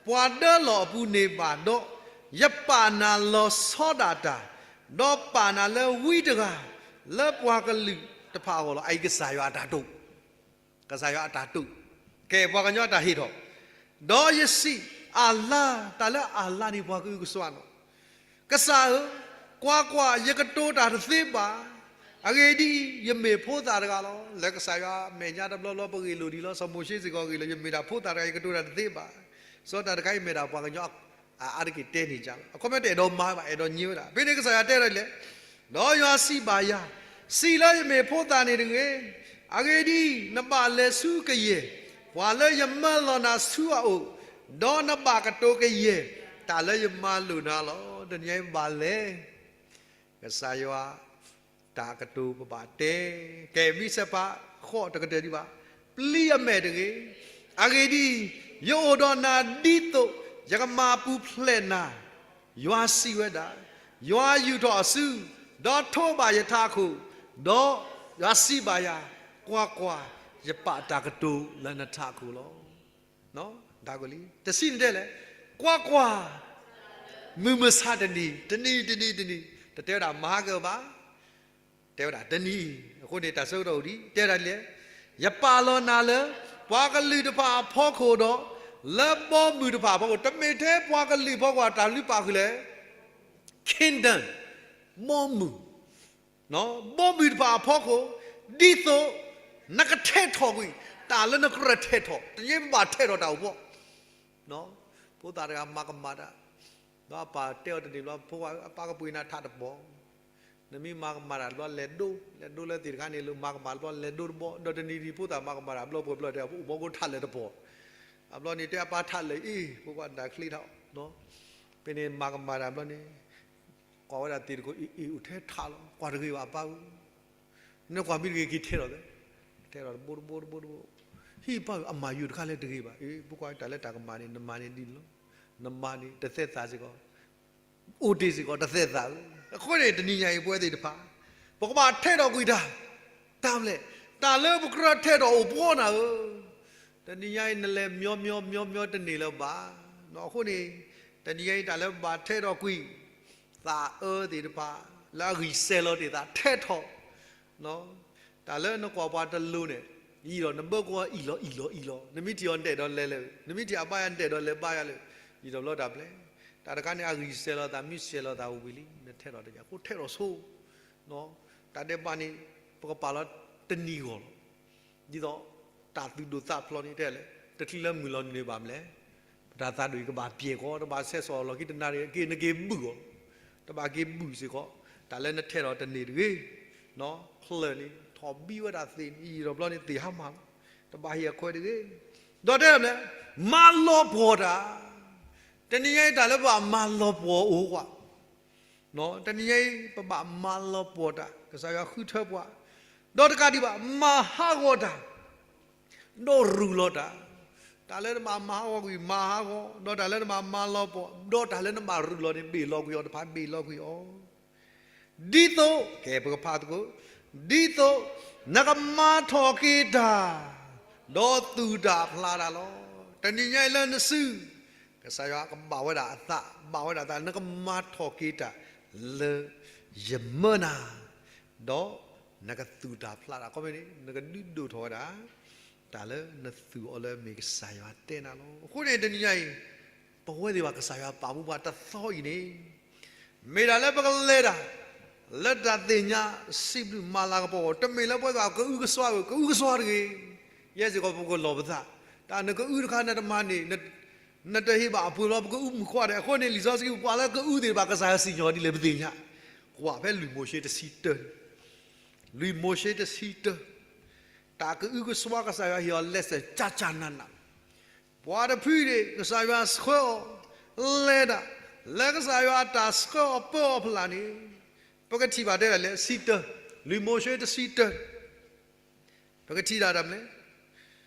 ပှၤဒၢလီၢ်အပူၤန့ၣ်ဘၣ်ဒီး, ယပာ်နၤလီၤဆီဒၣ်တၢ်, ဒီးပာ်နၤလၢဝံတဂၤ လၢပှၤကလုာ်တဖၣ်အဂီၢ်လီၤ. အအံၤကစၢ်ယွၤအတၢ်တိာ် ကစၢ်ယွၤအတၢ်တိာ်, ကဲပှၤကညီအတၢ်ဟ့ၣ်ထီၣ်, ဒီးယစံး, အၤလါ, တၢ်လၢအၤလါန့ၣ် ပှၤကအုကစွါနီၤ, ကစၢ်ဧၢ, ကွၢ်ကွၢ်, ယကတိၤတၢ်တသ့ဘၣ်. အဂ့ၢ်ဒ်အံၤ, ယမ့ၢ်ဖိသၣ်တဂၤလီၤ. လၢကစၢ်ယွၤမဲာ်ညါတဘျီဘျီ ပဂ့ၢ်လိာ်ဒံးလီၤ. စီၤမိၤၡ့စ့ၢ်ကီးဂ့ၢ်လိာ်, ယမ့ၢ်ဒၣ်ဖိသၣ်တဂၤ ယကတိၤတၢ်တသ့ဘၣ်. စီၤတၢ်တခါအံၤမ့ၢ်ဒၣ်ပှၤကညီ အအါတက့ၢ်တဲန့ၢ်ကလီၤ. အခီပညီတအဲၣ်ဒိးမၤဘၣ်, အဲၣ်ဒိးညံဝဲဒၣ်. ဖဲန့ၣ်ကစၢ်ယွၤတဲဒ်လဲၣ်, ဒီးယွၤစံးဘၣ်ယၤ, စံးလၢယမ့ၢ်ဖိသၣ်န့ၣ်တဂ့ၤ. အဂ့ၢ်ဒ်အံၤ, နဘၣ်လဲၤဆူကယဲၢ် ပှၤလၢယမၢလီၤနၤဆူအအိၣ်, ဒီးနဘၣ်ကတိၤကယဲၢ် တၢ်လၢယမၤလိာ်နၤလီၤ. တနံၤအံၤဘၣ်လဲၤ ကစၢ်ယွၤ တၢ်ကတိၤပဘၣ်တဲ, ကဲမ့ၢ်စဲးဖး ဃိးတကတၢၢ်ဒံးဘၣ်, ပျံၤအမဲာ်တဂ့ၤ. အဂ့ၢ်ဒ်အံၤ, ယအိၣ်ဒီးနၤဒ်သိး ယကမၤပူၤဖျဲးနၤ, ယွၤစံးဝဲဒၣ်. ယွၤယူာ်ထီၣ်အစု, ဒီးထိးဘၣ်ယထးခိၣ်, ဒီးယွၤစံးဘၣ်ယၤ, ကွၢ်ကွၢ်, ယပာ်တၢ်ကတိၤလၢနထးခိၣ်လီၤ. တဆံန့ၣ်တဲလဲၣ်, ကွၢ်ကွၢ်, မုၢ်မဆါတနံၤ, တနံၤ, တနံၤ, တနံၤ, တတဲဝဲဒၣ်မဟါကဘၣ်, တဲဝဲဒၣ်တနံၤအံၤ. အဃိန့ၣ် တၢ်ဆၢကတီၢ်အိၣ်ဒံး တဲဝဲဒၣ်ဒ်လဲၣ်, ယပာ်လီၤနၤလၢ ပှၤကလုာ်တဖၣ်အဖီခိၣ်ဒီး လၢဘီမုၢ်တဖၣ်အဖီခိၣ်, တမ့ၢ်ထဲပှၤကလုာ်အဖီခိၣ် တၢ်လုၢ်ပာ်ဃုာ်လဲၣ်, kingdom, ဘီမုၢ်, ဘီမုၢ်တဖၣ်အဖီခိၣ်, ဒ်သိး နကထဲးထီၣ်ကွံာ် တၢ်လၢနကြၢးထဲးထီၣ်, တနံၤအံၤပဘၣ်ထဲးထီၣ်တၢ်အိၣ်ဖှိၣ် ဖိသၣ်တဂၤမၤကမၣ်တၢ်, ဒီးအပၢ်တဲအီၤတနံၤဘျီ, ဖိခွါဧၢ, အပၢ်ကပှ့ၤနၤထးတပီၤ, နမ့ၢ်မၤကမၣ်တၢ်တဘျီလဲၤဒိ, လဲၤဒိလၢသ့ၣ်တခါန့ၣ် လၢမၤကမၣ်တဘျီလဲၤဒိတဘီ, ဒီးတနံၤဒံးဖိသၣ်မၤကမၣ်တၢ်ဘျီပှဲၤဘျီ တဲအိၣ်ဘီကိထးလၢာ်တပီၤ, အဘျီန့ၣ်တဲအပၢ်ထးလၢာ်အ့ၣ်, ဖိခွါနတၢ်ချ့ထီၣ်, ဖဲန့ၣ်မၤကမၣ်တၢ်ဘျီန့ၣ် ကွၢ်ဝဲဒၣ်သ့ၣ်တခိၣ်အ့ၣ်အ့ၣ် အိၣ်ထဲထးလီၤ, ကွၢ်တဂ့ၤဘၣ်အပၢ်ဧၢ, နကွၢ်မ့ၢ်တဂ့ၤက့ၤထဲးထီၣ်သ့, ထဲးထီၣ်တဘိတဘိတဘိတဘိ, ဟံၣ်ပၢ်ဧၢ အမၤယိာ်တခါလၢတဂ့ၤဘၣ်, အ့ၣ် ဖိခွါတၢ်လၢတၢ်ကမၣ်န့ၣ် နမၤန့ၣ်ဒ်န့ၣ်လီၤ, နမၤန့ၣ်တသဲးသးစ့ၢ်ကီး, အိၣ်တ့ၢ်စ့ၢ်ကီးတသဲးသးဧၢ, အဃိန့ၣ် တနံၤညါအံၤပဝဲသ့ၣ်တဖၣ် ပကဘၣ်ထဲးထီၣ်ကွံာ်တၢ်, တၢ်ဘျဲၣ်, တၢ်လၢပကြၢးထဲးထီၣ်အိၣ်ဖှိၣ်နၤဧၢ, တနံၤညါအံၤနလဲၤမညီမညီမညီတန့ၢ်လၢၤဘၣ်, အဃိန့ၣ် တနံၤညါအံၤတၢ်လၢပဘၣ်ထဲးထီၣ်ကွံာ် သးအၢသ့ၣ်တဖၣ် လၢအဂံၢ်စဲၤလီၤတ့ၢ်သးထဲးထီၣ်, တၢ်လၢနကွၢ်ပှၤတလိၤန့ၣ်, အံၤဒီးနဘၢကွၢ်အံၤလီၤအံၤလီၤအံၤလီၤ, နမ့ၢ်ထံၣ်အီၤနတအဲၣ်ဒိးလဲၤလဲၣ်, နမ့ၢ်ထံၣ်အဘါယၤနတအဲၣ်ဒိးလဲၤဘါယၤလၢ, ယံာ်ဒီးဘျီတၢ်ဘျဲၣ်, တၢ်တခါန့ၣ် အဂံၢ်စဲၤလီၤသး မ့ၢ်စဲၤလီၤသးဝံၤလံ နထဲးထီၣ်တယၤ အဃိထဲးထီၣ်ဆိ တၢ်ဒဲးဘးန့ၣ် ပကပာ်လီၤတနံၤဂီၢ်လီၤ, ဒ်သိး တၢ်သူၣ်ဒိၣ်သးဖျိးန့ၣ်တဲလဲၣ်, တချုးလၢမုၢ်လီၤနုာ်န့ၣ်ဘၣ်မလဲၣ်, ပတၢ်သးဒိၣ်အံၤကဘၣ်ပျဲၢ်ဃီ, တဘၣ်ဆဲးစီၤလီၤခံတနၤန့ၣ် က့ၤနက့ၤဘုၣ်အီၤ, တဘၣ်က့ၤဘုၣ်စ့ၢ်ကီး, တၢ်လၢနထဲးထီၣ်တန့ၢ်တဂ့ၤ, ချၢၣ်န့ၣ် ထီၣ်ဘံဝဲဒၣ်သ့ၣ်န့ၣ် ယံာ်ဒီးဘျီန့ၣ်သ့ၣ်ဟါမၢ်လီၤ, တဘၣ်ဟ့ၣ်အခွဲးတဂ့ၤ, ဒီးတဲလဲၣ်, မၤလီၤပှီၢ်တၢ်, တနံၤညါအံၤတၢ်လၢပဘၣ်မၤလီၤပှီၢ်အိၣ်ကွၢ် တနံၤညါအံၤ ပဘၣ်မၤလီၤပှီၢ်တၢ်, ကစၢ်ယွၤဃုထၢပှၤ, ဒီးတကးဒံးဘၣ် မၤဟးဂီၤတၢ်, ဒီးရူၢ်လီၤတၢ်, တၢ်လၢနဘၣ်မၤဟးဂီၤကွံာ် မၤဟးဂီၤ, ဒီးတၢ်လၢနဘၣ်မၤလီၤပှီၢ်, ဒီးတၢ်လၢနဘၣ်ရူၢ်လီၤန့ၣ် ဘ့ၣ်လီၤကွံာ်အီၤတဖၣ် ဘ့ၣ်လီၤကွံာ်အီၤ ဒ်သိး, ကဲပကဖးသကိး, ဒ်သိး နကမၤထီၣ်က့ၤတၢ်, ဒီးသူၣ်တၢ်ဖျးတၢ်လီၤ. တနံၤညါအံၤလၢနစု, ကစၢ်ယွၤကဘၣ်ဝဲဒၣ်အသး, ဘၣ်ဝဲဒၣ်အသး, နကမၤထီၣ်က့ၤတၢ်လၢယမၢနၤ, ဒီးနကသူၣ်တၢ်ဖျးတၢ်, ခီဖျိန့ၣ် နကဒုးဒိၣ်ထီၣ်ဝဲဒၣ် တၢ်လၢနသူၣ်အီၤလၢအမ့ၢ်ကစၢ်ယွၤတဲနၤလီၤ. အဃိန့ၣ် တနံၤညါအံၤ ပဝဲသ့ၣ်ဘၣ်ကစၢ်ယွၤပာ်မူပှၤတသီအံၤန့ၣ် မ့ၢ်ဒၣ်လၢပကလဲၤတၢ် လၢတၢ်သ့ၣ်ညါစံးဘျုးမၤလၤကပီၤအဂီၢ်, တမ့ၢ်လၢပဝဲသ့ၣ်ကအုကစွါဧိၤ, ကအုကစွါတဂ့ၤ. ယဲစ့ၢ်ကီးပကလီၢ်ပသး, တၢ်နကအုတခါနတမၤန့ၣ်, နတဟ့ၣ်ဘၣ်အပှ့ၤလီၤ ပကအုမုၢ်ဃီဒဲး. အဃိန့ၣ် လံာ်စီဆှံပှၤလၢကအုသ့ၣ်တဖၣ် ကစၢ်ယွၤစံၣ်ညီၣ်ဒ်လဲၣ်ပသ့ၣ်ညါ, ကွၢ်ဖဲလွံၢ်မိၤၡ့တဆံတၢ, လွံၢ်မိၤၡ့တဆံတၢ, တၢ်ကအုကစွါကစၢ်ယွၤဟ့ၣ်အီၤ lesson ကၢ်ကၢ်နးနး, ပှၤတဖုန့ၣ် ကစၢ်ယွၤဆှၢအီၤ လဲၤတၢ်, လၢကစၢ်ယွၤအတၢ်ဆှၢအီၤပၢအီၤဖျါန့ၣ် ပကထံၣ်ဘၣ်တဲဒၣ်လၢဆံတၢ, လွံၢ်မိၤၡ့တဆံတၢ, ပကထံၣ်ဒၣ်တၢ်မနုၤလဲၣ်,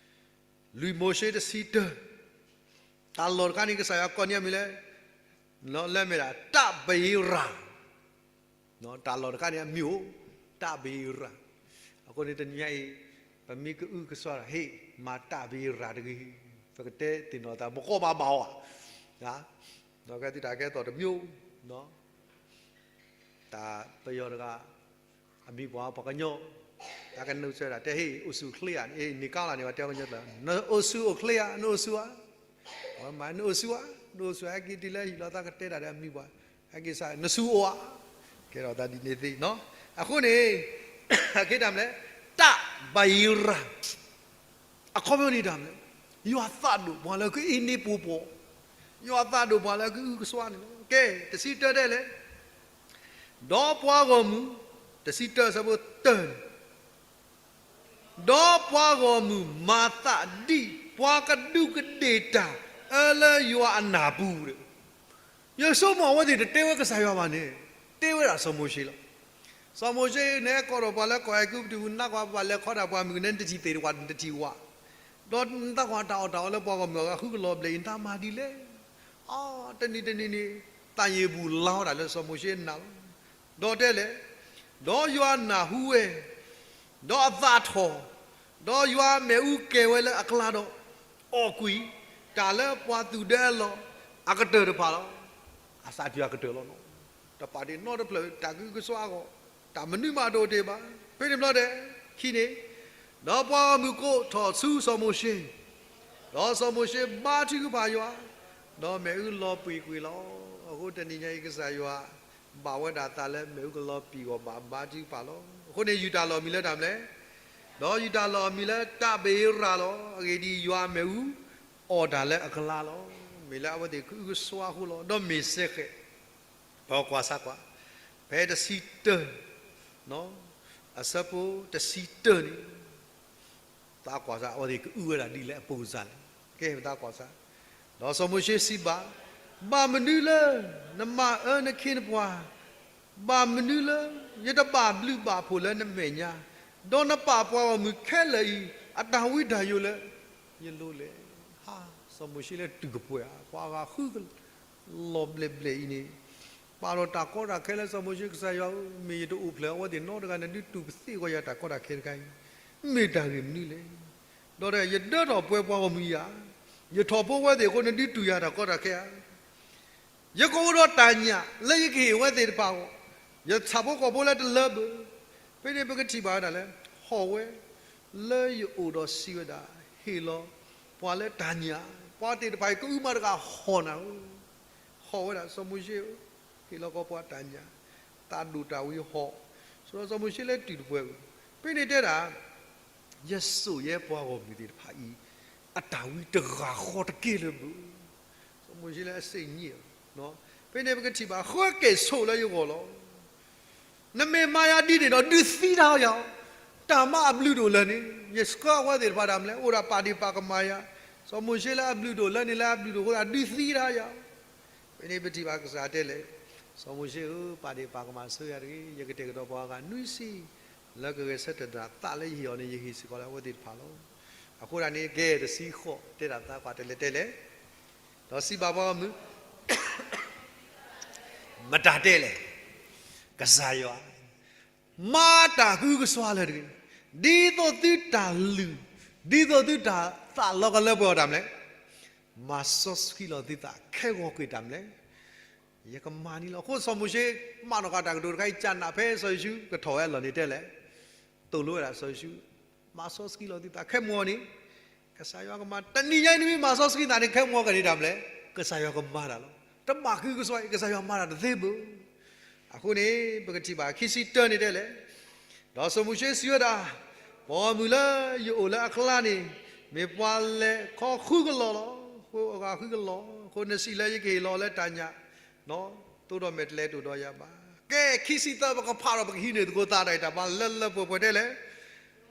လွံၢ်မိၤၡ့တဆံတၢ, တၢ်လီၢ်တခါန့ၣ် ကစၢ်ယွၤကိးန့ၢ်အမံၤလၢ, လၢမ့ၢ်ဒၣ် တၢ်ဘ့ရၤ တၢ်လီၢ်တခါန့ၣ်အမံၤအိၣ် တၢ်ဘ့ရၤ. အဃိန့ၣ်တနံၤညါအံၤ ပမ့ၢ်ကအုကစွါဒီး ဟ့ၣ်မၤတၢ်ဘ့ရၤတဂ့ၤ, ပကတဲသ့ၣ်နီၣ်သး ပကိးမၤဘၣ်အီၤဧါ, ကဲသုတၢ်ကဲသိးတမံၤ, တၢ်ပယီၤတဂၤ အမံၤပှၤပှၤကညီ, တၢ်ကနုာ်ဆၢဒၣ် တဲဟ့ၣ်အိၣ်ဆူၣ်အိၣ်ချ့ဧါ, အ့ၣ် န့ၣ်ကါလၢ်န့ၣ် ပှၤတဲကညီကျၢၤ နအိၣ်ဆူၣ်အိၣ်ချ့ဧါ, နအိၣ်ဆူၣ်ဧါ, နအိၣ်ဆူၣ်ဧါ, နအိၣ်ဆူၣ်ဧါ, ဟဲက့ၤတုၤလၢဟံၣ်လီၤသးကတဲတၢ်ဒီးအမံၤပှၤ, ဟဲက့ၤစး နဆူၣ်အိၣ်ဧါ, ကဲထီၣ်သးဒ်န့ၣ်သ့နီၤ. အဃိန့ၣ် အခဲတၢ်မနုၤလဲၣ်, တၢ်ဘ့ရၤ အခီပညီန့ၣ်တၢ်မနုၤလဲၣ်, ယွၤသးဒိၣ်ပှၤလၢကအ့န့ၢ်ပူၤပှီၤ, ယွၤသးဒိၣ်ပှၤလၢကအုကစွါန့ၣ်လီၤ. ကဲ တဆံတၢတဲလဲၣ်, ဒီးပှၤဂီၢ်မုၢ်, တဆံတၢဆၢဖိတၢန့ၣ်, ဒီးပှၤဂီၢ်မုၢ်မၤသးဒ်ပှၤကဒူးကဒ့ၣ်တၢ် အၢလၢယွၤအနၢ်ပူၤဒီး, ယဆိကမိၣ်အဝဲသ့ၣ်တတဲဝဲကစၢ်ယွၤဘၣ်န့ၣ်, တဲဝဲဒၣ်စီၤမိၤၡ့လီၤ. စီၤမိၤၡ့ နဟဲကိးထီၣ်ပှၤလၢကီၢ်အဲၤကူပတူးပူၤ နကွၢ်ပှၤလဲၤခီဒၣ်ပှၤမုၢ်ကနဲ နတထံၣ်သ့ၣ်တဝၣ် နတထံၣ်ဝၣ်, ဒီးနသးကွၢ်တၢ်အီၣ်တၢ်အီလၢပှၤဂီၢ်မုၢ်အဂၤဃုကလီၤဘျဲၣ်အံၤ နတၢ်မၤဒ်လဲၣ်. အီ တနံၤတနံၤန့ၣ် သးယံာ်ဘူၣ်လါဝဲဒၣ်လၢစီၤမိၤၡ့အနၢ်လီၤ. ဒီးတဲလဲၣ်, ဒီးယွၤနၢ်ဟူဝဲ, ဒီးအသးထီၣ်, ဒီးယွၤအမ့ၣ်အူကဲၤဝဲလၢအကျါဒီး, အီၣ်ကွံာ်, တၢ်လၢပှၤသူၣ်ဒဲအလီၢ် အကတၢၢ်တဖၣ်လီၤ. အသးတၢ်အကတၢၢ်လီၤနီၤ. တပာ်တ့ၢ်နီတဖျၢၣ် တၢ်ကအုကစွါအဂီၢ်, တၢ်မနုၤမးတအိၣ်တ့ၢ်ဘၣ်. ဖဲန့ၣ်ဘျီဒဲး, ခံန့ၣ်, ဒီးပှၤဂီၢ်မုၢ်ကိးထီၣ်ဆူစီၤမိၤၡ့, ဒီးစီၤမိၤၡ့ဘါထုကဖၣ်ယွၤ, ဒီးမ့ၣ်အူလီၤပှံာ်ကွံာ်လီၤ. အဃိတနံၤညါအံၤကစၢ်ယွၤ ဘၣ်ဝဲဒၣ်သးလၢမ့ၣ်အူကလီၤပှံာ်ဂီၢ်ဘၣ်ဘါထုကဖၣ်လီၤ. အဃိန့ၣ် ယုၢ်တၢ်လီၢ်မံၤလၢတၢ်မနုၤလဲၣ်, ဒီးယုၢ်တၢ်လီၢ်မံၤလၢတၢ်ဘ့ရၤလီၤ. အဂ့ၢ်ဒ်အံၤ, ယွၤအမ့ၣ်အူအီၣ်တၢ်လၢအကျါလီၤ. မ့ၢ်လၢအဝဲသ့ၣ်ကအုကစွါအဃိလီၤ. ဒီးမ့ၢ်စဲဃဲး, ပကွၢ်စၢ်ကွၢ်, ဖဲတဆံတၢ, အဆၢဖိတဆံတၢန့ၣ် သးကွၢ်စၢ် အဝဲသ့ၣ်ကအုဝဲဒၣ်ဒ်လဲၣ်အပူၤစ့ၢ်န့ၣ်, ကဲပသးကွၢ်စၢ်, ဒီးစီၤမိၤၡ့စံးဘၣ်, ဘၣ်မနုၤလၢနမၤအၢနခ့နပှၤ, ဘၣ်မနုၤလၢယတဘၣ်ဘျုးဘၣ်ဖှိၣ်လၢနမဲာ်ညါ, ဒီးနပာ်ပှၤဂီၢ်မုၢ်ခဲလၢာ်အံၤ အတၢ်ဝံတၢ်ယိာ်လၢယလိၤလဲၣ်. ဟါ, စီၤမိၤၡ့လၢတုၤကပှဲၤဧါ, ပှၤဂၤဃုက လီၤဘျဲၣ်ဘျဲၣ်အံၤန့ၣ်, ပာ်ထီၣ်တၢ်ကီတၢ်ခဲလၢစီၤမိၤၡ့ ကစၢ်ယွၤဧၢ, မ့ၢ်ယတအိၣ်ဖျဲၣ်အဝဲသ့ၣ်နီတဂၤ နဒုးတူၢ်ကသ့အဂီၢ်ယၤတၢ်ကီတၢ်ခဲတခါအံၤ, မ့ၢ်တၢ်ဂ့ၢ်မနုၤလဲၣ်. ဒီးယဒၢထီၣ်ပှဲၤပှၤဂီၢ်မုၢ်ယၤ, ယထီၣ်ဖိဝဲသ့ၣ်အဃိ နဒုးတူၢ်ယၤတၢ်ကီတၢ်ခဲဧါ. ယကအိၣ်ဒီးတၢ်ညၣ်လၢယကဟ့ၣ်ဝဲသ့ၣ်တဖၣ်အဂီၢ်, ယဆၣ်ဖိကီၢ်ဖိလၢတလၢဘၣ်. ဖဲန့ၣ်ပကထံၣ်ဘၣ်ဝဲဒၣ်လၢ ဟီၣ်ဝဲ လၢယအိၣ်ဒီးစံးဝဲဒၣ်, ဟ့ၣ်လီၤပှၤလၢတၢ်ညၣ်, ပှၤသ့ၣ်တဖၣ်အံၤ ကအုမၤတဂၤဟီၣ်နၤဧၢ, ဟီၣ်ဝဲဒၣ်စီၤမိၤၡ့ဧၢ, ဟ့ၣ်လီၤကီးပှၤတၢ်ညၣ်, သးဒိၣ်တၢ်ဝံၤဟီၣ်, ဆိဒီးစီၤမိၤၡ့လၢတုၤတပှဲၤဧိၤ, ဖဲန့ၣ်တဲဒၣ် ယစိာ်ယဲပှၤဂီၢ်မုၢ်သ့ၣ်တဖၣ်အံၤ အတၢ်ဝံတဂၤဃီတက့ၢ်လၢၤဘၣ်. စီၤမိၤၡ့လၢအစ့ၣ်ညံၣ်, ဖဲန့ၣ်ပကထံၣ်ဘၣ် ဃၢက့ၤဆိးလၢယဂီၢ်လီၤ. နမ့ၢ်မၤယၤဒ်န့ၣ်ဒီး ဒုးသံတၢ်ယၤ, တၢ်မၤအဘျုးတအိၣ်လၢန့ၣ်, ယဆှၢအဝဲသ့ၣ်တဖၣ်တၢ်မနုၤလဲၣ်, အိၣ်ဒၣ်ပာ်ဒ့ၣ်ပာ်ကမၣ်ယၤ, စီၤမိၤၡ့လၢအဘျုးတအိၣ်လၢန့ၣ် လၢအဘျုးတအိၣ်အဃိ ဒုးသံတၢ်ယၤ ဖဲန့ၣ်ပထံၣ်ဘၣ်ကစၢ်တဲလဲၣ်, စီၤမိၤၡ့ဧၢ, ပာ်ဒ့ၣ်ပာ်ကမၣ်ဆိယၤတဂ့ၤ, ယကတဲာ်ကတီၤပှၤဂၤနွံဆံ, လၢကဂဲၤဆၢထၢၣ်တၢ်သးလၢယဟ့ၣ်အီၤန့ၣ် ယဟ့ၣ်စ့ၢ်ကီးလၢအဝဲသ့ၣ်တဖၣ်လီၤ. အဃိဒၣ်န့ၣ် ကဲတဆံဃိး တဲဒၣ်သးကွၢ်တဲလဲၣ်တဲလဲၣ်, ဒီးစံးဘၣ်ပှၤဂီၢ်မုၢ် မတၤတဲလဲၣ်, ကစၢ်ယွၤ, မၤတၢ်ကအုကစွါလၢတဂ့ၤ, ဒ်သိးသုတၢ်လုၢ်, ဒ်သိးသုတၢ်သးလီၤကလၢပှဲၤအီၤတၢ်မနုၤလဲၣ်, မၤစီဆှံလီၤသုသးခဲဂီၤကွံာ်တၢ်မနုၤလဲၣ်, ယကမၤန့ၢ်လီၤ. အဃိစီၤမိၤၡ့ မၤနီၢ်ကီၢ်တၢ်ကတိၤတခါအံၤ ကနၣ်ဖဲစီၤယိၤၡူးကထီၣ်ဝဲအလီၢ်န့ၣ်တဲလဲၣ်, သိၣ်လိဝဲဒၣ်စီၤယိၤၡူး, မၤစီဆှံလီၤသုသးခဲမုၢ်ဂီၤန့ၣ် ကစၢ်ယွၤကမၤ, တနံၤညါအံၤနမ့ၢ်မၤစီဆှံသးန့ၣ် ခဲမုၢ်ဂီၤကန့ၢ်တၢ်မနုၤလဲၣ်, ကစၢ်ယွၤကမၤတၢ်လီၤ. တဘၣ်ကအုကစွါအံၤ ကစၢ်ယွၤမၤတၢ်တသ့ဘၣ်. အဃိန့ၣ် ပကထံၣ်ဘၣ်ခံဆံတၢန့ၣ်တဲလဲၣ်, ဒီးစီၤမိၤၡ့စံးဝဲဒၣ်, ပှၤဂီၢ်မုၢ်လၢယအိၣ်လၢအကျါန့ၣ် မ့ၢ်ပှၤလဲၤခီဃုကလီၤလီၤ. ဃိအဂၤဃုကလီၤ, အဃိနစံးလၢယကဟ့ၣ်လီၤလၢတၢ်ညၣ်, သိးဒီးမဲာ်တလဲၤတအိၣ်ဒီးယၤဘၣ်. ကဲ ခံဆံသၢ ပကဖးဒီးပကဟံးန့ၢ်သကိးသးတၢ်အံၤ တၢ်ပှၤလၢလၢပှဲၤပှဲၤတဲလဲၣ်,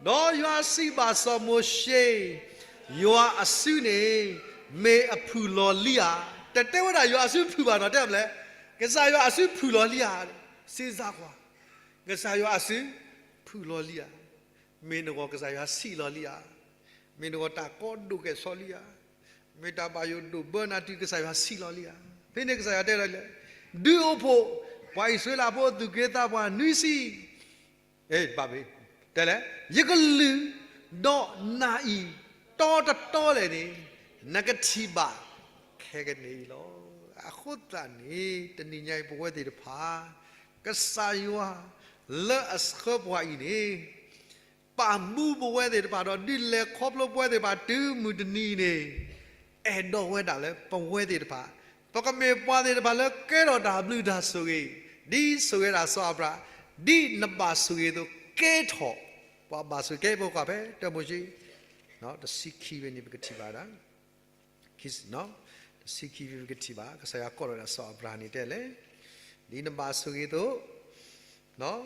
ဒီးယွၤစံးဘၣ်စီၤမိၤၡ့, ယွၤအစုန့ၣ် မ့ၢ်အဖုၣ်လီၤလံဧါ. တတဲဝဲဒၣ်ယွၤအစုဖုၣ်ဘၣ်နီၤ, တဲမနုၤလဲၣ်, ကစၢ်ယွၤအစုဖုၣ်လီၤလံဧါ. စ့စါကွၢ် ကစၢ်ယွၤအစု ဖုၣ်လီၤလံဧါ, မ့ၢ်နဂီၢ်ကစၢ်ယွၤဆံးလီၤလံဧါ, မ့ၢ်နဂီၢ်တၢ်ကီဒိၣ်ကဲၣ်ဆိးလံဧါ, မ့ၢ်တၢ်ဘၣ်ယိၣ်ဒိၣ်ဘၢနၤတုၤကစၢ်ယွၤဆံးလီၤလံဧါ. ဖဲန့ၣ်ကစၢ်ယွၤတဲလီၤလၢ ဒုးအိၣ်ဖှိၣ် ပှၤအံၣ်စရ့လးဖိအသူၣ်က့သးပှၢ်နွံဆံ ဘၣ်မ့ၢ် တဲလဲၣ်, ယကလုၢ် ဒီးနၤအံၤ တီတတီလဲၣ်န့ၣ် နကထံၣ်ဘၣ်ခဲကနံၣ်အံၤလီၤ. အဃိသတးန့ၣ် တနံၤညါအံၤ ပဝဲသ့ၣ်တဖၣ် ကစၢ်ယွၤ လၢအဆှၢပှၤအံၤန့ၣ် ပာ်မူပဝဲသ့ၣ်တဖၣ်ဒီး ဒုးလဲၤခီဖျိပဝဲသ့ၣ်တဖၣ်တုၤမုၢ်တနံၤန့ၣ် အဲၣ်ဒိးဝဲဒၣ်လၢပဝဲသ့ၣ်တဖၣ် ပကမ့ၢ်ပှၤသ့ၣ်တဖၣ်လၢကဲထီၣ်တၢ်ဘျုးတၢ်ဆိၣ်ဂ့ၤ, ဒ်ဆိၣ်ဂ့ၤဒၣ်စီၤအၤဘြၤဟၣ်, ဒ်နဘၣ်ဆိၣ်ဂ့ၤအသိး ကဲထီၣ်, ပှၤဘၣ်ဆိၣ်ဂ့ၤကဲပှၤဖဲ တၢမိၤၡ့ တဆံခံဖဲန့ၣ် ပကထံၣ်ဘၣ်ဒၣ် တဆံခံဖဲပကထံၣ်ဘၣ် ကစၢ်ယွၤကိးထီၣ်ဝဲဒၣ်စီၤအၤဘြၤဟၣ်န့ၣ်တဲလဲၣ်, ဒ်နဘၣ်ဆိၣ်ဂ့ၤအသိး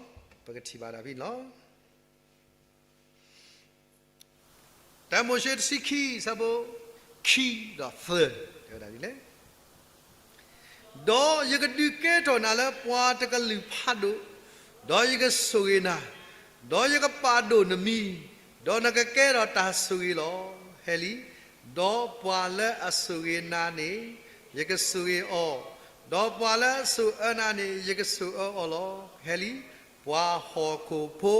ပကထံၣ်ဘၣ်ဒၣ်ဖဲန့ၣ်လီၤ. တၢမိၤၡ့တဆံခံ ဆၢဖိခံဒီးသၢ တဲဝဲဒၣ်ဒ်လဲၣ်, ဒီးယကဒုးကဲထီၣ်နၤလၢပှၤတကလုာ်ဖးဒိၣ်, ဒီးယကဆိၣ်ဂ့ၤနၤ, ဒီးယကပာ်ဒိၣ်နမံၤ, ဒီးနကကဲထီၣ်တၢ်ဆိၣ်ဂ့ၤလီၤ. ဟဲလံ, ဒီးပှၤလၢအဆိၣ်ဂ့ၤနၤန့ၣ် ယကဆိၣ်ဂ့ၤအီၤ, ဒီးပှၤလၢအဆိၣ်အၢနၤန့ၣ် ယကဆိၣ်အၢအီၤလီၤ. ဟဲလံ, ပှၤဟီၣ်ခိၣ်ဖိ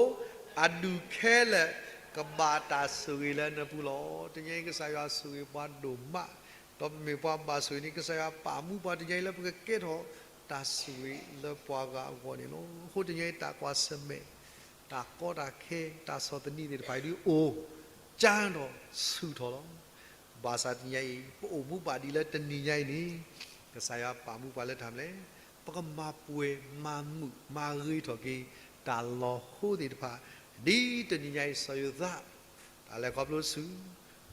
အဒူၣ်ခဲလၢာ် ကဘၣ်တၢ်ဆိၣ်ဂ့ၤလၢနပူၤလီၤ. တနံၤအံၤ ကစၢ်ယွၤဆိၣ်ဂ့ၤပှၤဒိၣ်မး, ဒီးပမ့ၢ်ပှၤဘၣ်ဆိၣ်ဂ့ၤန့ၣ် ကစၢ်ယွၤပာ်မူပှၤတနံၤအံၤလၢပကကဲထီၣ်တၢ်ဆိၣ်ဂ့ၤလၢပှၤဂၤအဂီၢ်န့ၣ်လီၤ. အဃိတနံၤအံၤ တၢ်ကွၢ်ဆၢၣ်မဲာ် တၢ်ကီတၢ်ခဲ တၢ်ဆီၣ်သနံးသ့ၣ်တဖၣ်အံၤဒ်အိၣ် ကၢဒီးဆူၣ်ထီၣ်လီၤ. ဘၣ်ဆၣ်တနံၤအံၤ ပအိၣ်မူဘၣ်ဒံးလၢတနံၤညါအံၤန့ၣ် ကစၢ်ယွၤပာ်မူပှၤလၢတၢ်မနုၤလဲၣ်, ပကမၤပှဲၤမၤမုာ်မၤဂ့ၤထီၣ်က့ၤ တၢ်လီၤဟိသ့ၣ်တဖၣ်, ဒ်တနံၤညါအံၤ စီၤယိၤသး တၢ်လဲၤခီဖျိဆူ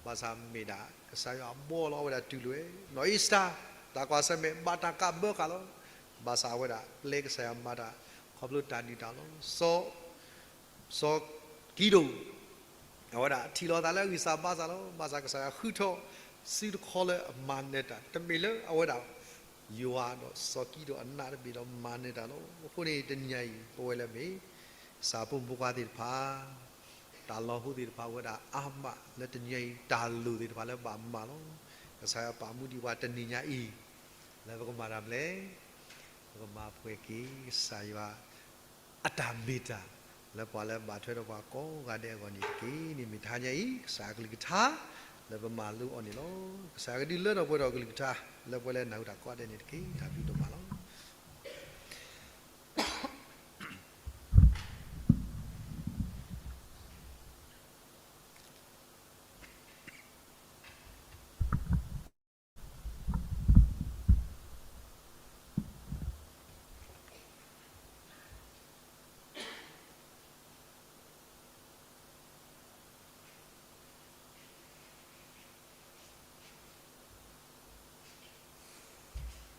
ဘၣ်ဆၣ်မ့ၢ်ဒၣ် ကစၢ်ယွၤအဘှီလီၤဝဲဒၣ်တူၢ်လိာ်ဝဲ, နီၢ်အ့ၤစတၢၤ တၢ်ကွၢ်ဆၢၣ်မဲာ် ဘၣ်တၢ်ကးဘၢဃာ်လီၤ. ဘၣ်ဆၣ်အဝဲဒၣ် ပျဲကစၢ်ယွၤမၤတၢ် ခီဖျိတၢ်ဒုးတၢ်လီၤ. စီၤ စီၤကံဒိၣ် အဝဲဒၣ်ထံၣ်လိာ်သးလၢအဂံၢ်စၢ်ဘါစၢ်လီၤ. ဘၣ်ဆၣ်ကစၢ်ယွၤဃုထၢအီၤ စုတခီလၢအမၤနၢၤတၢ် တမ့ၢ်လၢအဝဲဒၣ် ယွၤဒီးစီၤကံဒိၣ်အနးတဘ့ၣ်ဒီးမၤနၢၤတၢ်လီၤ. အဃိန့ၣ် တနံၤညါအံၤ ပဝဲလၢအမ့ၢ် ကစၢ်ဖိမုၣ်ဖိခွါသ့ၣ်တဖၣ် တၢ်လီၤဟိသ့ၣ်တဖၣ် အဝဲဒၣ်အါမးလၢတနံၤညါအံၤ တၢ်လိၣ်သ့ၣ်တဖၣ်လၢဘၣ်မၤလီၤ. ကစၢ်ယွၤပာ်မူဒံးပှၤတနံၤညါအံၤ လၢပကမၤတၢ်မနုၤလဲၣ်, ပကမၤပှဲၤက့ၤ ကစၢ်ယွၤ အတၢ်မ့ၢ်တၢ် လၢပှၤလၢဘၣ်ထွဲဒီးပှၤကိးဂၤဒဲးအဂီၢ်န့ၣ်တက့ၢ်. န့ၣ်မ့ၢ်တဟါညါအံၤ ကစၢ်အကလုၢ်ကထါ လၢပမၤလိအီၤန့ၣ်လီၤ. ကစၢ်ကဒုးလၢထီၣ်ပှဲၤထီၣ်အကလုၢ်ကထါ လၢပှၤလၢနၢ်ဟူတၢ်ကိးဂၤဒဲးန့ၣ်တက့ၢ်. တၢ်ဘျုးဒိၣ်မးလီ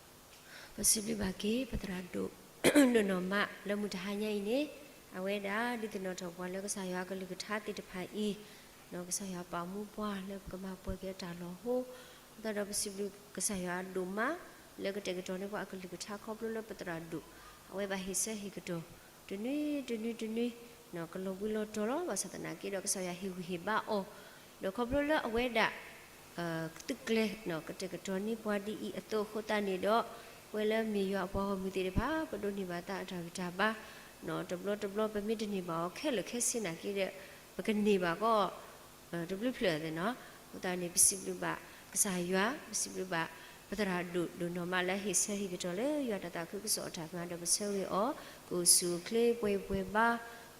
ၤ. ပစံးဘျုးဘၣ်က့ၤ ပသရၣ်ဒိၣ် ဒိၣ်နီၢ်မး လၢမုၢ်တဟါညါအံၤန့ၣ် အဝဲဒၣ်ဒုးသ့ၣ်နီၣ်ထီၣ်ပှၤလၢကစၢ်ယွၤအကလုၢ်ကထါသ့ၣ်တဖၣ်အံၤ ဒီးကစၢ်ယွၤပာ်မူပှၤလၢပကမၤပှဲၤက့ၤအတၢ်လီၤဟိ အဃိသတးဒီးပစံးဘျုးကစၢ်ယွၤအဒိၣ်မး လၢကတဲာ်ကတီၤန့ၢ်ပှၤအကလုၢ်ကထါခီဖျိလၢပသရၣ်ဒိၣ် အဝဲဘၣ်ဟ့ၣ်ဆၢဟ့ၣ်ကတီၤ တနွံတနွံတနွံ ကလီၤဘှံးလီၤတီၤလီၤ. ဘၣ်ဆၣ်သနာ်က့ဒီး ကစၢ်ယွၤဟ့ၣ်ဂံၢ်ဟ့ၣ်ဘါအီၤ ဒီးခီဖျိလၢအဝဲဒၣ် သုးကျဲၤ ကတဲာ်ကတီၤန့ၢ်ပှၤဒ်အံၤအသိးအဃိသတးန့ၣ်ဒီး ပဝဲလၢမ့ၢ်ယွၤအပှၤဂီၢ်မုၢ်သ့ၣ်တဖၣ် ပဒိးန့ၢ်ဘၣ်သးအတၢ်ဂံၢ်တၢ်ဘါ တဘျီတဘျီပမ့ၢ်တန့ၢ်ဘၣ်အီၤခဲလၢာ်ခဲဆ့နာ်က့ဒီး ပကန့ၢ်ဘၣ်ကီး တဘျုးဖျၢၣ်သ့ၣ်နီၤ. အဃိသတးန့ၣ် ပစံးဘျုးဘၣ်ကစၢ်ယွၤ ပစံးဘျုးဘၣ် ပသရၣ်ဒိၣ်ဒိၣ်နီၢ်မးလၢဟ့ၣ်ဆၢဟ့ၣ်ကတီၤလၢယွၤတၢ်သးခုကစီၣ်အတၢ်မၤဒီးပဆၢဂ့ၤအီၤ ကအိၣ်ဆူၣ်အိၣ်ချ့ပှဲၤပှဲၤဘါ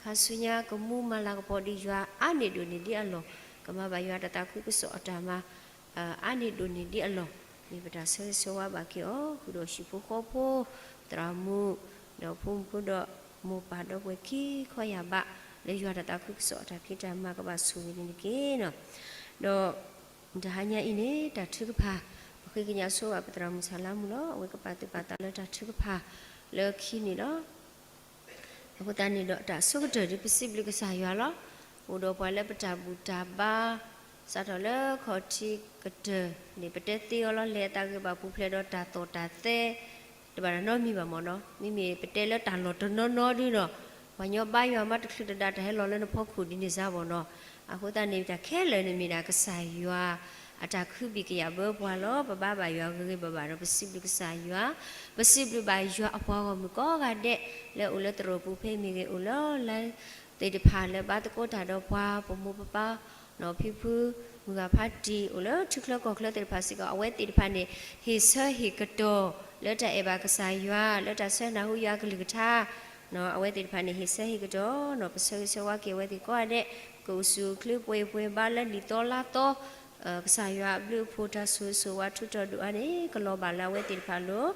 ခါဆူညါကမူမၤလၤကပီၤဒီးယွၤအါန့ၢ်ဒိၣ်န့ၢ်ဒံးအလီၢ် ကမၤဘၣ်ယွၤတၢ်သးခုကစီၣ်အတၢ်မၤ အါန့ၢ်ဒိၣ်န့ၢ်ဒံးအလီၢ် မ့ၢ်ပတၢ်ဆၢဂ့ၤဆၢဝါဘၣ်က့ၤအီၤ ဃုာ်ဒီးဟံၣ်ဖိဃီဖိ သရၣ်မုၣ် ဒီးဖိမုၣ်ဖိဒီးမိၢ်ပၢ်ဒီပုၢ်ဝဲၢ်ခံခီယၢ်ဘး လၢယွၤတၢ်သးခုကစီၣ်အတၢ်ဖံးတၢ်မၤကဘၣ်ဆိၣ်ဂ့ၤန့ၣ်တက့ၢ်နီၤ. ဒီး တဟါညါအံၤန့ၣ် တၢ်ထုကဖၣ် ပဃ့ကညးဆိဝဲပသရၣ်မုၣ်ဆၣ်လါမုၣ်လီၤ. အဝဲကပာ်သူၣ်ပာ်သးလၢတၢ်ထုကဖၣ်လၢခံန့ၣ်လီၤ. အဃိသတးန့ၣ်ဒီး တၢ်ဆိကတၢၢ်ဒ်ပစံးဘျုးကစၢ်ယွၤလီၤ. အိၣ်ဒီးပှၤလၢပတၢ်ဘူၣ်တၢ်ဘါ စးထီၣ်လၢခီၣ်ထံးကတၢၢ်န့ၣ် ပတဲသ့အီၤလီၤ. လဲၤအသးဂ့ၤဘၣ်ပူၤဖျဲးဒီးတၢ်သီၣ်တၢ်သဲ တဘၣ်တၢ်နီတမံၤဘၣ်မ့ၢ်နီၤ. မ့မ့ၢ်ပတဲလၢတၢ်လီၢ်တနီၤနီၤဒ်ဒီး ပှၤညီဘါယွၤမးတချုးတဒါ တၢ်ဟဲလီၤလၢနဖီခိၣ်ဒ်န့ၣ်စ့ၢ်ကီးနီၤ. အဃိသတးန့ၣ် တၢ်ခဲလၢာ်န့ၣ်မ့ၢ်ဒၣ်ကစၢ်ယွၤအတၢ်ခုဘံၣ်ကယာ်ဘၢပှၤလီၤ. ပဘါဘၣ်ယွၤဂ့ၤဂ့ၤဘၣ်ဘၣ်ဒီး ပစံးဘျုးကစၢ်ယွၤ, ပစံးဘျုးဘၣ်ယွၤအပှၤဂီၢ်မုၢ်ကိးဂၤဒဲး လၢအအိၣ်လၢသရိာ်ပူၤဖဲမ့ၢ်ဂ့ၤ အိၣ်လၢလၢသ့ၣ်တဖၣ်လၢဘါသကိးတၢ်ဒီးပှၤ ပမိၢ်ပပၢ် ဖံဖု မုၢ်ဂၤဖါတံၢ် အိၣ်လၢထံချၢကီၢ်ချၢသ့ၣ်တဖၣ်စ့ၢ်ကီး အဝဲသ့ၣ်တဖၣ်န့ၣ် ဟ့ၣ်ဆၢဟ့ၣ်ကတီၢ် လၢတၢ်အဲၣ်ဘၣ်ကစၢ်ယွၤ လၢတၢ်ဆၢနၢ်ဟူယွၤအကလုၢ်ကထါ အဝဲသ့ၣ်တဖၣ်န့ၣ် ဟ့ၣ်ဆၢဟ့ၣ်ကတီၢ်နီၤ ပဆၢဂ့ၤဆၢဝါက့ၤအဝဲသ့ၣ်ကိးဂၤဒဲး ကအိၣ်ဆူၣ်အိၣ်ချ့ပှဲၤပှဲၤဘါလၢနံၣ်သီလါသီ ကစၢ်ယွၤအဘျုးအဖှိၣ်တၢ်ဆိၣ်ဂ့ၤဆိၣ်ဝါထုးထီၣ်ဒိၣ်အါန့ၣ် ကလီၤဘၣ်လၢအဝဲသ့ၣ်တဖၣ်အလိၤ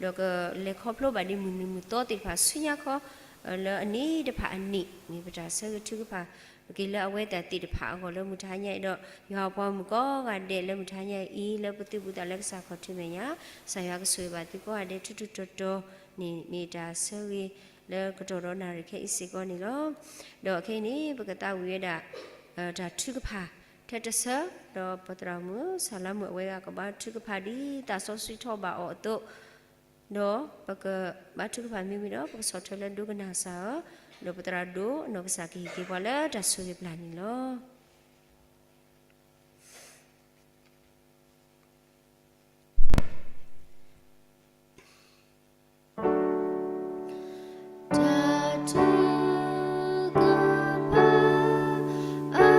ဒီးကလဲၤခီဖျိဘၣ်ဒ်မုၢ်နံၤမုၢ်သီသ့ၣ်တဖၣ်ဆူညါခီ လၢအနံၣ်တဖၣ်အနံၣ် မ့ၢ်ပတၢ်ဆၢဂ့ၤထုကဖၣ် ပက့ၤလၢအဝဲတၢ်သ့ၣ်တဖၣ်အဂီၢ်လၢမုၢ်ထါညါအံၤဒီး ယွၤအပှၤမုၢ်ကိးဂၤဒဲးလၢမုၢ်ထါညါအံၤ လၢပသုးဘူးသးလၢကစၢ်ခီၣ်ထံးမဲာ်ညါ ကစၢ်ယွၤကဆိၣ်ဂ့ၤဘၣ်သုကိးဂၤဒဲးထူထူတီတီန့ၣ် မ့ၢ်တၢ်ဆၢဂ့ၤလၢကတီၢ်ဒီးနၣ်ရံၣ်ခဲအံၤစ့ၢ်ကီးန့ၣ်လီၤ. ဒီးခဲအံၤန့ၣ် ပကသးဝံၣ်ဝဲဒၣ် တၢ်ထုကဖၣ် ထဲတဆၢ ဒီးပသရၣ်မုၣ် ဆၣ်လါမုၣ် အဝဲဒၣ်ကဘါထုကဖၣ်ဒ် သးစီဆှံထီၣ်ဘၣ်အီၤအသိး ဒီးပကဘါထုကဖၣ်မ့ၢ်ဝံၤဒီး ပကဆီၣ်ထွဲလၢဒိကနၣ်စၢ်ဧၢ, ဒီးပသရၣ်ဒိၣ်နီၢ်ကစၢ်ကဟ့ၣ်က့ၤပှၤလၢတၢ်ဆိၣ်ဂ့ၤပျၢ်န့ၣ်လီၤ. တၢ်ထုကဖၣ်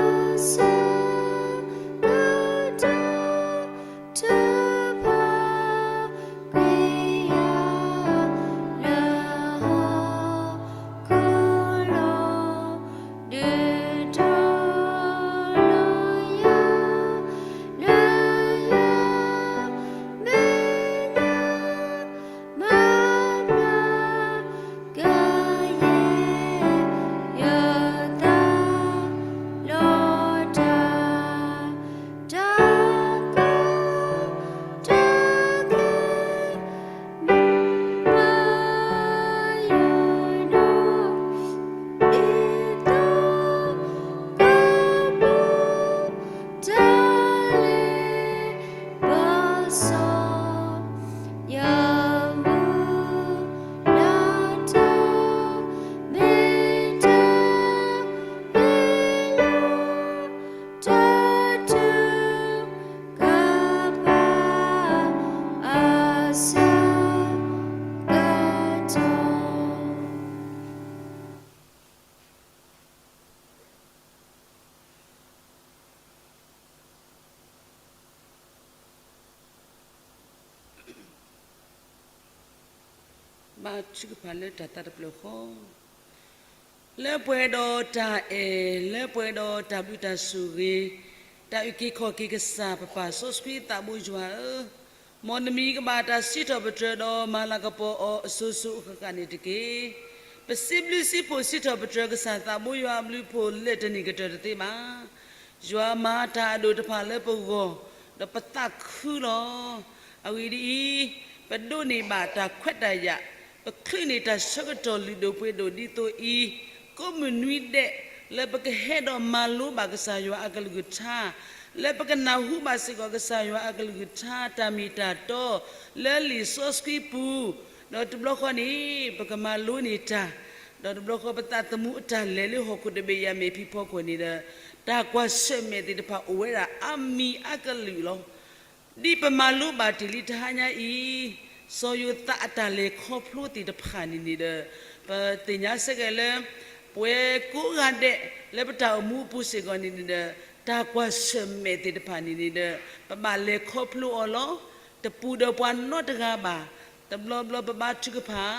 အဆၢကတီၢ် ထုကဖၣ် ကွံာ်ယၤ လၢဟီၣ်ခိၣ်လီၤ ဒုးထီၣ်လီၤယၤ လၢယမဲာ်ညါ မၤဘျါ ကယဲၢ် ယသး လီၤတၢ် တၢ်ကီ တၢ်ခဲ မၤယိာ်ဒီး ဒ်သိး ကပူၤ တၢ်လဲၤ ဘၣ်စီၣ် ယမုၢ်လၢ်တၢ် မ့ၢ်တၢ် မ့ၢ်လၢ တၢ်ထုကဖၣ် အဆၢကတီၢ် ဘါထုကဖၣ်လၢတၢ်သးတဖျၢၣ်ဃီ လၢပှဲၤဒီးတၢ်အဲၣ် လၢပှဲၤဒီးတၢ်ဘျုးတၢ်ဆိၣ်ဂ့ၤ တၢ်အုၣ်က့ၤခီၣ်က့ၤကစၢ် ပပၢ်စီဆှံသးဘိယွၤဧၢ, မ်နမံၤကဘၣ်တၢ်စံးထီၣ်ပတြၢၤဒီးမၤလၤကပီၤအီၤအစိၤစိၤအဃၣ်ဃၣ်န့ၣ်တက့ၢ်. ပစံးဘျုးစံးဖှိၣ်စံးထီၣ်ပတြၢၤကစၢ်သးဘိယွၤအဘျုးအဖှိၣ်လၢတနံၣ်ကတၢၢ်တသ့ဘၣ်. ယွၤမၤတၢ်အဒိၣ်တဖၣ်လၢပဂီၢ် ဒီးပသးခုလီၤ. အဂ့ၢ်ဒ်အံၤ, ပဒိးန့ၢ်ဘၣ်တၢ်ခွဲးတၢ်ယာ်, ပချုးန့ၢ်တၢ်ဆၢကတီၢ်လုၢ်ဒိၣ်ပှ့ၤဒိၣ်ဒ်သိးအံၤ, ကိးမုၢ်နွံဒဲး လၢပကဟဲဒီးမၤလိဘၣ်ကစၢ်ယွၤအကလုၢ်ကထါ, လၢပကနၢ်ဟူဘၣ်စ့ၢ်ကီးကစၢ်ယွၤအကလုၢ်ကထါ တၢ်မ့ၢ်တၢ်တီ လၢလံာ်စီဆှံပူၤ, ဒီးတဘျီဃီန့ၣ် ပကမၤလိန့ၢ်တၢ်, ဒီးတဘျီဃီပသးသမူအတၢ်လဲၤလၢဟီၣ်ခိၣ်တဘ့ၣ်ယၤမဲာ်ဖံးဖီခိၣ်န့ၣ်ဒီး တၢ်ကွၢ်ဆၢၣ်မဲာ်သ့ၣ်တဖၣ်အိၣ်ဝဲဒၣ်အါမံၤအါကလုာ်လီၤ. ဒ်ပမၤလိဘၣ်တ့ၢ်လံတဟါညါအံၤ, စီၤယိၤသးအတၢ်လဲၤခီဖျိသ့ၣ်တဖၣ်န့ၣ်န့ၣ်ဒီး ပသ့ၣ်ညါဆၢက့ၤလၢ ပဝဲကိးဂၤဒဲး လၢပတၢ်အိၣ်မူအပူၤစ့ၢ်ကီးန့ၣ်န့ၣ်ဒီး တၢ်ကွၢ်ဆၢၣ်မဲာ်သ့ၣ်တဖၣ်န့ၣ်န့ၣ်ဒီး ပဘၣ်လဲၤခီဖျိအီၤလီၤ. တပူၤဒီးပှၤနီတဂၤဘၣ်. တဘျီဘျီပဘါထုကဖၣ်,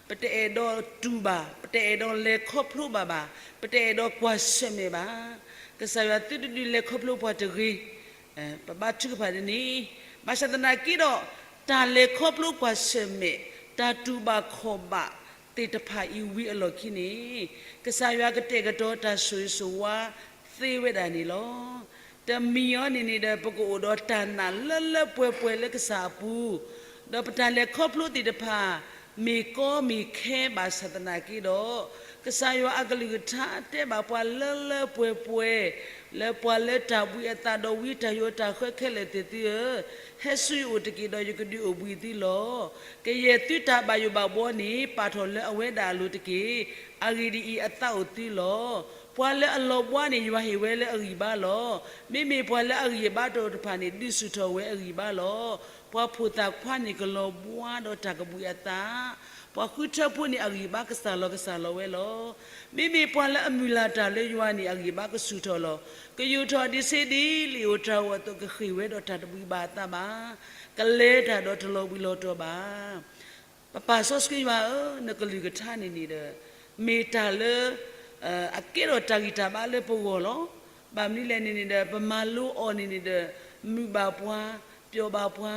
ပတအဲၣ်ဒိးတူၢ်ဘၣ်, ပတအဲၣ်ဒိးလဲၤခီဖျိဘၣ်ဘၣ်, ပတအဲၣ်ဒိးကွၢ်ဆၢၣ်မဲာ်ဘၣ်. ကစၢ်ယွၤသုတဒုးလဲၤခီဖျိပှၤတဂ့ၤ ပဘါထုကဖၣ်ဒ်န့ၣ်, ဘၣ်ဆၣ်သနာ်က့ဒီး တၢ်လဲၤခီဖျိကွၢ်ဆၢၣ်မဲာ် တၢ်တူၢ်ဘၣ်ခီၣ်ဘၣ်သ့ၣ်တဖၣ်အံၤဝံၤအလီၢ်ခံန့ၣ်, ကစၢ်ယွၤကတဲာ်ကတီၤတၢ်ဆိၣ်ဂ့ၤဆိၣ်ဝါသ့ဝဲဒၣ်န့ၣ်လီၤ. တမံၤအံၤန့ၣ်န့ၣ်ဒီး ပကအိၣ်ဒီးတၢ်နာ်လၢလၢပှဲၤပှဲၤလၢကစၢ်အပူၤ, ဒီးပတၢ်လဲၤခီဖျိသ့ၣ်တဖၣ် မ့ၢ်ကီမ့ၢ်ခဲဘၣ်ဆၣ်သနာ်က့ဒီး, ကစၢ်ယွၤအကလုၢ်ကထါတဲဘၣ်ပှၤလၢလၢပှဲၤပှဲၤ, လၢပှၤလၢတၢ်ဘှံးအသးဒီးဝံတၢ်ယိးတၢ်ဃၢခဲလၢာ်သ့ၣ်သုဧၢ, ဟဲဆူယအိၣ်တက့ၢ်ဒီးယကဒုးအိၣ်ဘှံးသုလီၤ. ကယဲၢ်သုတၢ်ဘၣ်ယိၣ်ဘၣ်ဘှီန့ၣ် ပာ်ထီၣ်လၢအဝဲဒၣ်အလိၤတက့ၢ်. အဂ့ၢ်ဒ်အံၤ, အသးအိၣ်သုလီၤ. ပှၤလၢအလီၤဘှါန့ၣ် ယွၤဟ့ၣ်ဝဲလၢအဂံၢ်ဘါလီၤ. မ့မ့ၢ်ပှၤလၢအဂံၢ်အဘါတအိၣ်တဖၣ်န့ၣ် ဒုးဆူၣ်ထီၣ်ဝဲအဂံၢ်ဘါလီၤ. ပှၤဖိသၣ်ခွါန့ၣ် ကလီၤဘှါဒီးတၢ်ကဘှံးအသး, ပှၤဃုထၢဖိန့ၣ် အဂံၢ်ဘါကစၢ်လီၤကစၢ်လီၤဝဲလီၤ. မ့မ့ၢ်ပှၤလၢအမုၢ်လၢ်တၢ်လၢယွၤန့ၣ် အဂံၢ်ဘါကဆူၣ်ထီၣ်လီၤ. ကယိာ်ထီၣ်ဒံးဆ့ဒံး လံာ်အိၣ်တၢ်အိၣ်အသိး ကဃ့ၢ်ဝဲဒီးတၢ်တဘှံးဘၣ်အသးဘၣ်, ကလဲၤတၢ်ဒီးတလီၤဘှံးလီၤတီၤဘၣ်. ပပၢ်စီဆှံယွၤဧၢ, နကလုၢ်ကထါန့ၣ်န့ၣ်ဒီး မ့ၢ်တၢ်လၢ အကဲထီၣ်တၢ်ဂံၢ်တၢ်ဘါလၢပဂီၢ်လီၤ. ဘၣ်မနုၤလဲၣ်န့ၣ်န့ၣ်ဒီး ပမၤလိအီၤန့ၣ်န့ၣ်ဒီး မုာ်ဘၣ်ပှၤ, ပျီၣ်ဘၣ်ပှၤ,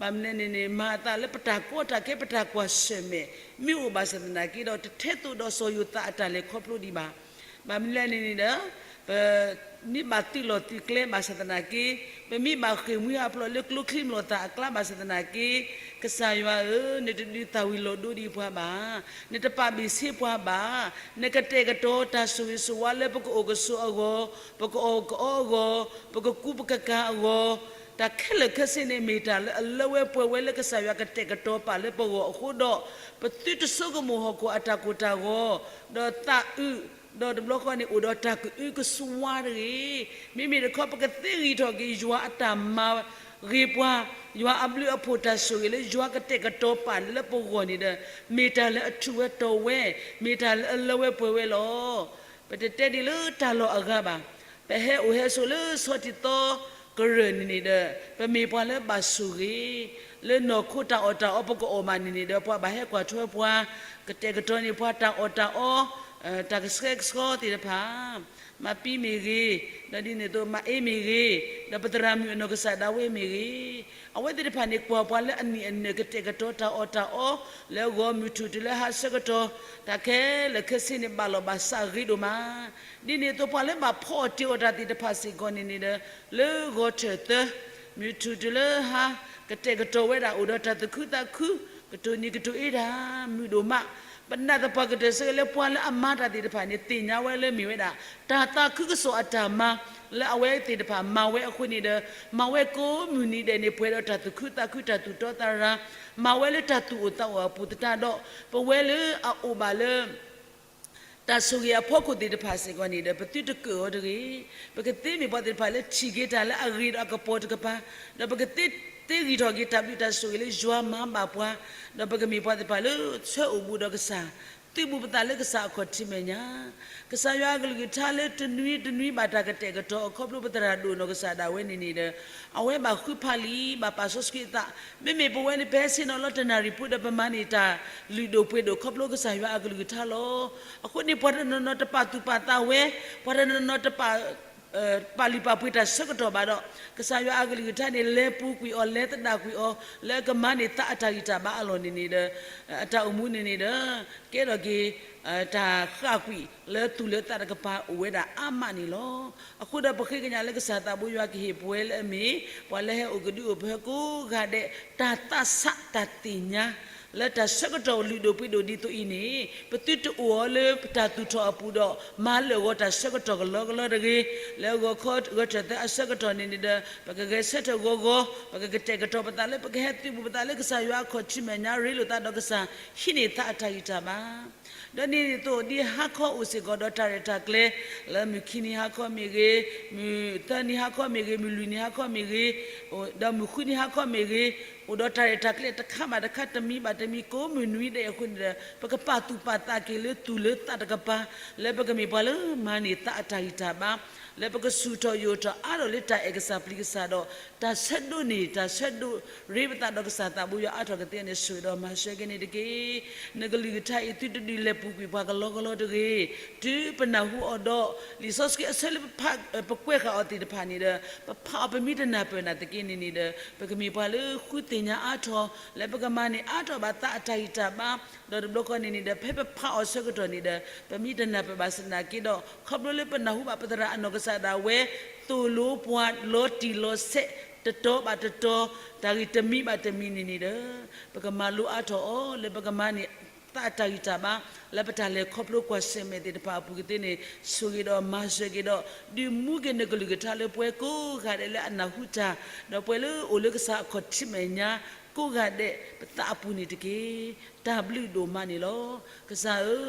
ဘၣ်မနုၤလဲၣ်န့ၣ်န့ၣ် မၤအသးလၢပတၢ်ကီတၢ်ခဲ ပတၢ်ကွၢ်ဆၢၣ်မဲာ် မ့ၢ်အိၣ်ဘၣ်ဆၣ်သနာ်က့ဒီး တထဲသိးဒီးစီၤယိၤသးအတၢ်လဲၤခီဖျိဒံးဘၣ်. ဘၣ်မနုၤလဲၣ်န့ၣ်န့ၣ်ဒီး ပမ့ၢ်ဘၣ်သုးလီၢ်သုးကျဲဘၣ်ဆၣ်သနာ်က့, ပမ့ၢ်ဘၣ်ဃ့ၢ်မှံဟးဖျိးလၢကျိချံမျိာ်သၣ်အကျါဘၣ်ဆၣ်သနာ်က့, ကစၢ်ယွၤဧၢ, နတဒုးသၣ်ဝံၤလီၤဒိဒံးပှၤဘၣ်, နတပာ်ဘ့ၣ်ဆ့ပှၤဘၣ်, နကတဲာ်ကတီၤတၢ်ဆိၣ်ဂ့ၤဆိၣ်ဝါလၢပကအိၣ်ကဆိးအဂီၢ်, ပကအီၣ်ကအီအဂီၢ်, ပကကူပကကၤအဂီၢ်, တၢ်ခဲလၢာ်ခဲဆ့န့ၣ် မ့ၢ်တၢ်လၢအလၢဝဲပှဲၤဝဲလၢကစၢ်ယွၤကတဲာ်ကတီၤပာ်လၢပဂီၢ်အဃိဒီး, ပသုတဆိကမိၣ်ဟီၣ်ခိၣ်အတၢ်ကိၢ်တၢ်ဂီၤ, ဒီးသးအုး, ဒီးတဘျီဃီန့ၣ် အိၣ်ဒီးတၢ်ကအုကစွါတဂ့ၤ. မ့မ့ၢ်တခီ ပကသ့ဂံၢ်ထီၣ်က့ၤ ယွၤအတၢ်မၤဂ့ၤပှၤ, ယွၤအဘျုးအဖှိၣ်တၢ်ဆိၣ်ဂ့ၤလၢယွၤကတဲာ်ကတီၤပာ်လၢပဂီၢ်န့ၣ်ဒီး, မ့ၢ်တၢ်လၢအထူးဝဲတီၤဝဲ, မ့ၢ်တၢ်လၢအလၢဝဲပှဲၤဝဲလီၤ. ပတတဲဒ်လၢတၢ်လီၢ်အဂၤဘၣ်. ပဟဲအိၣ်ဟဲဆိးလၢဆီတံသီကရၢၢ်န့ၣ်န့ၣ်ဒီး, ပမ့ၢ်ပှၤလၢဘၣ်ဆိၣ်ဂ့ၤ, လၢနီၢ်ခိတၢ်အီၣ်တၢ်အီပကအီၣ်မးန့ၣ်န့ၣ်ဒီး ပှၤဘၣ်ဟဲကွၢ်ထွဲပှၤ, ကတဲာ်ကတီၤန့ၢ်ပှၤတၢ်အီၣ်တၢ်အီ, တၢ်ကဆှဲကဆှီသ့ၣ်တဖၣ် မၤပံမ့ၢ်ဂ့ၤ, ဒီးဒ်န့ၣ်အသိး မၤအ့မ့ၢ်ဂ့ၤ, ဒီးပသရၣ်မုၣ်အနီၢ်ကစၢ်ဒၣ်ဝဲမ့ၢ်ဂ့ၤ, အဝဲသ့ၣ်တဖၣ်န့ၣ် ကွၢ်ပှၤလၢအနံၣ်အနၢၣ်ကတဲာ်ကတီၤတၢ်အီၣ်တၢ်အီ, လၢအဂီၢ်မုၢ်ထူၣ်တုၤလၢဟါဆၢကတီၢ်, တၢ်ခဲလၢာ်ခဲဆ့န့ၣ် ဘၣ်လီၤဘၣ်စးဂ့ၤဒိၣ်မး. ဒ်န့ၣ်အသိး ပှၤလၢဘၣ်ဖီအီၣ်တ့ၢ်အီၣ်တၢ်သ့ၣ်တဖၣ်စ့ၢ်ကီးန့ၣ်န့ၣ်ဒီး, လၢဂီၤထၢၣ်သၢ မုၢ်ထူၣ်တုၤလၢဟါ, ကတဲာ်ကတီၤဝဲဒၣ် အိၣ်ဒီးတၢ်သူၣ်ခုသးခု, ကတိၢ်နံၤကတိၤအ့တၢ်မုာ်ဒိၣ်မး. ပနာ်သပှၢ်ကတၢၢ်ဆၢက့ၤလၢပှၤလၢအမၤတၢ်သ့ၣ်တဖၣ်န့ၣ် သ့ၣ်ညါဝဲလၢမ့ၢ်ဝဲဒၣ် တၢ်သးခုကစီၣ်အတၢ်မၤ လၢအဝဲသ့ၣ်တဖၣ်မၤဝဲအဃိန့ၣ်ဒီး, မၤဝဲကိးမုၢ်နံၤဒဲးန့ၣ် ပှဲၤဒီးတၢ်သူၣ်ခုသးခု တၢ်သူၣ်တီသးရၤ, မၤဝဲလၢတၢ်သူၣ်အိၣ်သးအိၣ်အပူၤသတးဒီး, ပဝဲလၢအအိၣ်ဘၣ်လၢ တၢ်ဆိၣ်ဂ့ၤအဖီခိၣ်သ့ၣ်တဖၣ်စ့ၢ်ကီးန့ၣ်ဒီး ပသုတကၢၣ်အီၤတဂ့ၤ. ပကသ့မ့ၢ်ပှၤသ့ၣ်တဖၣ်လၢထံၣ်က့ၤတၢ်လၢအဂ့ၤဒီးအကပီၤတကပၤ, ဒီးပကသ့သ့ဂံၢ်ထီၣ်က့ၤတၢ်ဘျုးတၢ်ဆိၣ်ဂ့ၤလၢယွၤမၤဘၣ်ပှၤ, ဒီးပကမ့ၢ်ပှၤသ့ၣ်တဖၣ်လၢဆၢအိၣ်ဘူးဒီးကစၢ်, သုးဘူးပသးလၢကစၢ်အခီၣ်ထံးမဲာ်ညါ ကစၢ်ယွၤအကလုၢ်ကထါလၢတနွံတနွံဘၣ်တၢ်ကတဲာ်ကတီၤအခီဖျိ ပသရၣ်ဒိၣ်နီၢ်ကစၢ်ဒၣ်ဝဲန့ၣ်န့ၣ်ဒီး, အဝဲဘၣ်ဃုဖးလံာ် ဘၣ်ပာ်စီဆှံအသး, မ့မ့ၢ်ပဝဲန့ၣ် ပဟဲဆ့ၣ်နီၤလီၤတနၣ်ရံၣ်ဖိဒီး ပမၤန့ၢ်တၢ်လုၢ်ဒိၣ်ပှ့ၤဒိၣ်ခီဖျိကစၢ်ယွၤအကလုၢ်ကထါလီၤ. အဃိန့ၣ် ပှၤတနီၤနီၤတပာ်သူၣ်ပာ်သးဝဲ, ပှၤတနီၤနီၤတပာ် ပာ်လုၢ်ပာ်ပှ့ၤတၢ်ဆၢကတီၢ်ဘၣ်ဒီး, ကစၢ်ယွၤအကလုၢ်ကထါန့ၣ် လဲၤပူၤကွံာ်အီၤ လဲၤသဒၣ်ကွံာ်အီၤ လၢအကမၤန့ၢ်သးအတၢ်ဂံၢ်တၢ်ဘါအလီၢ်န့ၣ်န့ၣ်ဒီး, အတၢ်အိၣ်မူန့ၣ်န့ၣ်ဒီး, ကဲထီၣ်က့ၤ တၢ်ဃၣ်ကွံာ်လၢသူၣ်လၢသးတကပၤအိၣ်ဝဲဒၣ်အါမးန့ၣ်လီၤ. အဃိဒီးပဃ့ကညးလၢကစၢ်သးဘိယွၤကဟ့ၣ်ပှၤလၢအမ့ၢ် ပှၤလၢဟဲအိၣ်ကဒုအိၣ်ပှဲၤကိးဂၤဒဲး တၢ်သးဆးတၢ်သ့ၣ်ညါ လၢတၢ်ဆၢကတီၢ်လုၢ်ဒိၣ်ပှ့ၤဒိၣ်ဒ်သိးအံၤန့ၣ်, ပသုတအိၣ်အီၤလၢပတၢ်သူၣ်ထီၣ်အပူၤဒီး မၤလၢာ်ဂီၤတၢ်ဆၢကတီၢ်ကလီကလီတဂ့ၤ. လၢဂီၤခီဂီၤထၢၣ်သၢအဆၢကတီၢ်န့ၣ်န့ၣ်ဒီး ပကဂဲၤဆၢထၢၣ်ဂီၤဂီၤ, ပကကတဲာ်ကတီၤပသးလၢပကဟဲသုးဘူးပသးလၢကစၢ်ယွၤအခီၣ်ထံးမဲာ်ညါ ရ့လိာ်သးဒီးကစၢ် ဟံးန့ၢ်သးအတၢ်ဂံၢ်တၢ်ဘါ ဒီးန့ၣ်အသိး ဒ်ဟါခီအိၣ်စ့ၢ်ကီးဒီးတၢ်ရဲၣ်တၢ်ကျဲၤ, လၢမုၢ်ခံနံၤဟါခီမ့ၢ်ဂ့ၤ, မုၢ်သၢနံၤဟါခီမ့ၢ်ဂ့ၤ, မုၢ်လွံၢ်နံၤဟါခီမ့ၢ်ဂ့ၤ, ဒီးမုၢ်ဃုနံၤဟါခီမ့ၢ်ဂ့ၤ, အိၣ်ဒီးတၢ်ရဲၣ်တၢ်ကျဲၤတခါဘၣ်တခါ တမံၤဘၣ်တမံၤ ကိးမုၢ်နွံဒဲးအဃိန့ၣ်ဒီး ပကပာ်သူၣ်ပာ်သးက့ၤလၢသူၣ်လၢသးတကပၤ, လၢပကမ့ၢ်ပှၤလၢမၤန့ၢ်သးအတၢ်ဂံၢ်တၢ်ဘါ, လၢပကဆူၣ်ထီၣ်ယိာ်ထီၣ်အါထီၣ်လၢတၢ်အဲၣ်ကစၢ်ပျံၤကစၢ်ဒီး တၢ်ဆၢဒိးန့ၢ် တၢ်ဆၢဒိးရ့ပသးဒီးကစၢ်သးဘိယွၤအါထီၣ်ကသ့န့ၣ် ဆိၣ်ဂ့ၤဒီးမၤစၢၤက့ၤန့ၣ်တက့ၢ်. နကလုၢ်ကထါအံၤ သုတဒုးလဲၤပူၤကွံာ်ပှၤ ကလီကလီတဂ့ၤ. တုၤပနၢ်ဟူအီၤဒီး လံာ်စီဆှံအဆၢလၢပဖး ပကွဲးဃာ်အီၤသ့ၣ်တဖၣ်န့ၣ်ဒီး ပဖးအီၤ ပမ့ၢ်တနၢ်ပၢၢ်နၤသက့န့ၣ်န့ၣ်ဒီး ပကမ့ၢ်ပှၤလၢဃုသ့ၣ်ညါအါထီၣ် လၢပကမၤန့ၢ်အါထီၣ်ဘၣ်သးအတၢ်ဂံၢ်တၢ်ဘါ, ဒီးတဘျီဃီန့ၣ်န့ၣ်ဒီး ဖဲပဖးအီၤဆၢကတီၢ်န့ၣ်ဒီး ပမ့ၢ်တနၢ်ပၢၢ်ဘၣ်ဆၣ်သနာ်က့ဒီး ခီဖျိလၢပနၢ်ဟူဘၣ်ပသရၣ်အနီၢ်ကစၢ်ဒၣ်ဝဲ သိၣ်လိပှၤလီၤတံၢ်လီၤဆဲး တတီၤဘၣ်တတီၤ, တၢ်ဂ့ၢ်တမံၤဘၣ်တမံၤန့ၣ်န့ၣ်ဒီး ပကမၤလိအါထီၣ်အီၤ လၢပကမၤန့ၢ် သးတၢ်ဂံၢ်တၢ်ဘါ လၢပတၢ်လဲၤခီဖျိကွၢ်ဆၢၣ်မဲာ်သ့ၣ်တဖၣ်အပူၤကသ့န့ၣ် ဆိၣ်ဂ့ၤဒီးမၤစၢၤက့ၤဒီး ဒုးမူက့ၤနကလုၢ်ကထါလၢပှၤကိးဂၤဒဲးလၢအနၢ်ဟူတၢ် ဒီးပှၤလၢအိၣ်လၢကစၢ်အခီၣ်ထံးမဲာ်ညါ ကိးဂၤဒဲးပသးအပူၤန့ၣ်တက့ၢ်. တၢ်ဘျုးဒိၣ်မးန့ၣ်လီၤ. ကစၢ်ဧၢ,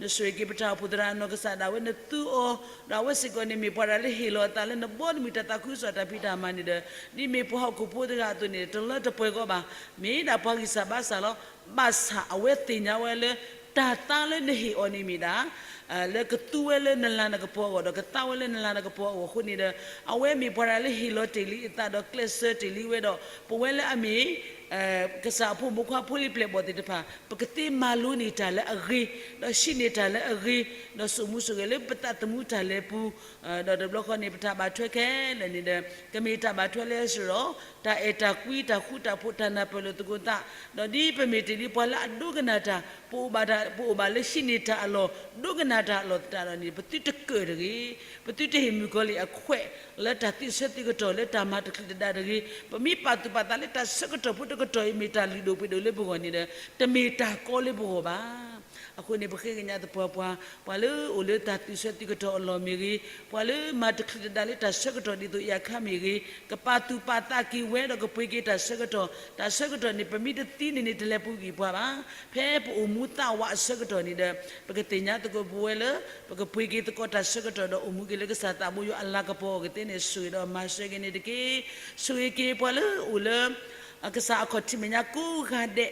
နဆိၣ်ဂ့ၤက့ၤပတၢ်အိၣ်ဖှိၣ်သရၣ်နီၢ်ကစၢ်ဒၣ်ဝဲနသူအီၤ, ဒီးအဝဲစ့ၢ်ကီးန့ၣ်မ့ၢ်ပှၤတဂၤလၢဟ့ၣ်လီၤအသးလၢနဘီနမုၢ်တၢ်သးခုကစီၣ်တၢ်ဖံးတၢ်မၤန့ၣ်ဒီး ဒ်မ့ၢ်ပှၤဟီၣ်ခိၣ်ဖိတဂၤအသိးန့ၣ် တလၢတပှဲၤကီးဘၣ်. မ့ၢ်ဒၣ်ပှၤဂံၢ်စၢ်ဘါစၢ်လီၤ. ဘၣ်ဆၣ်အဝဲသ့ၣ်ညါဝဲလၢ တၢ်သါလၢနဟ့ၣ်အီၤန့ၣ်မ့ၢ်ဒၣ် လၢကသူဝဲလၢနလၤနကပီၤအဂီၢ် ဒီးကသါဝဲလၢနလၤနကပီၤအဂီၢ်အဃိန့ၣ်ဒီး အဝဲမ့ၢ်ပှၤတဂၤလၢဟ့ၣ်လီၤတ့ၢ်လံအသးဒီးကျဲးစၢးတ့ၢ်လံဝဲဒီး ပဝဲလၢအမ့ၢ် ကစၢ်အဖိမုၣ်ဖိခွါဖိလံၤပျဲၢ်ဘီၣ်သ့ၣ်တဖၣ် ပကသ့မၤလိန့ၢ်တၢ်လၢအဂ့ၤ, ဒီးဟံးန့ၢ်တၢ်လၢအဂ့ၤ, ဒီးစိာ်မူစိာ်ဂဲၤလၢပသးသမူတၢ်လဲၤပူၤ, ဒီးတဘျီဃီန့ၣ် ပတၢ်ဘၣ်ထွဲခဲလၢာ်န့ၣ်ဒီး ကမ့ၢ်တၢ်ဘၣ်ထွဲလၢစရီ တၢ်အဲၣ်တၢ်ကွံ တၢ်ဃူတၢ်ဖိး တၢ်နၢ်ပၢၢ်လိာ်သကိးသး, ဒီးဒ်ပမ့ၢ်တ့ၢ်လံပှၤလၢအဒိကနၣ်တၢ် ပအိၣ်ဘၣ်တၢ် ပအိၣ်ဘၣ်လၢဟံးန့ၢ်တၢ်အလီၢ် ဒိကနၣ်တၢ်အလီၢ်သတးဒီးန့ၣ် ပသုတကၢၣ်တဂ့ၤ, ပသုတဟ့ၣ်မုၣ်ကီၤလံၢ်အခွဲး လၢတၢ်သုးဆၢသုးကတီၢ် လၢတၢ်မၤတချုးတဒါတဂ့ၤ, ပမ့ၢ်ပာ်သူၣ်ပာ်သးလၢတၢ်ဆၢကတီၢ်ဖိတကတီၢ်အံၤ မ့ၢ်တၢ်လုၢ်ဒိၣ်ပှ့ၤဒိၣ်လၢပဂီၢ်န့ၣ်ဒီး တမ့ၢ်တၢ်ကီလၢပဂီၢ်ဘၣ်. အဃိန့ၣ် ပဃ့ကညးသပှၢ်ပှၢ် ပှၤလၢအိၣ်လၢတၢ်သုးဆၢသုးကတီၢ်အလီၢ်မ့ၢ်ဂ့ၤ, ပှၤလၢမၤတချုးတဒါလၢတၢ်ဆၢကတီၢ်ဒ်သိးအံၤအခါမ့ၢ်ဂ့ၤ, ကပာ်သူၣ်ပာ်သးက့ၤဝဲဒီးကပှ့ၤက့ၤတၢ်ဆၢကတီၢ်, တၢ်ဆၢကတီၢ်န့ၣ် ပမ့ၢ်တသံန့ၣ်န့ၣ် တလဲၤပူၤကွံာ်ပှၤဘၣ်. ဖဲပအိၣ်မူသးဝးအဆၢကတီၢ်န့ၣ်ဒီး ပကသ့ၣ်ညါသကိးပဝဲလၢ ပကပှ့ၤက့ၤသကိးတၢ်ဆၢကတီၢ်ဒီးအိၣ်မူက့ၤလၢကစၢ်သးဘိယွၤအလၤကပီၤအဂီၢ်ကသ့န့ၣ် ဆိၣ်ဂ့ၤဒီးမၤစၢၤက့ၤန့ၣ်တက့ၢ်. ဆိၣ်ဂ့ၤက့ၤပှၤလၢအိၣ်လၢ ကစၢ်အခီၣ်ထံးမဲာ်ညါကိးဂၤဒဲး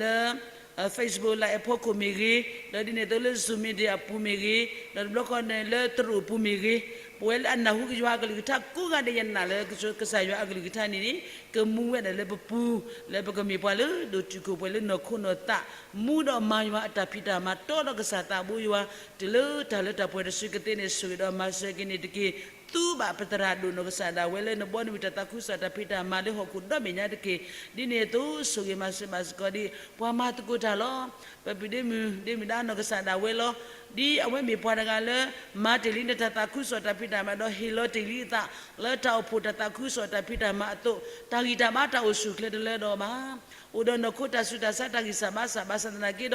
လၢ Facebook Live အဖီခိၣ်မ့ၢ်ဂ့ၤ, ဒီးဒ်န့ၣ်အသိးလၢ Zoom meeting အပူၤမ့ၢ်ဂ့ၤ, ဒီးတဘျီဃီန့ၣ်လၢသရိာ်ပူၤမ့ၢ်ဂ့ၤ, ပဝဲလၢအနၢ်ဟူက့ၤယွၤအကလုၢ်ကထါကိးဂၤဒဲး ယနာ်လၢကစၢ်ယွၤအကလုၢ်ကထါန့ၣ်န့ၣ် ကမူဝဲဒၣ်လၢပပူၤ လၢပကမ့ၢ်ပှၤလၢဒိၣ်တုာ်ခိၣ်ပှဲၤလၢနီၢ်ခိနီၢ်သး မူဒီးမၤယွၤအတၢ်ဖံးတၢ်မၤ တီဒီးကစၢ်သးဘိယွၤ တုၤလၢတၢ်လၢတၢ်ပှဲၤတစုကသ့န့ၣ် ဆိၣ်ဂ့ၤဒီးမၤစၢၤက့ၤန့ၣ်တက့ၢ်. သူဘၣ်ပသရၣ်ဒိၣ်နီၢ်ကစၢ်ဒၣ်ဝဲလၢနဘီနမုၢ်တၢ်သးခုကစီၣ်တၢ်ဖံးတၢ်မၤလၢဟီၣ်ခိၣ်ဒီဘ့ၣ်ညါတက့ၢ်. ဒ်န့ၣ်အသိး ဆိၣ်ဂ့ၤမၤစၢၤဘၣ်စ့ၢ်ကီးဒ် ပှၤမၤသကိးတၢ်လီၤ. ပပုၢ်ဒ့မုၣ် ဒ့မုၣ်ဒါနီၢ်ကစၢ်ဒၣ်ဝဲလီၤ. ဒ်အဝဲမ့ၢ်ပှၤတဂၤလၢ မၤတ့ၢ်လံနတၢ်သးခုကစီၣ်တၢ်ဖံးတၢ်မၤဒီးဟ့ၣ်လီၤတ့ၢ်လံအသး လၢတၢ်အိၣ်ဖှိၣ်တၢ်သးခုကစီၣ်တၢ်ဖံးတၢ်မၤအသိး တၢ်ဂံၢ်တၢ်ဘါတၢ်အိၣ်ဆူၣ်အိၣ်ချ့တလၢဒီးဘၣ် အိၣ်ဒီးနီၢ်ခိတၢ်ဆူးတၢ်ဆါတၢ်ဂံၢ်စၢ်ဘါစၢ် ဘၣ်ဆၣ်သနာ်က့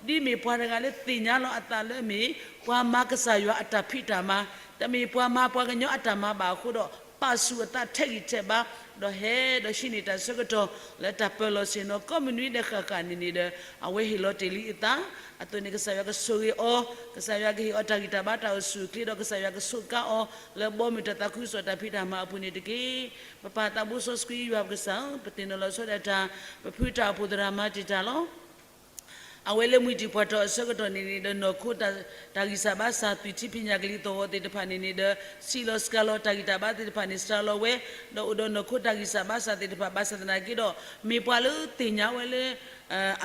ဒီး ဒ်မ့ၢ်ပှၤတဂၤလၢသ့ၣ်ညါလီၤအသးလၢအမ့ၢ် ပှၤမၤကစၢ်ယွၤအတၢ်ဖံးတၢ်မၤ, တမ့ၢ်ပှၤမၤပှၤကညီအတၢ်မၤဘၣ်အဃိဒီး ပာ်ဆူၣ်အသးထဲးဂံၢ်ထဲးဘါ, ဒီးဟဲဒီးဟံးန့ၢ်တၢ်ဆၢကတီၢ် လၢတၢ်ပၢၤလီၢ်ဆ့ၣ်နီၤ ကိးမုၢ်နွံဒဲးဃၣ်ဃၣ်န့ၣ်န့ၣ်ဒီး အဝဲဟ့ၣ်လီၤတ့ၢ်လံအသး, အသိးန့ၣ် ကစၢ်ယွၤကဆိၣ်ဂ့ၤအီၤ, ကစၢ်ယွၤကဟ့ၣ်အီၤတၢ်ဂံၢ်တၢ်ဘါတၢ်အိၣ်ဆူၣ်အိၣ်ချ့ဒီး ကစၢ်ယွၤကဆိးကါအီၤ လၢဘီမုၢ်တၢ်သးခုကစီၣ်တၢ်ဖံးတၢ်မၤအပူၤန့ၣ်တက့ၢ်. ပပၢ်သးဘိစီဆှံယွၤပကစၢ်ဧၢ, ပသ့ၣ်နီၣ်လီၤဆီဒၣ်တၢ် ပဖုတၢ်အိၣ်ဖှိၣ်သရၣ်မၤတ့ၢ်တၢ်လီၤ. အဝဲလၢမှံတံၢ်ပှၢ်ထီၣ်အဆၢကတီၢ်န့ၣ်န့ၣ်ဒီး နီၢ်ခိတၢ်ဂံၢ်စၢ်ဘါစၢ် သွံၣ်ထံဖံးညၣ်ကလံၤသီၣ်ဂီၤသ့ၣ်တဖၣ်န့ၣ်န့ၣ်ဒီး စံးလီၤစှၤလီၤတၢ်ဂံၢ်တၢ်ဘါသ့ၣ်တဖၣ်န့ၣ် စှၤလီၤဝဲ, ဒီးအိၣ်ဒီးနီၢ်ခိတၢ်ဂံၢ်စၢ်ဘါစၢ်သ့ၣ်တဖၣ် ဘၣ်ဆၣ်သနာ်က့ဒီး မ့ၢ်ပှၤလၢသ့ၣ်ညါဝဲလၢ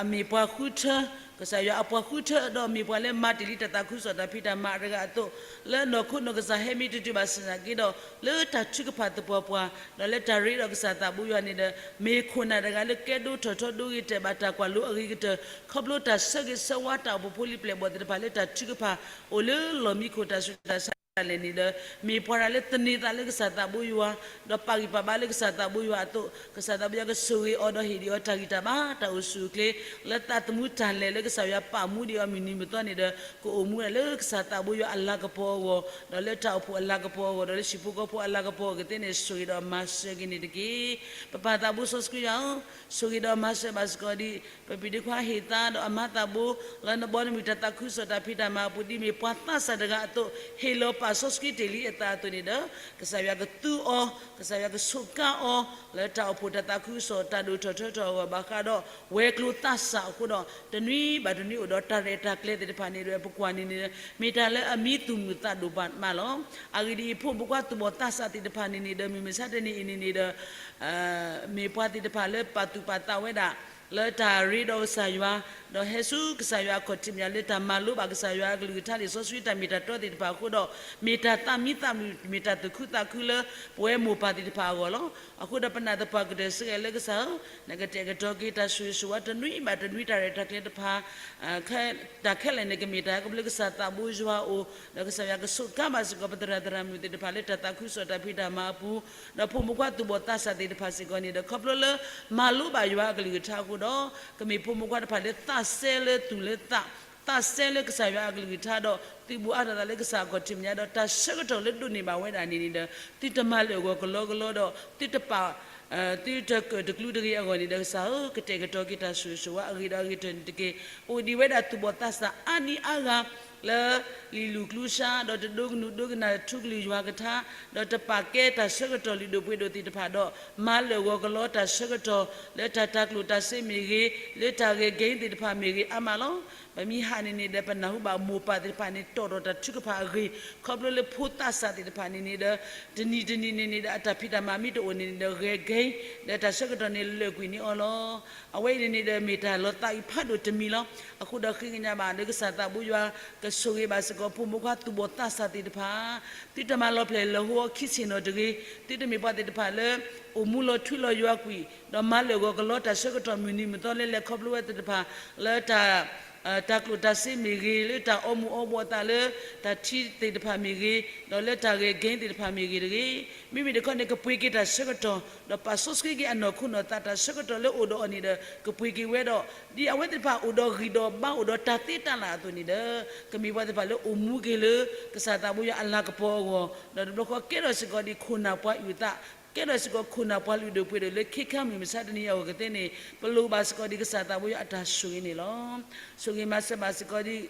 အမ့ၢ်ပှၤဃုထၢ ကစၢ်ယွၤအပှၤဃုထၢ ဒီးမ့ၢ်ပှၤလၢမၤတ့ၢ်လံတၢ်သးခုကစီၣ်တၢ်ဖံးတၢ်မၤအတဂၤအသိး, လၢနီၢ်ခိနီၢ်ကစၢ်ဟဲမ့ၢ်တတုၤဘၣ်ဆၣ်သနာ်က့ဒီး လၢတၢ်ထုကဖၣ်သပှၢ်ပှၢ် ဒီးလၢတၢ်ရ့ဒီးကစၢ်သးဘိယွၤန့ၣ်ဒီး မ့ၢ်ခိၣ်နၢ်တဂၤလၢကဲဒိထီၣ်ထီဒိဂ့ၤတဲာ်ဘၣ်တၢ်ကွၢ်လိအဂ့ၤကတၢၢ် ခီဖျိတၢ်ဆၢဂ့ၤဆၢဝါတၢ်အိၣ်ဖှိၣ်ဖိလံၤပျဲၢ်ဘီၣ်သ့ၣ်တဖၣ်လၢတၢ်ထုကဖၣ် အိၣ်လၢလီၢ်မံခိၣ်တၢ်ဆူးတၢ်ဆါဒၣ်လဲာ်န့ၣ်ဒီး မ့ၢ်ပှၤတဂၤလၢသန့ၤသးလၢကစၢ်သးဘိယွၤ ဒီးပာ်ဂံၢ်ပာ်ဘါလၢကစၢ်သးဘိယွၤအသိး ကစၢ်သးဘိယွၤကဆိၣ်ဂ့ၤအီၤဒီးဟ့ၣ်ဒံးအီၤတၢ်ဂံၢ်တၢ်ဘါတၢ်အိၣ်ဆူၣ်အိၣ်ချ့ လၢသးသမူတၢ်လဲၤလၢကစၢ်ယွၤပာ်မူဒံးအီၤမုၢ်နံၤမုၢ်သီန့ၣ်ဒီး ကအိၣ်မူဒၣ်လၢကစၢ်သးဘိယွၤအလၤကပီၤအဂီၢ် ဒီးလၢတၢ်အိၣ်ဖှိၣ်အလၤကပီၤအဂီၢ် ဒီးလၢဟံၣ်ဖိဃီဖိအလၤကပီၤအဂီၢ်ကသ့န့ၣ် ဆိၣ်ဂ့ၤဒီးမၤစၢၤက့ၤန့ၣ်တက့ၢ်. ပပၢ်သးဘိစီဆှံယွၤဧၢ, ဆိၣ်ဂ့ၤဒီးမၤစၢၤဘၣ်စ့ၢ်ကီးဒံး ပပုၢ်ဒ့ခွါဟ့ၣ်သါဒီးအမါသးဘိ လၢနဘီနမုၢ်တၢ်သးခုကစီၣ်တၢ်ဖံးတၢ်မၤအပူၤ ဒ်မ့ၢ်ပှၤသးစၢ်တဂၤအသိး ဟ့ၣ်လီၤပာ်စီဆှံတ့ၢ်လံအသးအသိးန့ၣ်ဒီး ကစၢ်ယွၤကသူအီၤ, ကစၢ်ယွၤကဆိးကါအီၤ လၢတၢ်အိၣ်ဖှိၣ်တၢ်သးခုကစီၣ်တၢ်ဒိၣ်ထီၣ်ထီထီၣ်အဂီၢ်ဘၣ်ဃးဒီး ဝဲၤကျိၤသးစၢ်အဃိဒီး တနွံဘၣ်တနွံအိၣ်ဒီးတၢ်ရဲၣ်တၢ်ကျဲၤသ့ၣ်တဖၣ်န့ၣ်ဒီး ပကွၢ်န့ၣ်န့ၣ် မ့ၢ်တၢ်လၢအမံသူၣ်မုာ်သးဒိၣ်မးလီၤ. အဂ့ၢ်ဒ်အံၤ ဖိမုၣ်ဖိခွါသူၣ်ဘီၣ်သးစၢ်သ့ၣ်တဖၣ်န့ၣ်န့ၣ်ဒီး မုၢ်မဆါတနံၤအံၤန့ၣ်န့ၣ်ဒီး မ့ၢ်ပှၤသ့ၣ်တဖၣ်လၢပာ်သူၣ်ပာ်သးဝဲဒၣ် လၢတၢ်ရ့ဒီးကစၢ်ယွၤ ဒီးဟဲဆူကစၢ်ယွၤအခီၣ်ထံးမဲာ်ညါလၢတၢ်မၤလိဘၣ်ကစၢ်ယွၤအကလုၢ်ကထါလံာ်စီဆှံတၢ်မ့ၢ်တၢ်တီသ့ၣ်တဖၣ်အဃိဒီး မ့ၢ်တၢ်သးမံသးမုာ် မ့ၢ်တၢ်သူၣ်ခုသးခုလၢပဝဲမိၢ်ပၢ်သ့ၣ်တဖၣ်အဂီၢ်လီၤ. အဃိဒီးပနာ်သပှၢ်ကတၢၢ်စ့ၢ်ကီးလၢကစၢ်ဧၢ, နကတဲာ်ကတီၤက့ၤတၢ်ဆိၣ်ဂ့ၤဆိၣ်ဝါတနွံဘၣ်တနွံတၢ်ရဲၣ်တၢ်ကျဲၤတဖၣ် တၢ်ခဲလၢာ်န့ၣ် ကမ့ၢ်တၢ်ဟဲကပလၢကစၢ်သးဘိယွၤအအိၣ် ဒီးကစၢ်ယွၤကဆိးကါဘၣ်စ့ၢ်ကီး ပသရၣ်သရၣ်မုၣ်သ့ၣ်တဖၣ်လၢတၢ်သးခုကစီၣ်တၢ်ဖံးတၢ်မၤအပူၤ, ဒီးဖိမုၣ်ဖိခွါသူၣ်ဘီၣ်သးစၢ်သ့ၣ်တဖၣ်စ့ၢ်ကီးန့ၣ်ဒီး ခီဖျိလၢမၤလိဘၣ်ယွၤအကလုၢ်ကထါအဃိ ဒီးကမ့ၢ်ဖိမုၣ်ခွါတဖၣ်လၢသးစဲလၢသူၣ်လၢသး, သးစဲလၢကစၢ်ယွၤအကလုၢ်ကထါဒီး သုးဘူးအါထီၣ်သးလၢကစၢ်အခီၣ်ထံးမဲာ်ညါဒီး တၢ်ဆၢကတီၢ်လၢဒိးန့ၢ်ဘၣ်ဝဲဒၣ်န့ၣ်န့ၣ်ဒီး သုတမၤလၢာ်ဂီၤကလီကလီဒီး သုတပာ် သုတကၢၣ်တကျူတဂ့ၤအဂီၢ်န့ၣ်ဒီး ကစၢ်ဧၢ ကတဲာ်ကတီၤက့ၤတၢ်ဆိၣ်ဂ့ၤဆိၣ်ဝါအဂ့ၤဒီးအဂ့ၤတၢၢ်န့ၣ်တက့ၢ်. အိၣ်ဒံးဝဲဒၣ်သူၣ်ဘီၣ်သးစၢ်အါနံၣ်အါဂၤ လၢလံာ်လူၢ်ကျူဆါ ဒီးတဒိကနူၤဒိကနၣ်ထူကလုၢ်ယွၤကထါ, ဒီးတပာ်ကဲတၢ်ဆၢကတီၢ်လုၢ်ဒိၣ်ပှ့ၤဒိၣ်သ့ၣ်တဖၣ်ဒီး မၤလၢာ်ဂီၤကလီတၢ်ဆၢကတီၢ် လၢတၢ်တၤကျိၣ်တၤစ့မ့ၢ်ဂ့ၤ, လၢတၢ်ဂဲၤကဲသ့ၣ်တဖၣ်မ့ၢ်ဂ့ၤ အါမးလီၤ. ပမ့ၢ်ဟးန့ၣ်န့ၣ်ဒီး ပနၢ်ဟူဘၣ်မိၢ်ပၢ်သ့ၣ်တဖၣ်န့ၣ် တီၣ်ထီၣ်တၢ်ထုကဖၣ်အဂ့ၢ် ခီဖျိလၢဖိသးစၢ်သ့ၣ်တဖၣ်န့ၣ်န့ၣ်ဒီး တနံၤတနံၤန့ၣ်န့ၣ်ဒီး အတၢ်ဖံးတၢ်မၤမ့ၢ်တအိၣ်န့ၣ်န့ၣ်ဒီး ဂဲၤကဲ ဒီးတၢ်ဆၢကတီၢ်န့ၣ်လၢာ်ကွံာ်န့ၢ်အီၤလီၤ. အဝဲအံၤန့ၣ်န့ၣ်ဒီး မ့ၢ်တၢ်လီၤသးအုးဖးဒိၣ်တမံၤလီၤ. အဃိဒီးဃ့ကညးဘၣ်လၢကစၢ်သးဘိယွၤ ကဆိၣ်ဂ့ၤဘၣ်စ့ၢ်ကီး ဖိမုၣ်ခွါသူၣ်ဘီၣ်သးစၢ်သ့ၣ်တဖၣ်, သုတမၤလီၤဖျဲၣ်လၢဟိအခံဆ့ၣ်နီၤတဂ့ၤ, သုတမ့ၢ်ပှၤသ့ၣ်တဖၣ်လၢ အိၣ်မူလီၤထွံလီၤယွၤကွံာ် ဒီးမၤလၢာ်ဂီၤကလီတၢ်ဆၢကတီၢ်မုၢ်နံၤမုၢ်သီလၢလဲၤခီဖျိဝဲသ့ၣ်တဖၣ် လၢတၢ် တၢ်ကျိၣ်တၢ်စ့မ့ၢ်ဂ့ၤ, လၢတၢ်အီမူၤအီဘှီးအသးလၢ တၢ်ထံသ့ၣ်တဖၣ်မ့ၢ်ဂ့ၤ, ဒီးလၢတၢ်ဂဲၤကဲသ့ၣ်တဖၣ်မ့ၢ်ဂ့ၤတဂ့ၤ, မ့မ့ၢ်တခီန့ၣ် ကပှ့ၤက့ၤတၢ်ဆၢကတီၢ် ဒီးပာ်စီဆှံက့ၤအနီၢ်ခိနီၢ်သး တၢ်ဆၢကတီၢ်လၢအိၣ်ဒီးအီၤန့ၣ်ဒီး ကပှ့ၤက့ၤဝဲဒီး ဒ်အဝဲသ့ၣ်တဖၣ်အိၣ်ဒီးဂံၢ်ဒီးဘါအိၣ်ဒီးတၢ်သ့တၢ်လၢ်အသိးန့ၣ်ဒီး ကမ့ၢ်ပှၤသ့ၣ်တဖၣ်လၢအိၣ်မူက့ၤလၢ ကစၢ်သးဘိယွၤအလၤကပီၤအဂီၢ် ဒီးတဘျီဃီကဲထီၣ်စ့ၢ်ကီးဒ်ခိၣ်နၢ်ပှၤအုၣ်အသး ကဲထီၣ်စ့ၢ်ကီးခိၣ်နၢ်ပှၤလုၢ်ဒိၣ်ပှ့ၤဒိၣ်လၢခ့ခါမုၢ်မဆါတနံၤအဂီၢ်ကသ့န့ၣ် ပလိၣ်ဘၣ်စ့ၢ်ကီးဒ်ကစၢ်သးဘိယွၤအတၢ်ဆိၣ်ဂ့ၤန့ၣ်လီၤ. ဆိၣ်ဂ့ၤမၤစၢၤဘၣ်စ့ၢ်ကီးဒ်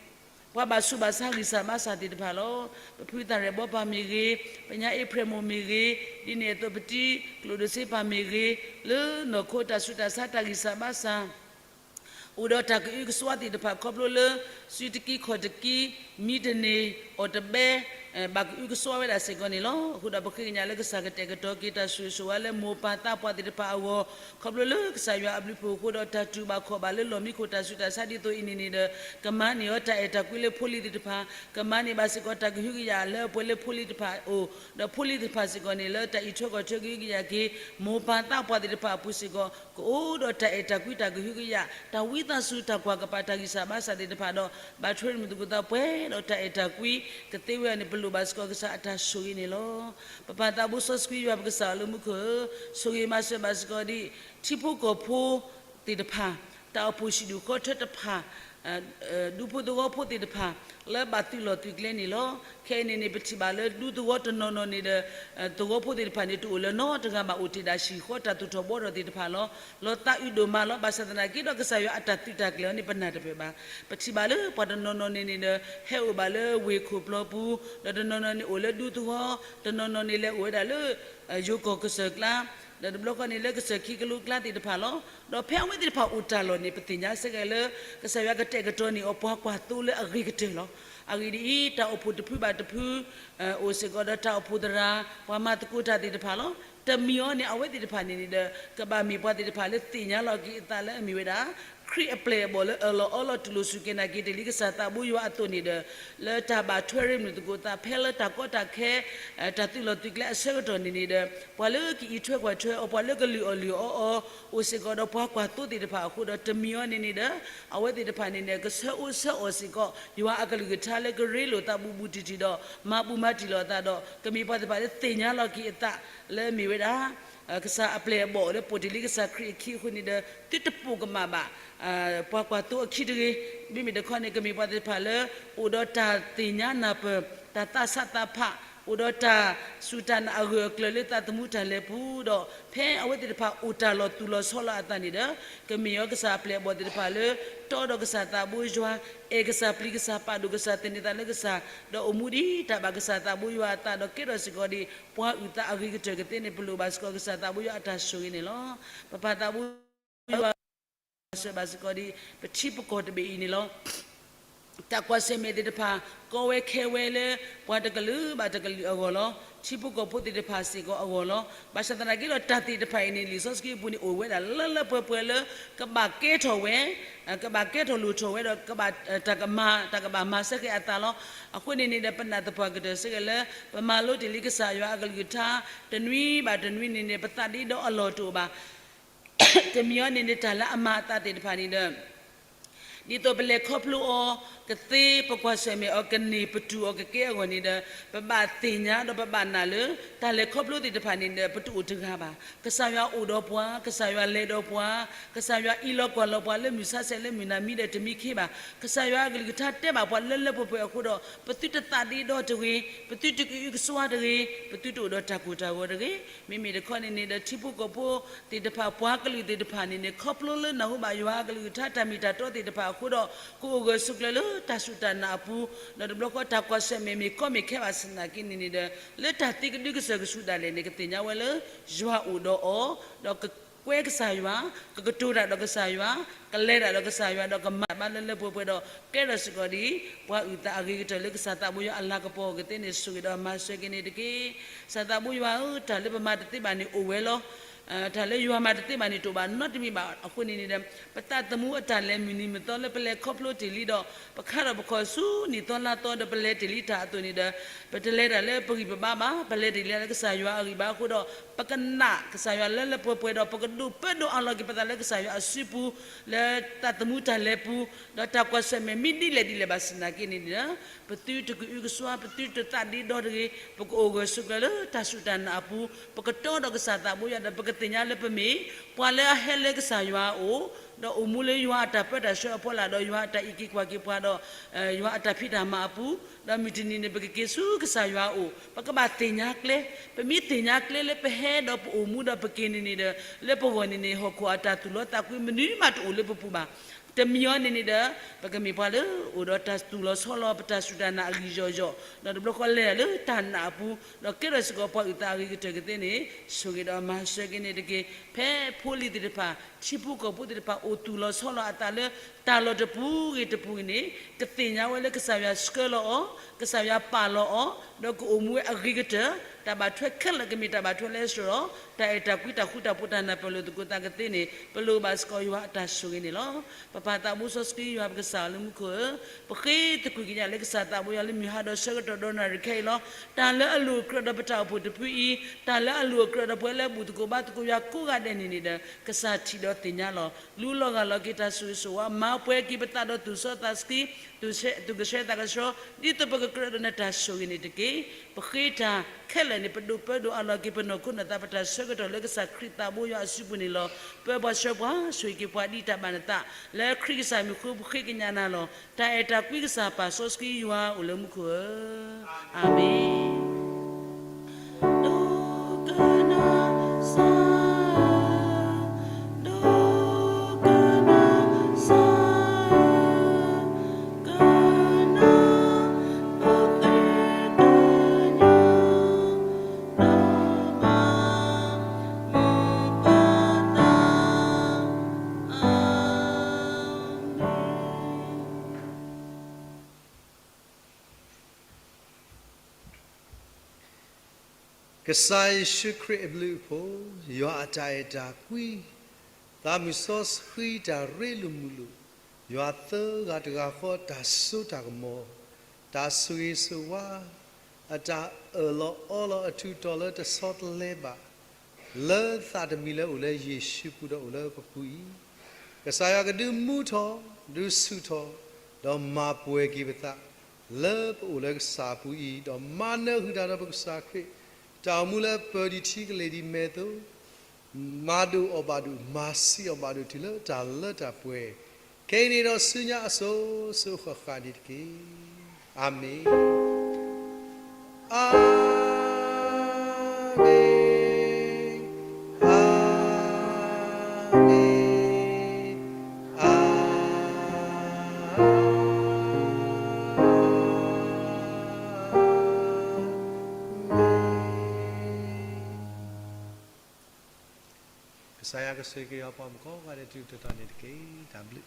ပှၤဘၣ်ဆူးဘၣ်ဆါဂံၢ်စၢ်ဘါစၢ်သ့ၣ်တဖၣ်လီၤ. ပဖုသၣ်ရဲၣ်ဘီပၢ်မ့ၢ်ဂ့ၤ, ပညါအ့ဖြဲၣ်မိၢ်မ့ၢ်ဂ့ၤ, ဒ်န့ၣ်အသိးပတံၤကျိၣ်ဒိၣ်စ့ပၢ်မ့ၢ်ဂ့ၤ, လၢနီၢ်ခိတၢ်ဆူးတၢ်ဆါတၢ်ဂံၢ်စၢ်ဘါစၢ် အိၣ်ဒီးတၢ်ကအုကစွါသ့ၣ်တဖၣ်ခီဖျိလၢ စုတကံခီၣ်တကံ, မံတန့ၢ်, အီၣ်တဘဲ, ဘၣ်ကအုကစွါဝဲဒၣ်စ့ၢ်ကီးန့ၣ်လီၤ. အဃိဒီးပဃ့ကညးလၢကစၢ်ကတဲာ်ကတီၤက့ၤတၢ်ဆိၣ်ဂ့ၤဆိၣ်ဝါလၢမိၢ်ပၢ်သးပှၢ်သ့ၣ်တဖၣ်အဂီၢ်, ခီဖျိလၢကစၢ်ယွၤအဘျုးဖှိၣ်အဃိဒီး တၢ်တူၢ်ဘၣ်ခီၣ်ဘၣ်လၢလီၢ်မံခိၣ်တၢ်ဆူးတၢ်ဆါဒ်သိးအံၤန့ၣ်န့ၣ်ဒီး ကမၤန့ၢ်အီၤတၢ်အဲၣ်တၢ်ကွံလၢဖိလံၤသ့ၣ်တဖၣ်, ကမၤန့ၢ်ဘၣ်စ့ၢ်ကီးတၢ်ကဟုကယာ်လၢအပှဲၤလၢဖိလံၤတဖၣ်အအိၣ်, ဒီးဖိလံၤသ့ၣ်တဖၣ်စ့ၢ်ကီးန့ၣ် လၢတၢ်အံးထွဲကွၢ်ထွဲကဟုကယာ်က့ၤ မိၢ်ပၢ်သးပှၢ်သ့ၣ်တဖၣ်အပူၤစ့ၢ်ကီး ကအိၣ်ဒီးတၢ်အဲၣ်တၢ်ကွံတၢ်ကဟုကယာ် တၢ်ဝံသးစူၤတၢ်ကွၢ်ကပာ်တၢ်ဂံၢ်စၢ်ဘါစၢ်သ့ၣ်တဖၣ်ဒီး ဘၣ်ထွဲမုာ်သကိးသးပှဲၤဒီးတၢ်အဲၣ်တၢ်ကွံ ကသ့ဝဲအီၤန့ၣ် ပလိၣ်ဘၣ်စ့ၢ်ကီးကစၢ်အတၢ်ဆိၣ်ဂ့ၤန့ၣ်လီၤ. ပပၢ်သးဘိစီဆှံယွၤပကစၢ်အလၢမူခိၣ်ဧၢ, ဆိၣ်ဂ့ၤမၤစၢၤဘၣ်စ့ၢ်ကီးဒ် ထံဖိကီၢ်ဖိသ့ၣ်တဖၣ်, တၢ်အိၣ်ဖှိၣ်ဟံၣ်ဒူၣ်ဃီထၢတဖၣ် ဒူဖိသဝီဖိသ့ၣ်တဖၣ် လၢဘၣ်သုးလီၢ်သုးကျဲန့ၣ်လီၤ. ခဲအံၤန့ၣ်န့ၣ် ပထံၣ်ဘၣ်လၢဒူသဝီတနီၤနီၤန့ၣ်ဒီး သဝီဖိသ့ၣ်တဖၣ်န့ၣ် တအိၣ်လၢၤနီတဂၤဘၣ် အိၣ်တ့ၢ်ဒၣ်ဟံၣ်ဃီတၢ်သူၣ်ထီၣ်ဘှီထီၣ်သ့ၣ်တဖၣ်လီၤ. လီၤသးအုးဒိၣ်မးလီၤ. ဘၣ်ဆၣ်သနာ်က့ဒီး ကစၢ်ယွၤအတၢ်သုးတၢ်ကျဲၤအီၤန့ၣ် ပနၢ်တပၢၢ်ဘၣ်. ပထံၣ်ဘၣ်လၢပှၤတနီၤနီၤန့ၣ်န့ၣ်ဒီး ဟဲအိၣ်ဘၣ်လၢဝ့ၢ်ခိၣ်ပျီပူၤ, ဒီးတနီၤနီၤန့ၣ်အိၣ်လၢဒူသဝီ, တနီၤနီၤန့ၣ်လဲၤအိၣ်ဝဲဒၣ်လၢ ယိၤကီၢ်ကစၢၢ်ကျါ, ဒီးတဘျီဃီန့ၣ်လၢကစၢၢ်ခံကလိကျါသ့ၣ်တဖၣ်လီၤ. ဒီးဖဲအဝဲသ့ၣ်တဖၣ်အိၣ်တၢ်လီၢ်န့ၣ် ပသ့ၣ်ညါစ့ၢ်ကီးလၢ ကစၢ်ယွၤကတဲာ်ကတီၤန့ၢ်အီၤပှၤကွၢ်သိလၢအဂ့ၤကတၢၢ်လီၤ. အဂ့ၢ်ဒ်အံၤ, တၢ်အိၣ်ဖှိၣ်တဖုဘၣ်တဖု အိၣ်စ့ၢ်ကီးဒီးတၢ်အိၣ်ဖှိၣ်သရၣ်, ပှၤမၤသကိးတၢ်သ့ၣ်တဖၣ်လီၤ. တမံၤအံၤန့ၣ် အဝဲသ့ၣ်တဖၣ်န့ၣ်န့ၣ်ဒီး ကဘၣ်မ့ၢ်ပှၤသ့ၣ်တဖၣ်လၢသ့ၣ်ညါလီၤက့ၤအသးလၢအမ့ၢ်ဝဲဒၣ် ခရံာ်အပျဲၢ်အဘီၣ်လၢအၢၣ်လီၤအီလီၤတူၢ်လိာ်စူၢ်က့ၤနာ်က့ၤ တ့ၢ်လံကစၢ်သးဘိယွၤအသိးန့ၣ်ဒီး လၢတၢ်ဘၣ်ထွဲရ့မုာ်သကိးသးဖဲလၢတၢ်ကီတၢ်ခဲ တၢ်သုးလီၢ်သုးကျဲအဆၢကတီၢ်န့ၣ်န့ၣ်ဒီး ပှၤလၢကအံးထွဲကွၢ်ထွဲအီၤ ပှၤလၢကလုၢ်အီၣ်လုၢ်အီအီၤ အိၣ်စ့ၢ်ကီးဒီးပှၤကွၢ်သိသ့ၣ်တဖၣ်အဃိဒီး တမံၤအံၤန့ၣ်န့ၣ်ဒီး အဝဲသ့ၣ်တဖၣ်န့ၣ်န့ၣ် ကဆၢအိၣ်ဆၢအီၣ်စ့ၢ်ကီး ယွၤအကလုၢ်ကထါလၢကရ့လိာ်သးဘူးဘူးတံၢ်တံၢ်ဒီး မၤဘူးမၤတံၢ်လိာ်အသးဒီး ကမ့ၢ်ပှၤသ့ၣ်တဖၣ်လၢသ့ၣ်ညါလီၤက့ၤအသးလၢအမ့ၢ်ဝဲဒၣ် ကစၢ်အပျဲၢ်အဘီၣ်လၢပိာ်တ့ၢ်လံကစၢ်ခရံာ်အခံအဃိန့ၣ်ဒီး သုတပိာ်ကမၣ်ဘၣ် ပှၤကွၢ်သိအခံတဂ့ၤ. မ့မ့ၢ်တခီန့ၣ် ကမ့ၢ်ပှၤသ့ၣ်တဖၣ်လၢ အိၣ်ဒီးတၢ်သ့ၣ်ညါနၢ်ပၢၢ် တၢ်သးဆးသးဖး အိၣ်ဒီးတၢ်စူၢ်တၢ်နာ်အဂၢၢ်အကျၢၤလၢသးသမူတၢ်လဲၤပူၤဒီး ဖဲအဝဲသ့ၣ်တဖၣ်အိၣ်တၢ်လီၤသူၣ်လီၤဆီလီၤအသးန့ၣ်ဒီး ကမ့ၢ်အီၤကစၢ်အပျဲၢ်အဘီၣ်သ့ၣ်တဖၣ်လၢ တီဒီးကစၢ်သးဘိယွၤ, အဲၣ်ကစၢ်ပျံၤကစၢ်ပာ်ဒိၣ်ကစၢ်သန့ၤသးလၢကစၢ်, ဒီးအိၣ်မူဒ်တၢ်ဘၣ်ကစၢ်သးဘိယွၤအသးဒီးကဲထီၣ်စ့ၢ်ကီးဒ် ပှၤအုၣ်သးအဂ့ၤကတၢၢ်ကသ့န့ၣ် ပလိၣ်ဘၣ်စ့ၢ်ကီးကစၢ်သးဘိယွၤအတၢ်ဆိၣ်ဂ့ၤန့ၣ်လီၤ. ပပၢ်သးဘိယွၤ စၢၤဘၣ်စ့ၢ်ကီးဒ် ပထံပကီၢ်တဘ့ၣ်အံၤန့ၣ်လီၤ. တၢ်ကွၢ်ဆၢၣ်မဲာ်သ့ၣ်တဖၣ် ကီဝဲခဲဝဲလၢ ပှၤတကလုာ်ဘၣ်တကလုာ်အဂီၢ်လီၤ. ထံဖိကီၢ်ဖိသ့ၣ်တဖၣ်စ့ၢ်ကီးအဂီၢ်လီၤ. ဘၣ်ဆၣ်သနာ်က့ဒီး တၢ်သ့ၣ်တဖၣ်အံၤန့ၣ် လံာ်စီဆှံအပူၤန့ၣ် အိၣ်ဝဲဒၣ်လၢလၢပှဲၤပှဲၤလၢ ကဘၣ်ကဲထီၣ်ဝဲ, ကဘၣ်ကဲထီၣ်လိၣ်ထီၣ်ဝဲဒီး ကဘၣ်တၢ်ကမၤ တၢ်ကဘၣ်မၤစၢၤက့ၤအသးလီၤ. အဃိန့ၣ်န့ၣ်ဒီး ပနၢ်သပှၢ်ကတၢၢ်စ့ၢ်ကီးလၢ ပမၤလိတ့ၢ်လံကစၢ်ယွၤအကလုၢ်ကထါ တနွံဘၣ်တနွံန့ၣ်န့ၣ် ပသးဒ့ဒီအလီၢ်တအိၣ်ဘၣ်. တမံၤအံၤန့ၣ်န့ၣ် တၢ်လၢအမၤအသးသ့ၣ်တဖၣ်န့ၣ်ဒီး ဒ်သိးပလဲၤခီဖျိအီၤကသ့ ပကွၢ်ဆၢၣ်မဲာ်အီၤကန့ၢ် ပတူၢ်အီၤကကဲအဂီၢ်န့ၣ်ဒီး ပဘၣ်သ့ၣ်ညါဒီးပဘၣ်နာ်လၢ တၢ်လဲၤခီဖျိသ့ၣ်တဖၣ်န့ၣ်ဒီး ပတအိၣ်တဂၤဘၣ်. ကစၢ်ယွၤအိၣ်ဒီးပှၤ, ကစၢ်ယွၤလဲၤဒီးပှၤ, ကစၢ်ယွၤအံးလီၤကွၢ်လီၤပှၤလၢမုၢ်ဆါဆဲးလၢမုၢ်နၤမံဒီးတမံခ့ဘၣ်. ကစၢ်ယွၤအကလုၢ်ကထါတဲဘၣ်ပှၤလၢလၢပှဲၤပှဲၤအဃိဒီး ပသုတသးဒ့ဒီတဂ့ၤ, ပသုတကအုကစွါတဂ့ၤ, ပသုတအိၣ်ဒီးတၢ်ကိၢ်တၢ်ဂီၤတဂ့ၤ. မ့မ့ၢ်တခီန့ၣ်န့ၣ်ဒီး ထံဖိကီၢ်ဖိသ့ၣ်တဖၣ် ပှၤကလုာ်သ့ၣ်တဖၣ်န့ၣ်န့ၣ် ခီဖျိလၢနၢ်ဟူဘၣ်ယွၤအကလုၢ်ကထါတၢ်မ့ၢ်တၢ်တီသ့ၣ်တဖၣ်အဃိဒီး ကအိၣ်ဂၢၢ်ဆိးကျၢၤလၢတၢ်စူၢ်တၢ်နာ်အပူၤ, ဒီးတဘျီဃီတၢ်ကွၢ်ဆၢၣ်မဲာ်မ့ၢ်ကီမ့ၢ်ခဲဘၣ်ဆၣ်သနာ်က့န့ၣ်န့ၣ်ဒီး လၢတၢ်သံကဒုကစၢၢ်ကဆူးဒၣ်လဲာ်န့ၣ် ကသ့ၣ်ညါဝဲလၢ ယွၤအိၣ်ဒီးအီၤ, ဒီးကကွဲကစၢ်ယွၤ, ကကတိၤတၢ်ဒီးကစၢ်ယွၤ, ကလဲၤတၢ်ဒီးကစၢ်ယွၤ, ဒီးကမၤတၢ်ဘၣ်လၢလၢပှဲၤပှဲၤဒီး ကဲထီၣ်စ့ၢ်ကီးဒ် ပှၤအုၣ်သးအဂ့ၤကတၢၢ်လၢကစၢ်သးဘိယွၤအလၤကပီၤအဂ့ၢ်သ့ၣ်န့ၣ် ဆိၣ်ဂ့ၤဒီးမၤစၢၤက့ၤန့ၣ်တက့ၢ်. ကစၢ်သးဘိယွၤဧၢ, တၢ်လၢပမၤတသ့ဘၣ်န့ၣ်အိၣ်ဝဲလီၤ. တၢ်လၢယွၤမၤတသ့ဘၣ်န့ၣ်တအိၣ်ဘၣ်နီတမံၤဘၣ်. အဃိန့ၣ်န့ၣ်ဒီး ပသးသမူအတၢ်လဲၤမုၢ်နံၤမုၢ်သီလၢပလဲၤခီဖျိတ့ၢ်လံဒီး ပခါထီၣ်ပခီၣ်ဆူနံၣ်သီလါသီဒီးပလဲၤတ့ၢ်လံတၢ်အသိးန့ၣ်ဒီး ပတလဲၤတၢ်လၢပဂံၢ်ပဘါဘၣ်, ပလဲၤတ့ၢ်လံလၢကစၢ်ယွၤအဂံၢ်ဘါအဃိဒီး ပကနာ်ကစၢ်ယွၤလၢလၢပှဲၤပှဲၤဒီး ပကဒိၣ်ပၢဒိၣ်အးလီၤက့ၤပသးလၢကစၢ်ယွၤအစုပူၤ လၢသးသမူတၢ်လဲၤပူၤ, ဒီးတၢ်ကွၢ်ဆၢၣ်မဲာ်မ့ၢ်ဒ်လဲၣ်ဒ်လဲၣ်ဘၣ်ဆၣ်သနာ်က့န့ၣ်ဒီး ပသုတကအုကစွါ, ပသုတသးဒ့ဒီတဂ့ၤ, ပကအိၣ်ဂၢၢ်ဆိးကျၢၤလၢတၢ်စူၢ်တၢ်နာ်အပူၤ, ပကတီဒီးကစၢ်သးဘိယွၤဒီး ပကသ့ၣ်ညါလၢပမ့ၢ်ပှၤလၢအဟဲလၢကစၢ်ယွၤအအိၣ်, ဒီးအိၣ်မူလၢယွၤအတၢ်ပၢတၢ်ဆှၢအဖီလာ်ဒီး ယွၤအတၢ်အံးက့ၤကွၢ်က့ၤပှၤဒီး ယွၤအတၢ်ဖံးတၢ်မၤအပူၤ, ဒီးမုၢ်တနံၤန့ၣ် ပကက့ၤဆူကစၢ်ယွၤအအိၣ်, ပကဘၣ်သ့ၣ်ညါကျဲ, ပမ့ၢ်သ့ၣ်ညါကျဲလၢပဟဲဒီးပအိၣ်မူဒီးပက့ၤန့ၣ်န့ၣ်ဒီး လၢပဂီၢ်န့ၣ်န့ၣ် ဟီၣ်ခိၣ်အတၢ်သူၣ်လီသးကွံမနုၤမးတအိၣ်လၢပပူၤဘၣ်. တမံၤအံၤန့ၣ်န့ၣ်ဒီး ပကမ့ၢ်ပှၤလၢအိၣ်ဒီးတၢ်သူၣ်လီၤဆီလီၤ ပတၢ်စူၢ်တၢ်နာ်အဂံၢ်ယီၢ်ယီၢ်, ဒီးတဘျီဃီလဲၤတၢ်လၢတၢ်နာ်အပူၤ, ဒီးကဲထီၣ်စ့ၢ်ကီးပှၤအုၣ်သးအဂ့ၤကတၢၢ်ကသ့န့ၣ် ဆိၣ်ဂ့ၤဒီးမၤစၢၤက့ၤန့ၣ်တက့ၢ်. ဖဲဖိလံၤသ့ၣ်တဖၣ် ထံဖိကီၢ်ဖိသ့ၣ်တဖၣ် အိၣ်သူၣ်လီၤဆီလီၤအသးလၢ တၢ်လီၢ်တပူၤဂ့ၤတပူၤဂ့ၤန့ၣ် ကသ့ၣ်ညါဝဲလၢကစၢ်ယွၤဆှၢလီၤအီၤ, ကစၢ်ယွၤပာ်လီၤအီၤ, ဒီးကအိၣ်မူဝဲအဂ့ၤကတၢၢ်, တၢ်ဘၣ်ထွဲခဲလၢာ်ကမ့ၢ်တၢ်ဘၣ်ထွဲလၢအစှၤဒီး တၢ်အဲၣ်တၢ်ကွံတၢ်ဃူတၢ်ဖိးတၢ်နၢ်ပၢၢ်လိာ်သကိးသးကသ့န့ၣ် ပလိၣ်ဘၣ်စ့ၢ်ကီးယွၤအတၢ်ဆိၣ်ဂ့ၤန့ၣ်လီၤ. ပပၢ်သးဘိစီဆှံယွၤပကစၢ်လၢမူခိၣ်ဧၢ, ပဃ့သကွံၢ်ကညးလၢကစၢ်သးဘိယွၤလၢမုၢ်ဟါဒီးဆၢကတီၢ်ဒီးနၣ်ရံၣ်ခဲအံၤလီၤ. တၢ်လၢအလိၣ်အကြၢးဒီးပတၢ်အိၣ်ဖှိၣ်တဖုအံၤ, တၢ်လၢအလိၣ်အကြၢးဒီးပှၤလၢအဘူၣ်သကိးဘါသကိးယွၤကိးဂၤဒဲးန့ၣ်န့ၣ်ဒီး ကစၢ်ထံၣ်ဒီးသ့ၣ်ညါလီၤ. လူလီၤဂၢ်လီၤက့ၤတၢ်ဆိၣ်ဂ့ၤဆိၣ်ဝါ, မၤပှဲၤက့ၤပသးဒီးသူၣ်စီသးဆှံ, သူၣ်ကဆှီသးကဆှီ, ဒ်သိးပကကြၢးဒီးနတၢ်ဆိၣ်ဂ့ၤန့ၣ်တက့ၢ်. ပဃ့တၢ်ခဲလၢာ်န့ၣ် ပဒိၣ်ပၢဒိၣ်အးလီၤက့ၤပနီၢ်ခိနီၢ်သး ပတၢ်ဆၢကတီၢ်လၢကစၢ်ခရံာ်သးဘိယွၤအစုပူၤန့ၣ်လီၤ. ပၢပှၤဆှၢပှၤ ဆိၣ်ဂ့ၤက့ၤပှၤဒ်တၢ်ဘၣ်နသး, လၢခရံာ်ကစၢ်မံၤအဃိ ပဃ့ကညးနၤလီၤ. တၢ်အဲၣ်တၢ်ကွံကစၢ်ပၢ်စီဆှံယွၤအိၣ်လၢမူခိၣ်ဧၢ, အၤမ့ၣ်. ဒိကနၣ်စၢ်, ဒိကနၣ်စၢ်, ကနၣ်ပဃ့ကညး, ဒီးမၤမုာ်ဘၣ်သး, အၤမ့ၣ်. ကစၢ်ယ့ၣ်ၡူးခရံာ်အဘျုးအဖှိၣ်, ယွၤအတၢ်အဲၣ်တၢ်ကွံ, သးမုၢ်စီဆှံတၢ်ရ့လိာ်မုာ်လိာ်, ယွၤသၢဂၤတဂၤဃီတၢ်စိတၢ်ကမီၤ, တၢ်ဆိၣ်ဂ့ၤဆိၣ်ဝါ, အတၢ်အၢၣ်လီၤအီလီၤအထူးတီၤလၢတဆီတလဲဘၣ် လၢသးတမံၤလၢအိၣ်လၢယ့ၣ်ၡူးပူၤဒီးအိၣ်လၢပပူၤအံၤ, ကစၢ်ယွၤကဒုးမူထီၣ်, ဒုးဆူၣ်ထီၣ်, ဒီးမၤပှဲၤက့ၤပသး, လၢပအိၣ်လၢကစၢ်အပူၤအံၤ, ဒီးမၤနၢၤဟုၣ်တၢ်ဒီးပကစၢ်ခရံာ်, တၢ်အိၣ်မူလၢပၢၤဒံးထံကလ့ၢ်ဒံးမဲာ်သိး မၤဒိၣ်အီၤဘၣ်ဒိၣ်, မၤဆံးအီၤဘၣ်ဒိၣ်တုၤလၢတၢ်လၢတၢ်ပှဲၤ, ခဲအံၤန့ၣ်ဒီးဆူညါအစိၤစိၤဃၣ်ဃၣ်န့ၣ်တက့ၢ်. အၤမ့ၣ်, အၤမ့ၣ်, အၤမ့ၣ်, အၤမ့ၣ်. ကစၢ်ယွၤကဆိၣ်ဂ့ၤက့ၤပှၤမုၣ်ကိးဂၤဒဲး တုၤတတီၤန့ၣ်တက့ၢ်. တၢ်ဘျုး